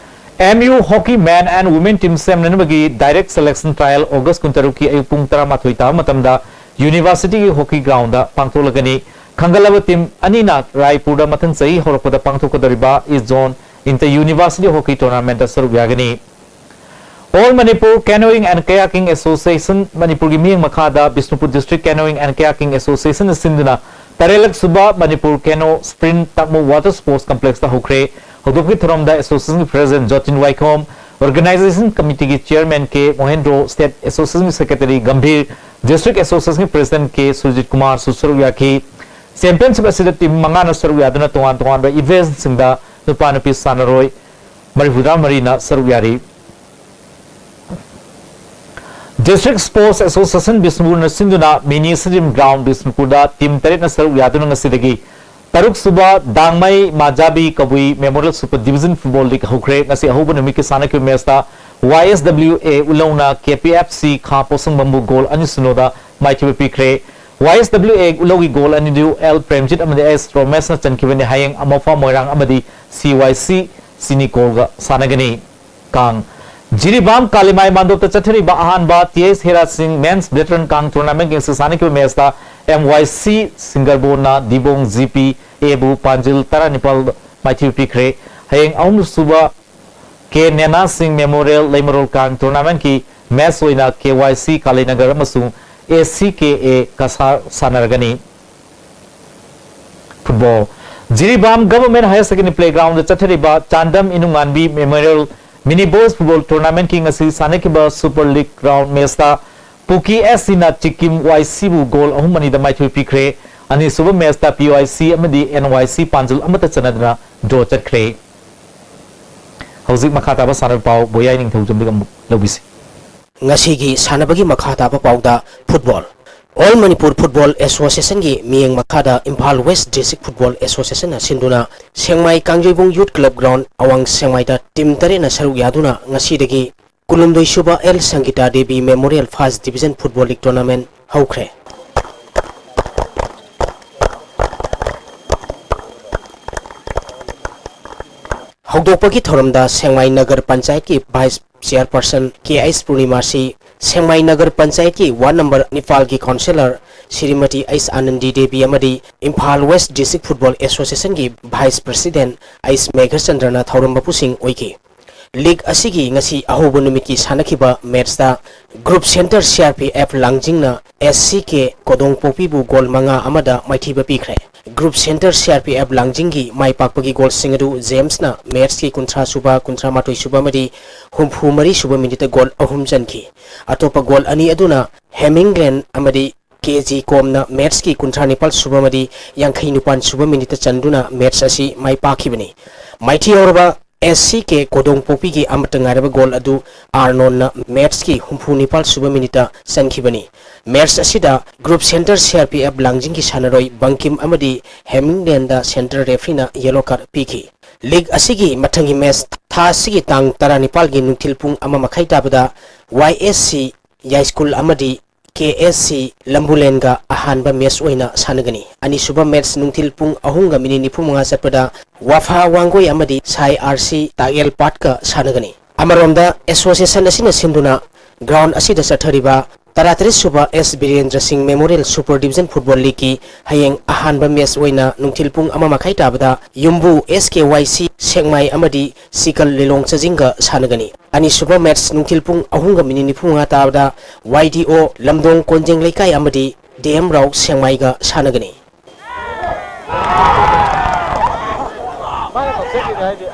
MU Hockey Men and Women Team ꯁꯦꯝꯅꯅꯕꯒꯤ Direct Selection Trial August ꯀꯨꯟꯇꯔꯨꯛꯀꯤ ꯑꯌꯨꯛ ꯄꯨꯡ ꯇꯔꯥꯃꯥꯊꯣꯏ ꯇꯥꯕ ꯃꯇꯝꯗ Universityꯒꯤ Hockey Groundꯗ ꯄꯥꯡꯊꯣꯛꯂꯒꯅꯤ꯫ ꯈꯟꯒꯠꯂꯕ team ꯑꯅꯤꯅ ꯔꯥꯏꯄꯨꯔꯗ ꯃꯊꯪ ꯆꯍꯤ ꯍꯧꯔꯛꯄꯗ ꯄꯥꯡꯊꯣꯛꯀꯗꯧꯔꯤꯕ East Zone Inter University Hockey Tournamentꯇ ꯁꯔꯨꯛ ꯌꯥꯒꯅꯤ꯫ All Manipur Canoeing and Kayaking Association ꯃꯅꯤꯄꯨꯔꯒꯤ ꯃꯤꯠꯌꯦꯡ ꯃꯈꯥꯗ Bishnupur District Canoeing and Kayaking Associationꯅ ꯁꯤꯟꯗꯨꯅ ꯇꯔꯦꯠꯂꯛ ꯁꯨꯕ Manipur Canoe Sprint ꯇꯥꯛꯃꯨ Water Sports Complexꯇ ꯍꯧꯈ꯭ꯔꯦ꯫ ꯍꯧꯗꯣꯛꯄꯒꯤ ꯊꯧꯔꯝꯗ Associationꯒꯤ President ꯖꯣꯇꯤꯟ ꯋꯥꯏꯈꯣꯝ, Organization Committeeꯒꯤ Chairman ꯀꯦ ꯃꯣꯍꯦꯟꯗ꯭ꯔꯣ, State Associationꯒꯤ Secretary Gambhir, District Associationꯒꯤ President ꯀꯦ ꯁꯨꯔꯖꯤꯠ ꯀꯨꯃꯥꯔꯁꯨ ꯁꯔꯨꯛ ꯌꯥꯈꯤ꯫ Championship ꯑꯁꯤꯗ team ꯃꯉꯥꯅ ꯁꯔꯨꯛ ꯌꯥꯗꯨꯅ ꯇꯣꯉꯥꯟ ꯇꯣꯉꯥꯟꯕ eventꯁꯤꯡꯗ ꯅꯨꯄꯥ ꯅꯨꯄꯤ ꯁꯥꯟꯅꯔꯣꯏ ꯃꯔꯤꯐꯨꯇꯔꯥ ꯃꯔꯤꯅ ꯁꯔꯨꯛ ꯌꯥꯔꯤ꯫ District Sports Association ꯕꯤꯁꯅꯨꯄꯨꯔꯅ ꯁꯤꯟꯗꯨꯅ Mini Stadium Ground ꯕꯤꯁꯅꯨꯄꯨꯔꯗ team ꯇꯔꯦꯠꯅ ꯁꯔꯨꯛ ꯌꯥꯗꯨꯅ ꯉꯁꯤꯗꯒꯤ ꯇꯔꯨꯛ ꯁꯨꯕ ꯗꯥꯡꯃꯩ ꯃꯥꯖꯥꯕꯤ ꯀꯕꯨꯏ Memorial Super Division Football League ꯍꯧꯈ꯭ꯔꯦ꯫ ꯉꯁꯤ ꯑꯍꯧꯕ ꯅꯨꯃꯤꯠꯀꯤ ꯁꯥꯟꯅꯈꯤꯕ matchꯇ YSWA ꯎꯂꯧꯅ KPFC ꯈꯥ ꯄꯣꯠꯁꯪꯕꯝꯕꯨ goal ꯑꯅꯤ ꯁꯤꯅꯣꯗ ꯃꯥꯏꯊꯤꯕ ꯄꯤꯈ꯭ꯔꯦ꯫ YSWA ꯎꯂꯧꯒꯤ goal ꯑꯅꯤꯗꯨ ꯑꯦꯜ ꯄ꯭ꯔꯦꯝꯖꯤꯠ ꯑꯃꯗꯤ ꯑꯦꯁ ꯔꯣꯃꯦꯁꯅ ꯆꯟꯈꯤꯕꯅꯤ꯫ ꯍꯌꯦꯡ ꯑꯃꯣꯐꯥ ꯃꯣꯏꯔꯥꯡ ꯑꯃꯗꯤ CYC ꯆꯤꯅꯤꯀꯣꯜꯒ ꯁꯥꯟꯅꯒꯅꯤ꯫ ꯀꯥꯡ ꯖꯤꯔꯤꯕꯥꯝ ꯀꯥꯂꯤꯃꯥꯏ ꯃꯥꯟꯗꯣꯞꯇ ꯆꯠꯊꯔꯤꯕ ꯑꯍꯥꯟꯕ ꯇꯤ ꯑꯦꯁ ꯍꯦꯔꯥ ꯁꯤꯡ Men's Veteran ꯀꯥꯡ Tournamentꯒꯤ ꯉꯁꯤ ꯁꯥꯟꯅꯈꯤꯕ matchꯇ MYC ꯁꯤꯡꯒꯔꯕꯣꯟꯅ ꯗꯤꯕꯣꯡ GPAꯕꯨ ꯄꯥꯟꯖꯤꯜ ꯇꯔꯥꯅꯤꯄꯥꯜ ꯃꯥꯏꯊꯤꯕ ꯄꯤꯈ꯭ꯔꯦ꯫ ꯍꯌꯦꯡ ꯑꯍꯨꯝꯁꯨꯕ ꯀꯦ ꯅꯦꯅꯥ ꯁꯤꯡ Memorial ꯂꯩꯃꯔꯣꯜ ꯀꯥꯡ Tournamentꯀꯤ match ꯑꯣꯏꯅ KYC ꯀꯥꯂꯤꯅꯒꯔ ꯑꯃꯁꯨꯡ ACKA Cachar ꯁꯥꯟꯅꯔꯒꯅꯤ꯫ Football꯫ Jiribam Government Higher Secondary Playground ꯗ ꯆꯠꯊꯔꯤꯕ Chandam ꯏꯅꯨꯡꯉꯥꯟꯕꯤ Memorial Mini Boys Football Tournament ꯀꯤ ꯉꯁꯤ ꯁꯥꯟꯅꯈꯤꯕ Super League Round Match ꯇ ꯄꯨꯀꯤ ꯑꯦꯁ ꯁꯤ ꯅ ꯆꯤꯛꯀꯤꯝ ꯋꯥꯏ ꯁꯤ ꯕꯨ goal ꯑꯍꯨꯝ ꯑꯅꯤꯗ ꯃꯥꯏꯊꯤꯕ ꯄꯤꯈ꯭ꯔꯦ꯫ ꯑꯅꯤꯁꯨꯕ match ꯇ ꯄꯤ ꯋꯥꯏ ꯁꯤ ꯑꯃꯗꯤ ꯑꯦꯟ ꯋꯥꯏ ꯁꯤ ꯄꯥꯟꯖꯨꯜ ꯑꯃꯠꯇ ꯆꯟꯅꯗꯅ draw ꯆꯠꯈ꯭ꯔꯦ꯫ ꯍꯧꯖꯤꯛ ꯃꯈꯥ ꯇꯥꯕ ꯁꯥꯟꯅꯕ ꯄꯥꯎ ꯕꯣꯌꯥꯏ ꯅꯤꯡꯊꯧꯖꯝꯗꯒꯤ ꯑꯃꯨꯛ ꯂꯧꯕꯤꯁꯤ꯫ ꯉꯁꯤꯒꯤ ꯁꯥꯟꯅꯕꯒꯤ ꯃꯈꯥ ꯇꯥꯕ ꯄꯥꯎꯗ football. All Manipur Football Association ꯒꯤ ꯃꯤꯠꯌꯦꯡ ꯃꯈꯥꯗ Imphal West District Football Association ꯅ ꯁꯤꯟꯗꯨꯅ ꯁꯦꯡꯃꯥꯏ ꯀꯥꯡꯖꯩꯕꯨꯡ Youth Club Ground ꯑꯋꯥꯡ ꯁꯦꯡꯃꯥꯏꯗ team ꯇꯔꯦꯠꯅ ꯁꯔꯨꯛ ꯌꯥꯗꯨꯅ ꯉꯁꯤꯗꯒꯤ ꯀꯨꯟꯍꯨꯝꯗꯣꯏ ꯁꯨꯕ L Sangita Devi Memorial First Division Football League Tournament ꯍꯧꯈ꯭ꯔꯦ꯫ ꯍꯧꯗꯣꯛꯄꯒꯤ ꯊꯧꯔꯝꯗ ꯁꯦꯡꯃꯥꯏ ꯅꯒꯔ ꯄꯟꯆꯥꯌꯠꯀꯤ Vice Chairperson ꯀꯦ ꯑꯩꯆ ꯄꯨꯔꯅꯤꯃꯥꯁꯤ, ꯁꯦꯡꯃꯥꯏ ꯅꯒꯔ ꯄꯟꯆꯥꯌꯠꯀꯤ Ward number ꯅꯤꯄꯥꯜꯒꯤ Councillor ꯁ꯭ꯔꯤꯃꯇꯤ ꯑꯩꯆ ꯑꯥꯅꯟꯗꯤ ꯗꯦꯕꯤ ꯑꯃꯗꯤ Imphal West District Football Association ꯒꯤ Vice President ꯑꯩꯆ ꯃꯦꯘꯆꯟꯗ꯭ꯔꯅ ꯊꯧꯔꯝ ꯃꯄꯨꯁꯤꯡ ꯑꯣꯏꯈꯤ꯫ League ꯑꯁꯤꯒꯤ ꯉꯁꯤ ꯑꯍꯧꯕ ꯅꯨꯃꯤꯠꯀꯤ ꯁꯥꯟꯅꯈꯤꯕ match ꯇ Group Center C R P F ꯂꯥꯡꯖꯤꯡꯅ ꯑꯦꯁ ꯁꯤ ꯀꯦ ꯀꯣꯗꯣꯡꯄꯣꯛꯄꯤꯕꯨ goal ꯃꯉꯥ ꯑꯃꯗ ꯃꯥꯏꯊꯤꯕ ꯄꯤꯈ꯭ꯔꯦ꯫ Group Center C R P F ꯂꯥꯡꯖꯤꯡꯒꯤ ꯃꯥꯏ ꯄꯥꯛꯄꯒꯤ goal ꯁꯤꯡ ꯑꯗꯨ ꯖꯦꯝꯁꯅ match ꯀꯤ ꯀꯨꯟꯊ꯭ꯔꯥ ꯁꯨꯕ, ꯀꯨꯟꯊ꯭ꯔꯥ ꯃꯥꯊꯣꯏ ꯁꯨꯕ ꯑꯃꯗꯤ ꯍꯨꯝꯐꯨ ꯃꯔꯤ ꯁꯨꯕ minute ꯇ goal ꯑꯍꯨꯝ ꯆꯟꯈꯤ꯫ ꯑꯇꯣꯞꯄ goal ꯑꯅꯤ ꯑꯗꯨꯅ ꯍꯦꯃꯤꯡꯒ꯭ꯂꯦꯟ ꯑꯃꯗꯤ ꯀꯦ ꯖꯤ ꯀꯣꯝꯅ match ꯀꯤ ꯀꯨꯟꯊ꯭ꯔꯥ ꯅꯤꯄꯥꯜ ꯁꯨꯕ ꯑꯃꯗꯤ ꯌꯥꯡꯈꯩ ꯅꯤꯄꯥꯜ ꯁꯨꯕ minute ꯇ ꯆꯟꯗꯨꯅ match ꯑꯁꯤ ꯃꯥꯏ ꯄꯥꯛꯈꯤꯕꯅꯤ꯫ ꯃꯥꯏꯊꯤꯍꯧꯔꯕ ꯑꯦꯁ ꯁꯤ ꯀꯦ ꯀꯣꯗꯣꯡꯄꯣꯛꯄꯤꯒꯤ ꯑꯃꯠꯇ ꯉꯥꯏꯔꯕ goal ꯑꯗꯨ ꯑꯥꯔꯅꯣꯟꯅ match ꯀꯤ ꯍꯨꯝꯐꯨ ꯅꯤꯄꯥꯜ ꯁꯨꯕ minute ꯇ ꯆꯟꯈꯤꯕꯅꯤ꯫ Match ꯑꯁꯤꯗ Group Center C R P F ꯂꯥꯡꯖꯤꯡꯒꯤ ꯁꯥꯟꯅꯔꯣꯏ ꯕꯪꯀꯤꯝ ꯑꯃꯗꯤ ꯍꯦꯃꯤꯡꯂꯦꯟꯗ central referee ꯅ yellow card ꯄꯤꯈꯤ꯫ League ꯑꯁꯤꯒꯤ ꯃꯊꯪꯒꯤ match ꯊꯥ ꯑꯁꯤꯒꯤ ꯇꯥꯡ ꯇꯔꯥꯅꯤꯄꯥꯜꯒꯤ ꯅꯨꯡꯊꯤꯜ ꯄꯨꯡ ꯑꯃ ꯃꯈꯥꯏ ꯇꯥꯕꯗ ꯋꯥꯏ ꯑꯦꯁ ꯁꯤ ꯌꯥꯏꯁ꯭ꯀꯨꯜ ꯑꯃꯗꯤ ꯀꯦ ꯑꯦꯁ ꯁꯤ ꯂꯝꯕꯨꯂꯦꯟꯒ ꯑꯍꯥꯟꯕ match ꯑꯣꯏꯅ ꯁꯥꯟꯅꯒꯅꯤ꯫ ꯑꯅꯤꯁꯨꯕ match ꯅꯨꯡꯊꯤꯜ ꯄꯨꯡ ꯑꯍꯨꯝꯒ minute ꯅꯤꯐꯨ ꯃꯉꯥ ꯆꯠꯄꯗ ꯋꯥꯐꯥ ꯋꯥꯡꯒꯣꯏ ꯑꯃꯗꯤ ꯁꯥꯏ ꯑꯥꯔ ꯁꯤ ꯇꯥꯛꯌꯦꯜ ꯄꯥꯠꯀ ꯁꯥꯟꯅꯒꯅꯤ꯫ ꯑꯃꯔꯣꯝꯗ association ꯑꯁꯤꯅ ꯁꯤꯟꯗꯨꯅ ground ꯑꯁꯤꯗ ꯆꯠꯊꯔꯤꯕ ꯇꯔꯥꯇꯔꯦꯠ ꯁꯨꯕ ꯑꯦꯁ ꯕꯤꯔꯦꯟꯗ꯭ꯔ ꯁꯤꯡ Memorial Super Division Football League ꯀꯤ ꯍꯌꯦꯡ ꯑꯍꯥꯟꯕ match ꯑꯣꯏꯅ ꯅꯨꯡꯊꯤꯜ ꯄꯨꯡ ꯑꯃ ꯃꯈꯥꯏ ꯇꯥꯕꯗ ꯌꯨꯝꯕꯨ ꯑꯦꯁ ꯀꯦ ꯋꯥꯏ ꯁꯤ ꯁꯦꯛꯃꯥꯏ ꯑꯃꯗꯤ ꯁꯤꯀꯜ ꯂꯤꯂꯣꯡ ꯆꯥꯖꯤꯡꯒ ꯁꯥꯟꯅꯒꯅꯤ꯫ ꯑꯅꯤꯁꯨꯕ match ꯅꯨꯡꯊꯤꯜ ꯄꯨꯡ ꯑꯍꯨꯝꯒ minute ꯅꯤꯐꯨ ꯃꯉꯥ ꯇꯥꯕꯗ ꯋꯥꯏ ꯗꯤ ꯑꯣ ꯂꯝꯗꯣꯡ ꯀꯣꯟꯖꯦꯡ ꯂꯩꯀꯥꯏ ꯑꯃꯗꯤ ꯗꯤ ꯑꯦꯝ ꯔꯥꯎ ꯁꯦꯛꯃꯥꯏꯒ ꯁꯥꯟꯅꯒꯅꯤ꯫ Shooting.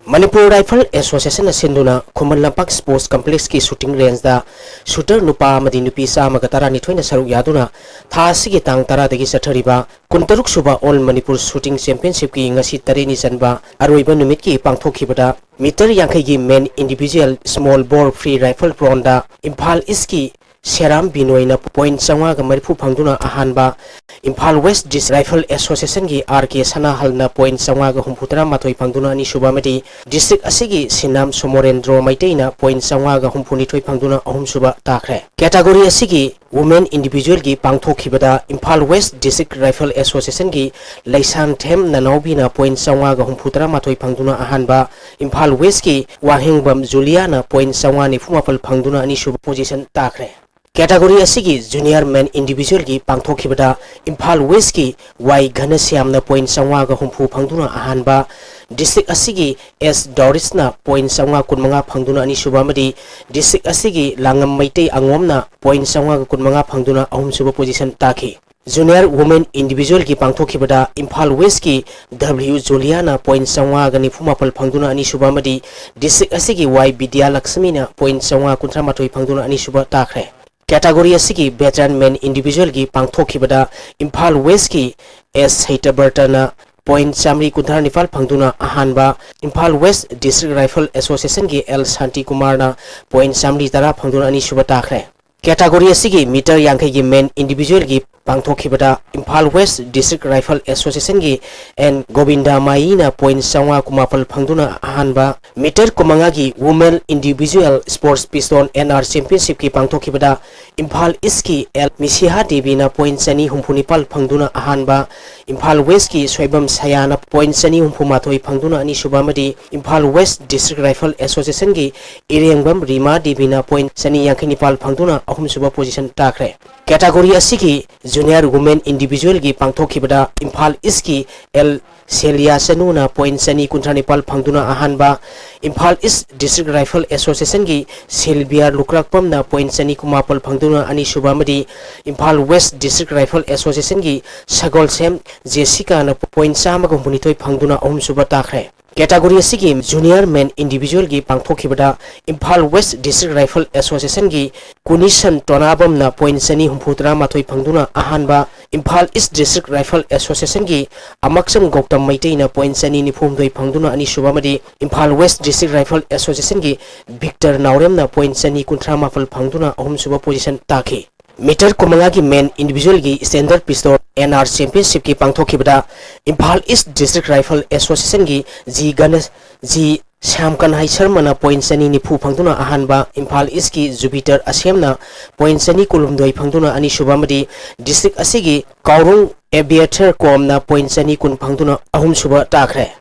Manipur Rifle Association ꯅ ꯁꯤꯟꯗꯨꯅ ꯈꯨꯃꯟ ꯂꯝꯄꯥꯛ Sports Complex ꯀꯤ shooting range ꯗ shooter ꯅꯨꯄꯥ ꯑꯃꯗꯤ ꯅꯨꯄꯤ ꯆꯥꯝꯃꯒ ꯇꯔꯥꯅꯤꯊꯣꯏꯅ ꯁꯔꯨꯛ ꯌꯥꯗꯨꯅ ꯊꯥ ꯑꯁꯤꯒꯤ ꯇꯥꯡ ꯇꯔꯥꯗꯒꯤ ꯆꯠꯊꯔꯤꯕ ꯀꯨꯟꯇꯔꯨꯛ ꯁꯨꯕ All Manipur Shooting Championship ꯀꯤ ꯉꯁꯤ ꯇꯔꯦꯠꯅꯤ ꯆꯟꯕ ꯑꯔꯣꯏꯕ ꯅꯨꯃꯤꯠꯀꯤ ꯄꯥꯡꯊꯣꯛꯈꯤꯕꯗ meter ꯌꯥꯡꯈꯩꯒꯤ men individual small bore free rifle round ꯗ ꯏꯝꯐꯥꯜ East ꯀꯤ ꯁꯦꯔꯥꯝ ꯕꯤꯅꯣꯏꯅ point ꯆꯥꯝꯃꯉꯥꯒ ꯃꯔꯤꯐꯨ ꯐꯪꯗꯨꯅ ꯑꯍꯥꯟꯕ, Imphal West District Rifle Association ꯒꯤ ꯑꯥꯔ ꯀꯦ ꯁꯅꯥꯍꯜꯅ point ꯆꯥꯝꯃꯉꯥꯒ ꯍꯨꯝꯐꯨꯇꯔꯥ ꯃꯥꯊꯣꯏ ꯐꯪꯗꯨꯅ ꯑꯅꯤꯁꯨꯕ ꯑꯃꯗꯤ district ꯑꯁꯤꯒꯤ ꯁꯤꯅꯥꯝ ꯁꯣꯃꯣꯔꯦꯟꯗ꯭ꯔꯣ ꯃꯩꯇꯩꯅ point ꯆꯥꯝꯃꯉꯥꯒ ꯍꯨꯝꯐꯨꯅꯤꯊꯣꯏ ꯐꯪꯗꯨꯅ ꯑꯍꯨꯝꯁꯨꯕ ꯇꯥꯈ꯭ꯔꯦ꯫ Category ꯑꯁꯤꯒꯤ women individual ꯒꯤ ꯄꯥꯡꯊꯣꯛꯈꯤꯕꯗ Imphal West District Rifle Association ꯒꯤ ꯂꯩꯁꯥꯡꯊꯦꯝ ꯅꯅꯥꯎꯕꯤꯅ point ꯆꯥꯝꯃꯉꯥꯒ ꯍꯨꯝꯐꯨꯇꯔꯥ ꯃꯥꯊꯣꯏ ꯐꯪꯗꯨꯅ ꯑꯍꯥꯟꯕ, ꯏꯝꯐꯥꯜ West ꯀꯤ ꯋꯥꯍꯦꯡꯕꯝ ꯖꯨꯂꯤꯌꯥꯅ point ꯆꯥꯝꯃꯉꯥ ꯅꯤꯐꯨ ꯃꯥꯄꯜ ꯐꯪꯗꯨꯅ ꯑꯅꯤꯁꯨꯕ position ꯇꯥꯈ꯭ꯔꯦ꯫ Category ꯑꯁꯤꯒꯤ junior men individual ꯒꯤ ꯄꯥꯡꯊꯣꯛꯈꯤꯕꯗ ꯏꯝꯐꯥꯜ West ꯀꯤ ꯋꯥꯏ ꯘꯅꯁ꯭ꯌꯥꯝꯅ point ꯆꯥꯝꯃꯉꯥꯒ ꯍꯨꯝꯐꯨ ꯐꯪꯗꯨꯅ ꯑꯍꯥꯟꯕ, district ꯑꯁꯤꯒꯤ ꯑꯦꯁ ꯗꯣꯔꯤꯁꯅ point ꯆꯥꯝꯃꯉꯥ ꯀꯨꯟꯃꯉꯥ ꯐꯪꯗꯨꯅ ꯑꯅꯤꯁꯨꯕ ꯑꯃꯗꯤ district ꯑꯁꯤꯒꯤ ꯂꯥꯡꯉꯝ ꯃꯩꯇꯩ ꯑꯉꯣꯝꯅ point ꯆꯥꯝꯃꯉꯥꯒ ꯀꯨꯟꯃꯉꯥ ꯐꯪꯗꯨꯅ ꯑꯍꯨꯝꯁꯨꯕ position ꯇꯥꯈꯤ꯫ Junior women individual ꯒꯤ ꯄꯥꯡꯊꯣꯛꯈꯤꯕꯗ ꯏꯝꯐꯥꯜ West ꯀꯤ ꯗꯕ꯭ꯂꯤꯎ ꯖꯨꯂꯤꯌꯥꯅ point ꯆꯥꯝꯃꯉꯥꯒ ꯅꯤꯐꯨ ꯃꯥꯄꯜ ꯐꯪꯗꯨꯅ ꯑꯅꯤꯁꯨꯕ ꯑꯃꯗꯤ district ꯑꯁꯤꯒꯤ ꯋꯥꯏ ꯕꯤꯗ꯭ꯌꯥꯂꯛꯁꯃꯤꯅ point ꯆꯥꯝꯃꯉꯥ ꯀꯨꯟꯊ꯭ꯔꯥ ꯃꯥꯊꯣꯏ ꯐꯪꯗꯨꯅ ꯑꯅꯤꯁꯨꯕ ꯇꯥꯈ꯭ꯔꯦ꯫ Category ꯑꯁꯤꯒꯤ veteran men individual ꯒꯤ ꯄꯥꯡꯊꯣꯛꯈꯤꯕꯗ ꯏꯝꯐꯥꯜ West ꯀꯤ ꯑꯦꯁ ꯁꯩꯇꯕ꯭ꯔꯇꯅ point ꯆꯥꯝꯃꯔꯤ ꯀꯨꯟꯊ꯭ꯔꯥ ꯅꯤꯄꯥꯜ ꯐꯪꯗꯨꯅ ꯑꯍꯥꯟꯕ, Imphal West District Rifle Association ꯒꯤ ꯑꯦꯜ ꯁꯥꯟꯇꯤ ꯀꯨꯃꯥꯔꯅ point ꯆꯥꯝꯃꯔꯤ ꯇꯔꯥ ꯐꯪꯗꯨꯅ ꯑꯅꯤꯁꯨꯕ ꯇꯥꯈ꯭ꯔꯦ꯫ Category ꯑꯁꯤꯒꯤ meter ꯌꯥꯡꯈꯩꯒꯤ men individual ꯒꯤ ꯄꯥꯡꯊꯣꯛꯈꯤꯕꯗ Imphal West District Rifle Association ꯒꯤ ꯑꯦꯟ ꯒꯣꯕꯤꯟꯗ ꯃꯥꯌꯤꯅ point ꯆꯥꯝꯃꯉꯥ ꯀꯨꯟꯃꯥꯄꯜ ꯐꯪꯗꯨꯅ ꯑꯍꯥꯟꯕ, meter ꯀꯨꯟꯃꯉꯥꯒꯤ women individual sports pistol N R championship ꯀꯤ ꯄꯥꯡꯊꯣꯛꯈꯤꯕꯗ ꯏꯝꯐꯥꯜ East ꯀꯤ ꯑꯦꯜ ꯃꯤꯁꯤꯍꯥ ꯗꯦꯕꯤꯅ point ꯆꯅꯤ ꯍꯨꯝꯐꯨ ꯅꯤꯄꯥꯜ ꯐꯪꯗꯨꯅ ꯑꯍꯥꯟꯕ, ꯏꯝꯐꯥꯜ West ꯀꯤ ꯁꯣꯏꯕꯝ ꯁꯌꯥꯅ point ꯆꯅꯤ ꯍꯨꯝꯐꯨ ꯃꯥꯊꯣꯏ ꯐꯪꯗꯨꯅ ꯑꯅꯤꯁꯨꯕ ꯑꯃꯗꯤ Imphal West District Rifle Association ꯒꯤ ꯏꯔꯦꯡꯕꯝ ꯔꯤꯃꯥ ꯗꯦꯕꯤꯅ point ꯆꯅꯤ ꯌꯥꯡꯈꯩ ꯅꯤꯄꯥꯜ ꯐꯪꯗꯨꯅ ꯑꯍꯨꯝꯁꯨꯕ position ꯇꯥꯈ꯭ꯔꯦ꯫ Category ꯑꯁꯤꯒꯤ junior women individual ꯒꯤ ꯄꯥꯡꯊꯣꯛꯈꯤꯕꯗ ꯏꯝꯐꯥꯜ East ꯀꯤ ꯑꯦꯜ ꯁꯦꯂꯤꯌꯥ ꯆꯅꯨꯅ point ꯆꯅꯤ ꯀꯨꯟꯊ꯭ꯔꯥ ꯅꯤꯄꯥꯜ ꯐꯪꯗꯨꯅ ꯑꯍꯥꯟꯕ, ꯏꯝꯐꯥꯜ ꯏꯁ ꯗꯤꯁꯇ꯭ꯔꯤꯛ ꯔꯥꯏꯐꯜ ꯑꯦꯁꯣꯁꯤꯌꯦꯁꯟꯒꯤ ꯁꯤꯜꯕꯤꯌꯥ ꯂꯨꯀ꯭ꯔꯥꯛꯄꯝꯅ point ꯆꯅꯤ ꯀꯨꯟꯃꯥꯄꯜ ꯐꯪꯗꯨꯅ ꯑꯅꯤꯁꯨꯕ ꯑꯃꯗꯤ ꯏꯝꯐꯥꯜ ꯋꯦꯁ ꯗꯤꯁꯇ꯭ꯔꯤꯛ ꯔꯥꯏꯐꯜ ꯑꯦꯁꯣꯁꯤꯌꯦꯁꯟꯒꯤ ꯁꯒꯣꯜꯁꯦꯝ ꯖꯦꯁꯤꯀꯥꯅ point ꯆꯥꯝꯃꯒ ꯍꯨꯝꯐꯨꯅꯤꯊꯣꯏ ꯐꯪꯗꯨꯅ ꯑꯍꯨꯝꯁꯨꯕ ꯇꯥꯈ꯭ꯔꯦ꯫ ꯀꯦꯇꯥꯒꯣꯔꯤ ꯑꯁꯤꯒꯤ ꯖꯨꯅꯤꯌꯔ ꯃꯦꯟ ꯏꯟꯗꯤꯚꯤꯖꯨꯋꯦꯜꯒꯤ ꯄꯥꯡꯊꯣꯛꯈꯤꯕꯗ ꯏꯝꯐꯥꯜ ꯋꯦꯁ ꯗꯤꯁꯇ꯭ꯔꯤꯛ ꯔꯥꯏꯐꯜ ꯑꯦꯁꯣꯁꯤꯌꯦꯁꯟꯒꯤ ꯀꯨꯅꯤꯁꯟ ꯇꯣꯅꯥꯕꯝꯅ point ꯆꯅꯤ ꯍꯨꯝꯐꯨ ꯇꯔꯥꯃꯥꯊꯣꯏ ꯐꯪꯗꯨꯅ ꯑꯍꯥꯟꯕ, ꯏꯝꯐꯥꯜ ꯏꯁ ꯗꯤꯁꯇ꯭ꯔꯤꯛ ꯔꯥꯏꯐꯜ ꯑꯦꯁꯣꯁꯤꯌꯦꯁꯟꯒꯤ ꯑꯃꯛꯆꯝ ꯒꯧꯇꯝ ꯃꯩꯇꯩꯅ point ꯆꯅꯤ ꯅꯤꯐꯨ ꯍꯨꯝꯗꯣꯏ ꯐꯪꯗꯨꯅ ꯑꯅꯤꯁꯨꯕ ꯑꯃꯗꯤ ꯏꯝꯐꯥꯜ ꯋꯦꯁ ꯗꯤꯁꯇ꯭ꯔꯤꯛ ꯔꯥꯏꯐꯜ ꯑꯦꯁꯣꯁꯤꯌꯦꯁꯟꯒꯤ ꯚꯤꯛꯇꯔ ꯅꯥꯎꯔꯦꯝꯅ point ꯆꯅꯤ ꯀꯨꯟꯊ꯭ꯔꯥ ꯃꯥꯄꯜ ꯐꯪꯗꯨꯅ ꯑꯍꯨꯝꯁꯨꯕ ꯄꯣꯖꯤꯁꯟ ꯇꯥꯈꯤ꯫ ꯃꯤꯇꯔ ꯀꯨꯟꯃꯉꯥꯒꯤ ꯃꯦꯟ ꯏꯟꯗꯤꯚꯤꯖꯨꯋꯦꯜꯒꯤ ꯁ꯭ꯇꯦꯟꯗꯔꯗ ꯄꯤꯁꯇꯣꯜ ꯑꯦꯟ ꯑꯥꯔ ꯆꯦꯝꯄꯤꯌꯟꯁꯤꯞꯀꯤ ꯄꯥꯡꯊꯣꯛꯈꯤꯕꯗ ꯏꯝꯐꯥꯜ ꯏꯁ ꯗꯤꯁꯇ꯭ꯔꯤꯛ ꯔꯥꯏꯐꯜ ꯑꯦꯁꯣꯁꯤꯌꯦꯁꯟꯒꯤ ꯖꯤ ꯒꯅꯦꯁ, ꯖꯤ ꯁ꯭ꯌꯥꯝ ꯀꯟꯍꯥꯏ ꯁꯔꯃꯅ point ꯆꯅꯤ ꯅꯤꯐꯨ ꯐꯪꯗꯨꯅ ꯑꯍꯥꯟꯕ, ꯏꯝꯐꯥꯜ ꯏꯁꯀꯤ ꯖꯨꯄꯤꯇꯔ ꯑꯁꯦꯝꯅ point ꯆꯅꯤ ꯀꯨꯟꯍꯨꯝꯗꯣꯏ ꯐꯪꯗꯨꯅ ꯑꯅꯤꯁꯨꯕ ꯑꯃꯗꯤ ꯗꯤꯁꯇ꯭ꯔꯤꯛ ꯑꯁꯤꯒꯤ ꯀꯥꯎꯔꯨꯡ ꯑꯦꯕꯤꯌꯦꯊꯔ ꯀꯣꯝꯅ point ꯆꯅꯤ ꯀꯨꯟ ꯐꯪꯗꯨꯅ ꯑꯍꯨꯝꯁꯨꯕ ꯇꯥꯈ꯭ꯔꯦ꯫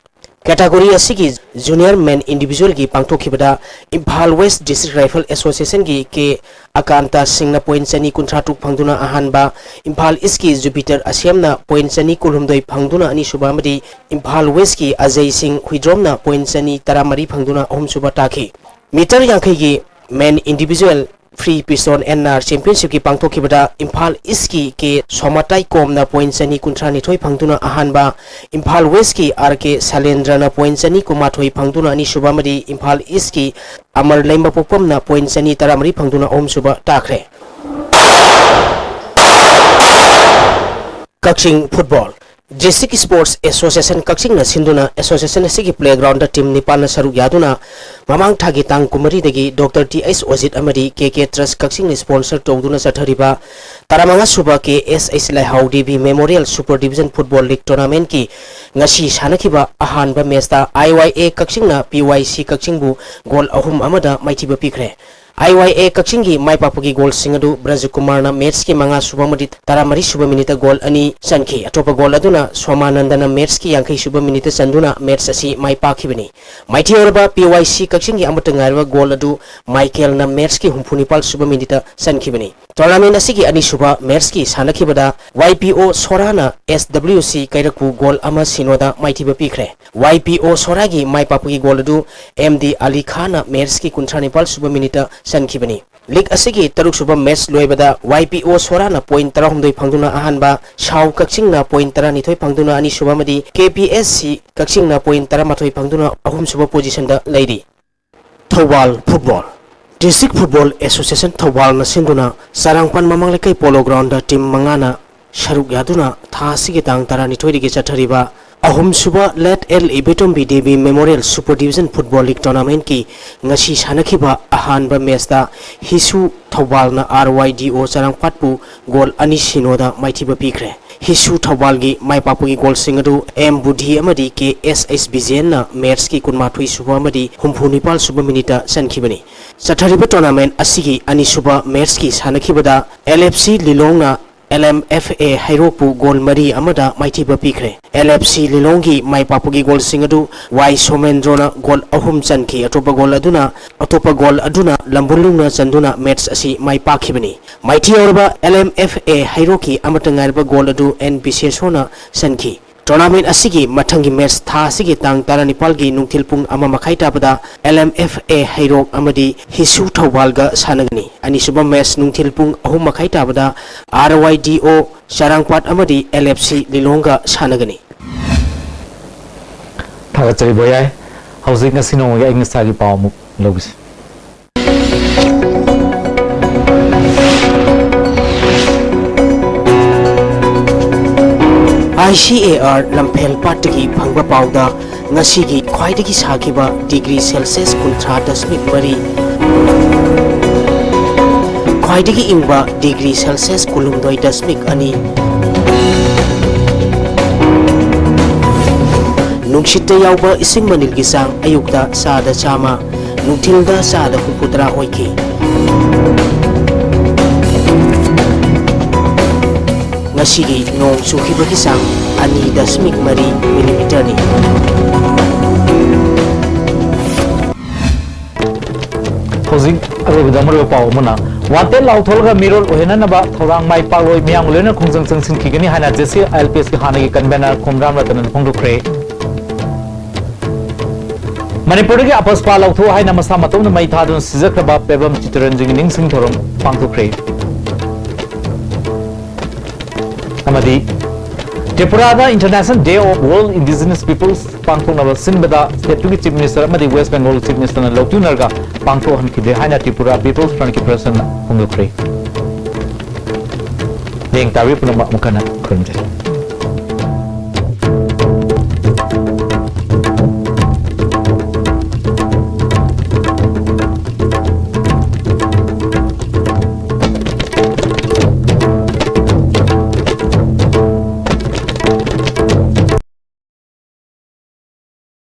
ꯀꯦꯇꯥꯒꯣꯔꯤ ꯑꯁꯤꯒꯤ ꯖꯨꯅꯤꯌꯔ ꯃꯦꯟ ꯏꯟꯗꯤꯚꯤꯖꯨꯋꯦꯜꯒꯤ ꯄꯥꯡꯊꯣꯛꯈꯤꯕꯗ ꯏꯝꯐꯥꯜ ꯋꯦꯁ ꯗꯤꯁꯇ꯭ꯔꯤꯛ ꯔꯥꯏꯐꯜ ꯑꯦꯁꯣꯁꯤꯌꯦꯁꯟꯒꯤ ꯀꯦ ꯑꯀꯥꯟꯇ ꯁꯤꯡꯅ point ꯆꯅꯤ ꯀꯨꯟꯊ꯭ꯔꯥ ꯇꯔꯨꯛ ꯐꯪꯗꯨꯅ ꯑꯍꯥꯟꯕ, ꯏꯝꯐꯥꯜ ꯏꯁꯀꯤ ꯖꯨꯄꯤꯇꯔ ꯑꯁꯦꯝꯅ point ꯆꯅꯤ ꯀꯨꯟꯍꯨꯝꯗꯣꯏ ꯐꯪꯗꯨꯅ ꯑꯅꯤꯁꯨꯕ ꯑꯃꯗꯤ ꯏꯝꯐꯥꯜ ꯋꯦꯁꯀꯤ ꯑꯖꯩ ꯁꯤꯡ ꯍꯨꯏꯗ꯭ꯔꯣꯝꯅ point ꯆꯅꯤ ꯇꯔꯥꯃꯔꯤ ꯐꯪꯗꯨꯅ ꯑꯍꯨꯝꯁꯨꯕ ꯇꯥꯈꯤ꯫ ꯃꯤꯇꯔ ꯌꯥꯡꯈꯩꯒꯤ men individual free pistol N R ꯆꯦꯝꯄꯤꯌꯟꯁꯤꯞꯀꯤ ꯄꯥꯡꯊꯣꯛꯈꯤꯕꯗ ꯏꯝꯐꯥꯜ ꯏꯁꯀꯤ ꯀꯦ ꯁꯣꯃꯥꯇꯥꯏ ꯀꯣꯝꯅ point ꯆꯅꯤ ꯀꯨꯟꯊ꯭ꯔꯥ ꯅꯤꯊꯣꯏ ꯐꯪꯗꯨꯅ ꯑꯍꯥꯟꯕ, ꯏꯝꯐꯥꯜ ꯋꯦꯁꯀꯤ ꯑꯥꯔ ꯀꯦ ꯁꯥꯂꯦꯟꯗ꯭ꯔꯅ point ꯆꯅꯤ ꯀꯨꯟꯃꯥꯊꯣꯏ ꯐꯪꯗꯨꯅ ꯑꯅꯤꯁꯨꯕ ꯑꯃꯗꯤ ꯏꯝꯐꯥꯜ ꯏꯁꯀꯤ ꯑꯃꯔ ꯂꯩꯃꯄꯣꯛꯄꯝꯅ point ꯆꯅꯤ ꯇꯔꯥꯃꯔꯤ ꯐꯪꯗꯨꯅ ꯑꯍꯨꯝꯁꯨꯕ ꯇꯥꯈ꯭ꯔꯦ꯫ ꯀꯛꯆꯤꯡ ꯐꯨꯠꯕꯣꯜ꯫ ꯗꯤꯁꯇ꯭ꯔꯤꯛ ꯁ꯭ꯄꯣꯔꯠꯁ ꯑꯦꯁꯣꯁꯤꯌꯦꯁꯟ ꯀꯛꯆꯤꯡꯅ ꯁꯤꯟꯗꯨꯅ ꯑꯦꯁꯣꯁꯤꯌꯦꯁꯟ ꯑꯁꯤꯒꯤ ꯄ꯭ꯂꯦꯒ꯭ꯔꯥꯎꯟꯗ ꯇꯤꯝ ꯅꯤꯄꯥꯟꯅ ꯁꯔꯨꯛ ꯌꯥꯗꯨꯅ ꯃꯃꯥꯡ ꯊꯥꯒꯤ ꯇꯥꯡ ꯀꯨꯟꯃꯔꯤꯗꯒꯤ ꯗꯣꯛꯇꯔ ꯇꯤ ꯑꯩꯆ ꯑꯣꯖꯤꯠ ꯑꯃꯗꯤ ꯀꯦ ꯀꯦ ꯇ꯭ꯔꯁ ꯀꯛꯆꯤꯡꯅ ꯁ꯭ꯄꯣꯟꯁꯔ ꯇꯧꯗꯨꯅ ꯆꯠꯊꯔꯤꯕ ꯇꯔꯥꯃꯉꯥ ꯁꯨꯕ ꯀꯦ S H Leihao Devi memorial super division football league ꯇꯣꯔꯅꯥꯃꯦꯟꯠꯀꯤ ꯉꯁꯤ ꯁꯥꯟꯅꯈꯤꯕ ꯑꯍꯥꯟꯕ ꯃꯦꯆꯇ ꯑꯥꯏ ꯋꯥꯏ ꯑꯦ ꯀꯛꯆꯤꯡꯅ ꯄꯤ ꯋꯥꯏ ꯁꯤ ꯀꯛꯆꯤꯡꯕꯨ ꯒꯣꯜ ꯑꯍꯨꯝ ꯑꯃꯗ ꯃꯥꯏꯊꯤꯕ ꯄꯤꯈ꯭ꯔꯦ꯫ ꯑꯥꯏ ꯋꯥꯏ ꯑꯦ ꯀꯛꯆꯤꯡꯒꯤ ꯃꯥꯏ ꯄꯥꯛꯄꯒꯤ ꯒꯣꯜꯁꯤꯡ ꯑꯗꯨ ꯕ꯭ꯔꯖꯀꯨꯃꯥꯔꯅ ꯃꯦꯆꯀꯤ ꯃꯉꯥ ꯁꯨꯕ ꯑꯃꯗꯤ ꯇꯔꯥꯃꯔꯤ ꯁꯨꯕ ꯃꯤꯅꯤꯠꯇ ꯒꯣꯜ ꯑꯅꯤ ꯆꯟꯈꯤ꯫ ꯑꯇꯣꯞꯄ ꯒꯣꯜ ꯑꯗꯨꯅ ꯁꯣꯃꯥꯅꯟꯗꯅ ꯃꯦꯆꯀꯤ ꯌꯥꯡꯈꯩ ꯁꯨꯕ ꯃꯤꯅꯤꯠꯇ ꯆꯟꯗꯨꯅ ꯃꯦꯆ ꯑꯁꯤ ꯃꯥꯏ ꯄꯥꯛꯈꯤꯕꯅꯤ꯫ ꯃꯥꯏꯊꯤꯔꯕ ꯄꯤ ꯋꯥꯏ ꯁꯤ ꯀꯛꯆꯤꯡꯒꯤ ꯑꯃꯠꯇ ꯉꯥꯏꯔꯕ ꯒꯣꯜ ꯑꯗꯨ ꯃꯥꯏꯀꯦꯜꯅ ꯃꯦꯆꯀꯤ ꯍꯨꯝꯐꯨ ꯅꯤꯄꯥꯜ ꯁꯨꯕ ꯃꯤꯅꯤꯠꯇ ꯆꯟꯈꯤꯕꯅꯤ꯫ ꯇꯣꯔꯅꯥꯃꯦꯟꯠ ꯑꯁꯤꯒꯤ ꯑꯅꯤꯁꯨꯕ ꯃꯦꯆꯀꯤ ꯁꯥꯟꯅꯈꯤꯕꯗ ꯋꯥꯏ ꯄꯤ ꯑꯣ ꯁꯣꯔꯥꯅ ꯑꯦꯁ ꯗꯕ꯭ꯂꯤꯎ ꯁꯤ ꯀꯩꯔꯛꯄꯨ ꯒꯣꯜ ꯑꯃ ꯁꯤꯅꯣꯗ ꯃꯥꯏꯊꯤꯕ ꯄꯤꯈ꯭ꯔꯦ꯫ ꯋꯥꯏ ꯄꯤ ꯑꯣ ꯁꯣꯔꯥꯒꯤ ꯃꯥꯏ ꯄꯥꯛꯄꯒꯤ ꯒꯣꯜ ꯑꯗꯨ ꯑꯦꯝ ꯗꯤ ꯑꯂꯤ ꯈꯥꯟꯅ ꯃꯦꯠꯁꯀꯤ ꯀꯨꯟꯊ꯭ꯔꯥ ꯅꯤꯄꯥꯜ ꯁꯨꯕ ꯃꯤꯅꯤꯠꯇ ꯆꯟꯈꯤꯕꯅꯤ꯫ ꯂꯤꯒ ꯑꯁꯤꯒꯤ ꯇꯔꯨꯛ ꯁꯨꯕ ꯃꯦꯠꯁ ꯂꯣꯏꯕꯗ ꯋꯥꯏ ꯄꯤ ꯑꯣ ꯁꯣꯔꯥꯅ ꯄꯣꯏꯟ ꯇꯔꯥꯍꯨꯝꯗꯣꯏ ꯐꯪꯗꯨꯅ ꯑꯍꯥꯟꯕ, ꯁꯥꯎ ꯀꯛꯆꯤꯡꯅ ꯄꯣꯏꯟ ꯇꯔꯥꯅꯤꯊꯣꯏ ꯐꯪꯗꯨꯅ ꯑꯅꯤꯁꯨꯕ ꯑꯃꯗꯤ K P S C ꯀꯛꯆꯤꯡꯅ point ꯇꯔꯥꯃꯥꯊꯣꯏ ꯐꯪꯗꯨꯅ ꯑꯍꯨꯝꯁꯨꯕ ꯄꯣꯖꯤꯁꯟꯗ ꯂꯩꯔꯤ꯫ Thoubal football. District football association ꯊꯧꯕꯥꯜꯅ ꯁꯤꯟꯗꯨꯅ ꯆꯔꯥꯡꯄꯥꯟ ꯃꯃꯥꯡ ꯂꯩꯀꯥꯏ ꯄꯣꯂꯣ ꯒ꯭ꯔꯥꯎꯟꯗ ꯇꯤꯝ ꯃꯉꯥꯅ ꯁꯔꯨꯛ ꯌꯥꯗꯨꯅ ꯊꯥ ꯑꯁꯤꯒꯤ ꯇꯥꯡ ꯇꯔꯥꯅꯤꯊꯣꯏꯗꯒꯤ ꯆꯠꯊꯔꯤꯕ ꯑꯍꯨꯝꯁꯨꯕ late L Ibetombi Devi memorial super division football league ꯇꯣꯔꯅꯥꯃꯦꯟꯠꯀꯤ ꯉꯁꯤ ꯁꯥꯟꯅꯈꯤꯕ ꯑꯍꯥꯟꯕ ꯃꯦꯠꯁꯇ ꯍꯤꯁꯨ ꯊꯧꯕꯥꯜꯅ ꯑꯥꯔ ꯋꯥꯏ ꯗꯤ ꯑꯣ ꯆꯔꯥꯡꯄꯥꯠꯄꯨ ꯒꯣꯜ ꯑꯅꯤ ꯁꯤꯅꯣꯗ ꯃꯥꯏꯊꯤꯕ ꯄꯤꯈ꯭ꯔꯦ꯫ ꯍꯤꯁꯨ ꯊꯧꯕꯥꯜꯒꯤ ꯃꯥꯏ ꯄꯥꯛꯄꯒꯤ ꯒꯣꯜꯁꯤꯡ ꯑꯗꯨ ꯑꯦꯝ ꯕꯨꯙꯤ ꯑꯃꯗꯤ ꯀꯦ ꯑꯦꯁ ꯑꯩꯆ ꯕꯤꯖꯦꯟꯅ ꯃꯦꯠꯁꯀꯤ ꯀꯨꯟꯃꯥꯊꯣꯏ ꯁꯨꯕ ꯑꯃꯗꯤ ꯍꯨꯝꯐꯨ ꯅꯤꯄꯥꯜ ꯁꯨꯕ ꯃꯤꯅꯤꯠꯇ ꯆꯟꯈꯤꯕꯅꯤ꯫ ꯆꯠꯊꯔꯤꯕ ꯇꯣꯔꯅꯥꯃꯦꯟꯠ ꯑꯁꯤꯒꯤ ꯑꯅꯤꯁꯨꯕ ꯃꯦꯠꯁꯀꯤ ꯁꯥꯟꯅꯈꯤꯕꯗ ꯑꯦꯜ ꯑꯦꯐ ꯁꯤ ꯂꯤꯂꯣꯡꯅ ꯑꯦꯜ ꯑꯦꯝ ꯑꯦꯐ ꯑꯦ ꯍꯩꯔꯣꯛꯄꯨ ꯒꯣꯜ ꯃꯔꯤ ꯑꯃꯗ ꯃꯥꯏꯊꯤꯕ ꯄꯤꯈ꯭ꯔꯦ꯫ ꯑꯦꯜ ꯑꯦꯐ ꯁꯤ ꯂꯤꯂꯣꯡꯒꯤ ꯃꯥꯏ ꯄꯥꯛꯄꯒꯤ ꯒꯣꯜꯁꯤꯡ ꯑꯗꯨ ꯋꯥꯏ ꯁꯣꯃꯦꯟꯗ꯭ꯔꯣꯅ ꯒꯣꯜ ꯑꯍꯨꯝ ꯆꯟꯈꯤ꯫ ꯑꯇꯣꯞꯄ ꯒꯣꯜ ꯑꯗꯨꯅ, ꯑꯇꯣꯞꯄ ꯒꯣꯜ ꯑꯗꯨꯅ ꯂꯝꯕꯨꯂꯨꯡꯅ ꯆꯟꯗꯨꯅ ꯃꯦꯠꯁ ꯑꯁꯤ ꯃꯥꯏ ꯄꯥꯛꯈꯤꯕꯅꯤ꯫ ꯃꯥꯏꯊꯤꯍꯧꯔꯕ ꯑꯦꯜ ꯑꯦꯝ ꯑꯦꯐ ꯑꯦ ꯍꯩꯔꯣꯛꯀꯤ ꯑꯃꯠꯇ ꯉꯥꯏꯔꯕ ꯒꯣꯜ ꯑꯗꯨ ꯑꯦꯟ ꯕꯤꯁꯦꯁꯣꯔꯅ ꯆꯟꯈꯤ꯫ ꯇꯣꯔꯅꯥꯃꯦꯟꯠ ꯑꯁꯤꯒꯤ ꯃꯊꯪꯒꯤ ꯃꯦꯠꯁ ꯊꯥ ꯑꯁꯤꯒꯤ ꯇꯥꯡ ꯇꯔꯥꯅꯤꯄꯥꯜꯒꯤ ꯅꯨꯡꯊꯤꯜ ꯄꯨꯡ ꯑꯃ ꯃꯈꯥꯏ ꯇꯥꯕꯗ ꯑꯦꯜ ꯑꯦꯝ ꯑꯦꯐ ꯑꯦ ꯍꯩꯔꯣꯛ ꯑꯃꯗꯤ ꯍꯤꯁꯨ ꯊꯧꯕꯥꯜꯒ ꯁꯥꯟꯅꯒꯅꯤ꯫ ꯑꯅꯤꯁꯨꯕ ꯃꯦꯠꯁ ꯅꯨꯡꯊꯤꯜ ꯄꯨꯡ ꯑꯍꯨꯝ ꯃꯈꯥꯏ ꯇꯥꯕꯗ ꯑꯥꯔ ꯋꯥꯏ ꯗꯤ ꯑꯣ ꯆꯔꯥꯡꯄꯥꯠ ꯑꯃꯗꯤ ꯑꯦꯜ ꯑꯦꯐ ꯁꯤ ꯂꯤꯂꯣꯡꯒ ꯁꯥꯟꯅꯒꯅꯤ꯫ ꯊꯥꯒꯠꯆꯔꯤ ꯚꯣꯌꯥꯏ꯫ ꯍꯧꯖꯤꯛ ꯉꯁꯤ ꯅꯣꯡꯃꯒꯤ ꯑꯏꯪ ꯑꯁꯥꯒꯤ ꯄꯥꯎ ꯑꯃꯨꯛ ꯂꯧꯈꯤꯁꯤ꯫ ꯑꯥꯏ ꯁꯤ ꯑꯦ ꯑꯥꯔ ꯂꯝꯐꯦꯜ ꯄꯥꯠꯇꯒꯤ ꯐꯪꯕ ꯄꯥꯎꯗ, ꯉꯁꯤꯒꯤ ꯈ꯭ꯋꯥꯏꯗꯒꯤ ꯁꯥꯈꯤꯕ ꯗꯤꯒ꯭ꯔꯤ ꯁꯦꯜꯁꯤꯌꯁ ꯀꯨꯟꯊ꯭ꯔꯥ ꯗꯁꯃꯤꯛ ꯃꯔꯤ, ꯈ꯭ꯋꯥꯏꯗꯒꯤ ꯏꯪꯕ ꯗꯤꯒ꯭ꯔꯤ ꯁꯦꯜꯁꯤꯌꯁ ꯀꯨꯟꯍꯨꯝꯗꯣꯏ ꯗꯁꯃꯤꯛ ꯑꯅꯤ, ꯅꯨꯡꯁꯤꯠꯇ ꯌꯥꯎꯕ ꯏꯁꯤꯡ ꯃꯅꯤꯜꯒꯤ ꯆꯥꯡ ꯑꯌꯨꯛꯇ ꯆꯥꯗ ꯆꯥꯝꯃ, ꯅꯨꯡꯊꯤꯜꯗ ꯆꯥꯗ ꯍꯨꯝꯐꯨꯇꯔꯥ ꯑꯣꯏꯈꯤ꯫ ꯉꯁꯤꯒꯤ ꯅꯣꯡ ꯆꯨꯈꯤꯕꯒꯤ ꯆꯥꯡ ꯑꯅꯤ ꯗꯁꯃꯤꯛ ꯃꯔꯤ ꯃꯤꯂꯤꯃꯤꯇꯔꯅꯤ꯫ ꯍꯧꯖꯤꯛ ꯑꯔꯣꯏꯕꯗ ꯑꯃꯔꯣꯏꯕ ꯄꯥꯎ ꯑꯃꯅ, ꯋꯥꯟꯇꯦꯠ ꯂꯥꯎꯊꯣꯛꯂꯒ ꯃꯤꯔꯣꯜ ꯑꯣꯏꯍꯟꯅꯅꯕ ꯊꯧꯔꯥꯡ ꯃꯥꯏ ꯄꯥꯛꯂꯣꯏ, ꯃꯤꯌꯥꯝꯒ ꯂꯣꯏꯅꯅ ꯈꯣꯡꯖꯪ ꯆꯪꯁꯤꯟꯈꯤꯒꯅꯤ ꯍꯥꯏꯅ J C I L P ꯑꯦꯁꯀꯤ ꯍꯥꯟꯅꯒꯤ ꯀꯟꯚꯦꯅꯔ ꯈꯣꯝꯔꯥꯝ ꯔꯇꯟꯅ ꯐꯣꯡꯗꯣꯛꯈ꯭ꯔꯦ꯫ ꯃꯅꯤꯄꯨꯔꯗꯒꯤ ꯑꯄꯁꯄꯥ ꯂꯧꯊꯣꯛ ꯍꯥꯏꯅ ꯃꯁꯥ ꯃꯇꯣꯝꯅ ꯃꯩ ꯊꯥꯗꯨꯅ ꯁꯤꯖꯈ꯭ꯔꯕ ꯄꯦꯕꯝ ꯆꯤꯠꯇꯔꯟꯖꯟꯒꯤ ꯅꯤꯡꯁꯤꯡ ꯊꯧꯔꯝ ꯄꯥꯡꯊꯣꯛꯈ꯭ꯔꯦ꯫ ꯑꯃꯗꯤ ꯇ꯭ꯔꯤꯄꯨꯔꯥꯗ International Day of World Indigenous Peoples ꯄꯥꯡꯊꯣꯛꯅꯕ ꯁꯤꯟꯕꯗ ꯁ꯭ꯇꯦꯠꯇꯨꯒꯤ ꯆꯤꯐ ꯃꯤꯅꯤꯁꯇꯔ ꯑꯃꯗꯤ ꯋꯦꯁ ꯕꯦꯡꯒꯣꯜ ꯆꯤꯐ ꯃꯤꯅꯤꯁꯇꯔꯅ ꯂꯧꯇꯨꯅꯔꯒ ꯄꯥꯡꯊꯣꯛꯍꯟꯈꯤꯗꯦ ꯍꯥꯏꯅ ꯇ꯭ꯔꯤꯄꯨꯔꯥ ꯄꯤꯄꯜꯁ ꯐ꯭ꯔꯟꯠꯀꯤ ꯄ꯭ꯔꯁꯤꯗꯦꯟꯠꯅ ꯐꯣꯡꯗꯣꯛꯈ꯭ꯔꯦ꯫ ꯂꯦꯡ ꯇꯥꯕꯤꯔꯤꯕ ꯄꯨꯝꯅꯃꯛ ꯑꯃꯨꯛ ꯍꯟꯅ ꯈꯨꯔꯨꯝꯖꯔꯤ꯫